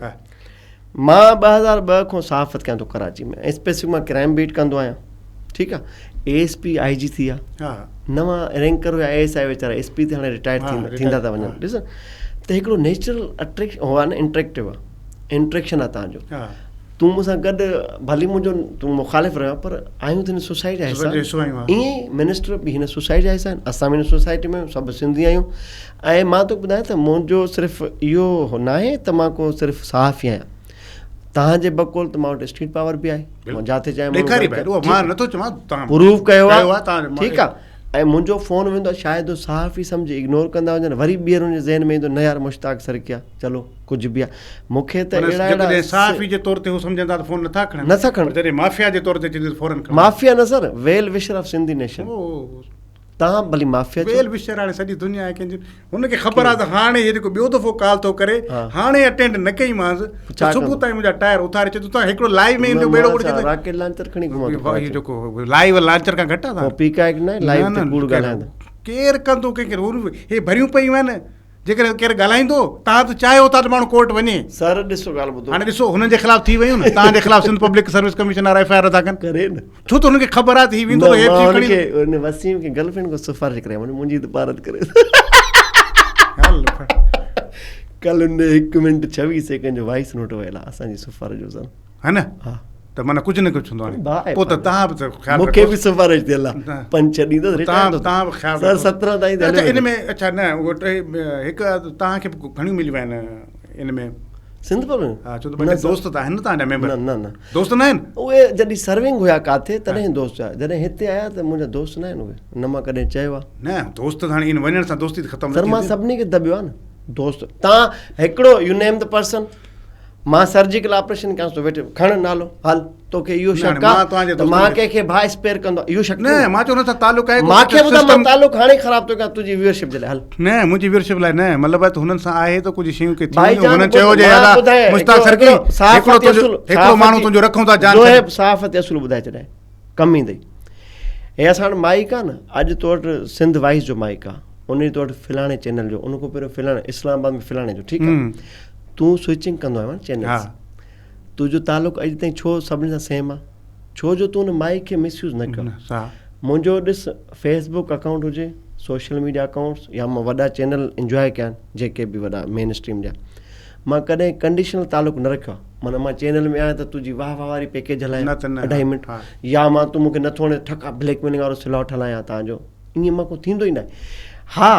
Speaker 2: مان 2002 کان صحافت ڪيان ٿو ڪراچي ۾ اسپيسفڪ مان ڪرائم بيٽ ڪندو آهيان ٺيڪ آ اي ايس پي آئي جي ٿي ويا نوان رينڪر هيا اي ايس I ويچارا ايس پي تي هاڻي رٽائر ٿيندا ٿا وڃن ڏس ته هڪڙو نيچرل اٽريڪشن هو آ نه انٽريڪٽو آ انٽريڪشن آ تان جو تون مون سان گڏ ڀلي منهنجو تون مخالف رهيو پر آهيون ته هن سوسائٽي جا حصا ائين ئي منسٽر به هن سوسائٽي جا حصا آهن اسان به هن سوسائٽي ۾ سڀ سنڌي آهيون ۽ مان توکي ٻڌايان ته منهنجو صرف اهو ناهي ته مان ڪو صرف صحافي آهيان توهان جي بقول ته مان وٽ اسٽريٽ پاور به آهي مان جاٿي چاهيان
Speaker 1: ڏيکاري ڀائي اهو مان نٿو چوان
Speaker 2: توهان پروف ڪيو آهي ٺيڪ آهي ۽ منهنجو فون ويندو آهي شايد هو صحافي سمجهي اگنور ڪندا هجن وري ٻيهر ان جي ذهن ۾ ايندو نه يار مشتاق سرڪي آهي چلو ڪجهه به آهي مون کي ته اهڙا
Speaker 1: اهڙا صحافي جي طور تي هو سمجهندا ته فون نٿا کڻن
Speaker 2: نٿا کڻن
Speaker 1: جڏهن مافيا جي طور تي چوندي ته فورن
Speaker 2: کڻن مافيا نه سر ويل وشر آف سنڌي نيشن تان ڀلي مافيا
Speaker 1: چئو. ويل وشر هاڻي سڄي دنيا آهي ڪنهن جي هن کي خبر آهي ته هاڻي هي جيڪو ٻيو دفعو ڪال ٿو ڪري هاڻي اٽينڊ نه ڪئي مانس ته صبح تائين منهنجا ٽائر اٿاري ڇڏيندو تان هڪڙو لائيو ۾ ايندو ٻيڙو اڙجي
Speaker 2: ته راڪيٽ لانچر کڻي گهمان
Speaker 1: ٿو هي جيڪو لائيو لانچر کان گهٽ
Speaker 2: آهي پيڪا نه لائيو تي ڪوڙ ڳالهائيندو
Speaker 1: ڪير ڪندو ڪنهن کي هي ڀريون پيون آهن جيڪڏهن ڪير ڳالهائيندو توهان ته چاهيو ٿا ته ماڻهو ڪورٽ وڃي.
Speaker 2: سر ڏسو ڳالهه ٻڌو.
Speaker 1: هاڻي ڏسو هنن جي خلاف ٿي ويون نه توهان جي خلاف سنڌ پبلڪ سروس ڪميشن وارا ايف I R نٿا ڪن.
Speaker 2: ڪري نه.
Speaker 1: ڇو ته هنن کي خبر آهي ته هي ويندو ته هي
Speaker 2: چيف کڻي. ان وسيم کي گرل فرينڊ کان سفارش ڪرائي منهنجي ته پارت ڪري. ڪل ان هڪ منٽ 26 سيڪنڊ جو وائس نوٽ ويل آهي اسان جي سفارش جو سر.
Speaker 1: ها نه.
Speaker 2: ها.
Speaker 1: ته معنيٰ ڪجهه نه ڪجهه هوندو هاڻي پوء ته تهان به ته
Speaker 2: خيال مون کي به سفارش ٿيل آهي پنج ڇهه ڏينهن ته
Speaker 1: رٽائر تهان به خيال
Speaker 2: سر 17 تائين
Speaker 1: اڇا ان ۾ اڇا نه اهو هڪ تهان کي به گهڻيون مليون آهن ان ۾
Speaker 2: سنڌ پر
Speaker 1: ها ڇو ته پنهنجا دوست ته آهن نه تهان جا ميمبر
Speaker 2: نه نه نه
Speaker 1: دوست نه آهن
Speaker 2: اهي جڏهن سرونگ هيا ڪاٿي تڏهن دوست هيا جڏهن هتي آيا ته منهنجا دوست نه آهن اهي نه مان ڪڏهن چيو آهي
Speaker 1: نه دوست ته هاڻي ان وڃڻ سان دوستي ته ختم
Speaker 2: نه سر مان سڀني کي دٻيو آهي نه دوست تهان هڪڙو يو نيم the person مان سرجيڪل آپريشن ڪيانس ٿو ويٺ کڻ نالو هل توکي اهو شڪ آ ته مان ڪنهن کي باء اسپيئر ڪندو اهو شڪ
Speaker 1: نه مان چوندو ته تعلق آهي
Speaker 2: مان کي ٻڌا مان تعلق هاڻي خراب ٿو ڪيان تنهنجي ويورشپ جي لاء هل
Speaker 1: نه منهنجي ويورشپ لاء نه مطلب ته هنن سان آهي ته ڪجهه شيون ڪي ٿيون هنن چيو جي ادا مشتاق سرڪي هڪڙو تنهنجو هڪڙو ماڻهو تنهنجو رکون ٿا
Speaker 2: جان زوهيب صحافت اصول ٻڌائي ڇڏيان ڪم ايندئي هي اسان وٽ مائيڪ آ نه اڄ تو وٽ سنڌ وائس جو مائيڪ آ ان تو وٽ فلاڻي چينل جو ان کان پهريون فلاڻي اسلام آباد ۾ فلاڻي جو ٺيڪ آ تون سوئچنگ ڪندو آهين چينلز تنهنجو تعلق اڄ تائين ڇو سڀني سان سيم آ ڇو جو تون ان مائيڪ کي مس يوز نه ڪيو منهنجو ڏس فيس بڪ اڪائونٽ هجي سوشل ميڊيا اڪائونٽس يا مان وڏا چينل انجواء ڪيا آهن جيڪي به وڏا مين اسٽريم جا مان ڪڏهن ڪنڊيشنل تعلق نه رکيو آهي معنيٰ مان چينل ۾ آهيان ته تنهنجي واهه واهه واري پيڪيج هلايان اڍائي منٽ يا مان تون مونکي نٿو وڻي ٺڪا بليڪ ميلنگ وارو سلاٽ هلايان تان جو ائين مان ڪو ٿيندو ئي ناهي. ها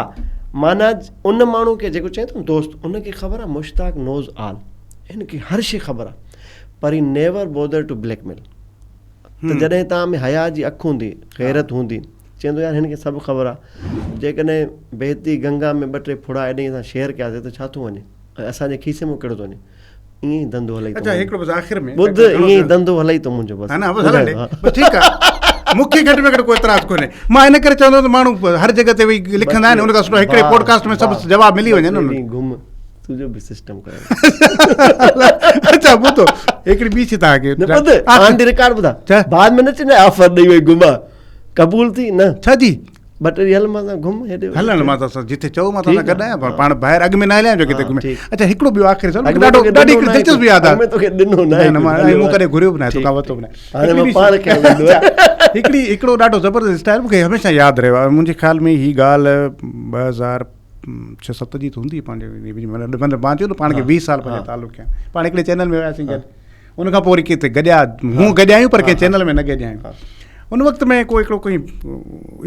Speaker 2: معنيٰ ان ماڻهو کي جيڪو چئين ٿو نه دوست ان کي خبر آهي مشتاق نوز آل هن کي هر شي خبر آهي پر هي نيور بودر ٽو بليڪ ميل ته جڏهن توهان ۾ حيا جي اک هوندي غيرت هوندي چوندو يار هن کي سڀ خبر آهي جيڪڏهن بهتي گنگا ۾ ٻه ٽي ڦڙا ايڏي اسان شيئر ڪياسي ته ڇا ٿو وڃي ۽ اسان جي کيسي مان ڪهڙو ٿو وڃي ائين ئي ڌنڌو هلئي
Speaker 1: ٿو اڇا هڪڙو بس آخر
Speaker 2: ۾ ٻڌ ائين ئي ڌنڌو هلئي ٿو منهنجو بس
Speaker 1: ها نه بس هلڻ ڏي بس ٺيڪ آ مون کي گهٽ ۾ گهٽ ڪو اعتراض ڪونهي مان ان ڪري چوندو ته ماڻهو هر جڳهه تي ويهي لکندا آهن ان کان سٺو هڪڙي پوڊڪاسٽ ۾ سڀ جواب ملي وڃن
Speaker 2: نه گهم تنهنجو به سسٽم ڪري
Speaker 1: اڇا ٻڌو هڪڙي ٻي شي توهان کي
Speaker 2: نه ٻڌ آن the record ٻڌا بعد ۾ نه چئجانء آفر ڏئي وئي گهما قبول ٿي نه
Speaker 1: ڇا جي
Speaker 2: ٻه ٽي ڏينهن هل مان سان گهم
Speaker 1: هيڏي هلڻ مان تو سان جتي چئو مان تو سان گڏ آهيان پر پاڻ ٻاهر اڳ ۾ نه هليا آهيون جو ڪٿي گهمي اڇا هڪڙو ٻيو آخري سوال ڏاڍو ڏاڍي هڪڙي دلچسپ ياد آهي
Speaker 2: اڳ ۾ توکي ڏنو نه آهي
Speaker 1: نه مان مون ڪڏهن گهريو به نه آهي توکان ورتو به نه
Speaker 2: آهي هاڻي مان پاڻ کي
Speaker 1: هڪڙي هڪڙو ڏاڍو زبردست اسٽائل مون کي هميشه ياد رهيو آهي منهنجي خيال ۾ هي ڳالهه 2006 7 جي ته هوندي پنهنجي مطلب مان چيو نه پاڻ کي 20 سال پنهنجي تعلق آهن پاڻ هڪڙي چينل ۾ وياسين گڏ ان کان پوء وري ڪٿي گڏيا هون گڏيا آهيون پر ڪنهن چينل ۾ نه گڏيا آهيون ان وقت ۾ ڪو هڪڙو ڪوئي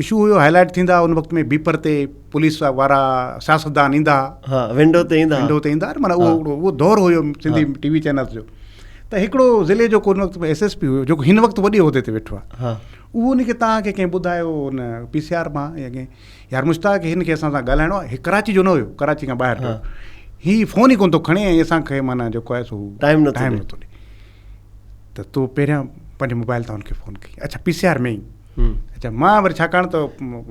Speaker 1: اشو هيو هائي لائيٽ ٿيندا ان وقت ۾ بيپر تي پوليس وارا سياستدان ايندا
Speaker 2: ها ونڊو تي ايندا
Speaker 1: ونڊو تي ايندا معنيٰ اهو اهو دور هيو سنڌي ٽي وي چينلز جو ته هڪڙو ضلعي جو ڪو ان وقت ايس ايس پي هيو جيڪو هن وقت وڏي عهدي تي ويٺو آهي اهو ان کي توهان کي ڪنهن ٻڌايو ان پي سي آر مان يا ڪنهن يار مشتاق هن کي اسان سان ڳالهائڻو آهي هي ڪراچي جو نه هيو ڪراچي کان ٻاهر جو هي فون ئي ڪونه ٿو کڻي ۽ اسان کي معنيٰ جيڪو آهي سو
Speaker 2: ٽائيم نٿو ٽائيم نٿو
Speaker 1: ڏي ته تو پهريان پنهنجي موبائل تان هن کي فون ڪئي اڇا پي سي آر ۾ ئي اڇا مان وري ڇاڪاڻ ته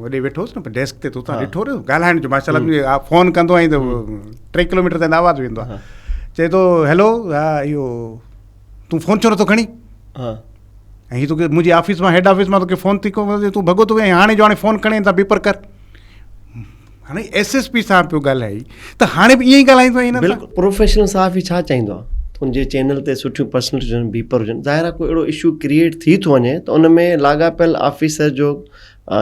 Speaker 1: هوڏي ويٺو هوس نه ڊيسڪ تي تو تان ڏٺو رهيو ڳالهائڻ جو ماشاء الله فون ڪندو آهين ته 3 ڪلوميٽر تائين آواز ويندو آهي چئي ٿو هيلو ها اهو تون فون ڇو نٿو کڻي
Speaker 2: ها
Speaker 1: ۽ هي توکي منهنجي آفيس مان هيڊ آفيس مان توکي فون ٿي ڪو تون ڀڳو ٿو وڃين هاڻي جو هاڻي فون کڻي ته بيپر ڪر هاڻي ايس ايس پي صاحب پيو ڳالهائي ته هاڻي به ائين ئي ڳالهائيندو آهين
Speaker 2: بلڪل پروفيشنل صحافي ڇا چاهيندو آهي ته ان جي چينل تي سٺيون پرسنلٽيز هجن بيپر هجن ظاهر آهي ڪو اهڙو اشو ڪريئيٽ ٿي ٿو وڃي ته ان ۾ لاڳاپيل آفيسر جو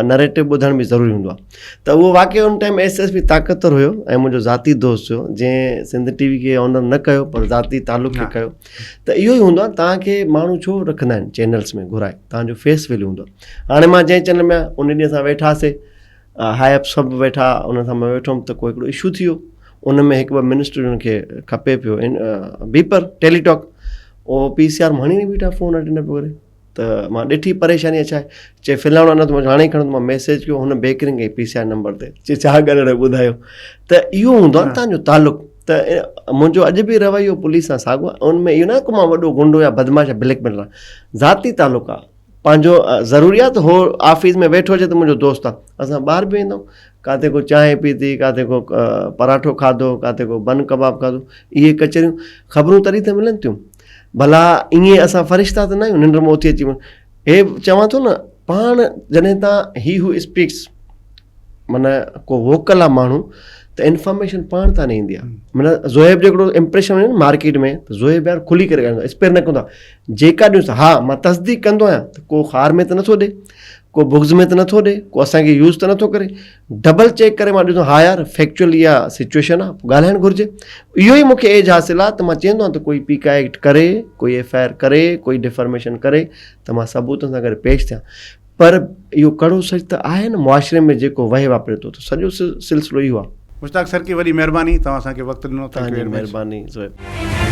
Speaker 2: نريٽو ٻڌڻ به ضروري هوندو آهي ته اهو واقعي ان ٽائيم ايس ايس پي طاقتور هيو ۽ منهنجو ذاتي دوست هيو جنهن سنڌ ٽي وي کي آنر نه ڪيو پر ذاتي تعلق کي ڪيو ته اهو ئي هوندو آهي توهان کي ماڻهو ڇو رکندا آهن چينلس ۾ گهرائي توهان جو فيس ويليو هوندو آهي هاڻي مان جنهن چينل ۾ آهيان ان ڏينهن اسان ويٺاسي هاء اپ سڀ ويٺا ان سان مان ويٺو هوم ته ڪو هڪڙو اشو ٿي ويو ان ۾ هڪ ٻه منسٽرن کي کپي پيو بيپر ٽيلي ٽاڪ اهو پي سي آر هڻي بيٺا فون اٽينڊ پيو ڪري ته مان ڏٺي پريشاني ڇا آهي چي فلاڻو نه ته هاڻي کڻو ته مان ميسيج ڪيو هن بيڪرنگ ڪئي پي سي آر نمبر تي چي ڇا ڳالهائڻو ٻڌايو ته اهو هوندو آهي تنهنجو تعلق ته منهنجو اڄ به رويو پوليس سان ساڳو آهي ان ۾ اهو نه ڪو مان وڏو گنڊو يا بدمعاش يا بليڪ ميلر آهيان ذاتي تعلق آهي پنهنجو ضروري آهي ته هو آفيس ۾ ويٺو هجي ته منهنجو دوست آهي اسان ٻاهر به ويندا آهيون ڪاٿي ڪو چانهه پيتي ڪاٿي ڪو پراٺو کاڌو ڪاٿي ڪو بن ڪباب کاڌو اهي ڪچهريون خبرون تڏهن ته ملن ٿيون ڀلا ائين اسان فرشتا ته نه آهيون ننڊ مان اٿي اچي وڃون هي چوان ٿو نه پاڻ جڏهن تان هي هو اسپيڪس معنيٰ ڪو ووڪل آ ماڻهو ته انفارميشن پاڻ تان ايندي آ معنيٰ زوهيب جو هڪڙو امپريشن وڃي نه مارڪيٽ ۾ ته زوهيب يار کلي ڪري ڳالهائيندو اسپيئر نه ڪندو آ جيڪا ڏيونس ها مان تصديق ڪندو آهيان ته ڪو خار ۾ ته نٿو ڏي ڪو بغض ۾ ته نٿو ڏي ڪو اسان کي يوز ته نٿو ڪري ڊبل چيڪ ڪري مان ڏسندو ها يار فيڪچوئل اها سچويشن آ ڳالهائڻ گهرجي اهو ئي مونکي ايج حاصل آ ته مان چوندو آهيان ته ڪوئي پيڪا ايڪٽ ڪري ڪوئي ايف I R ڪري ڪوئي ڊفرميشن ڪري ته مان ثبوتن سان گڏ پيش ٿيان پر اهو ڪڙو سچ ته آهي نه معاشري ۾ جيڪو وهي واپري ٿو ته سڄو سلسلو اهو آ.
Speaker 1: مشتاق سرڪي وڏي مهرباني توهان اسان کي وقت ڏنو
Speaker 2: thank you very much. مهرباني زوهيب.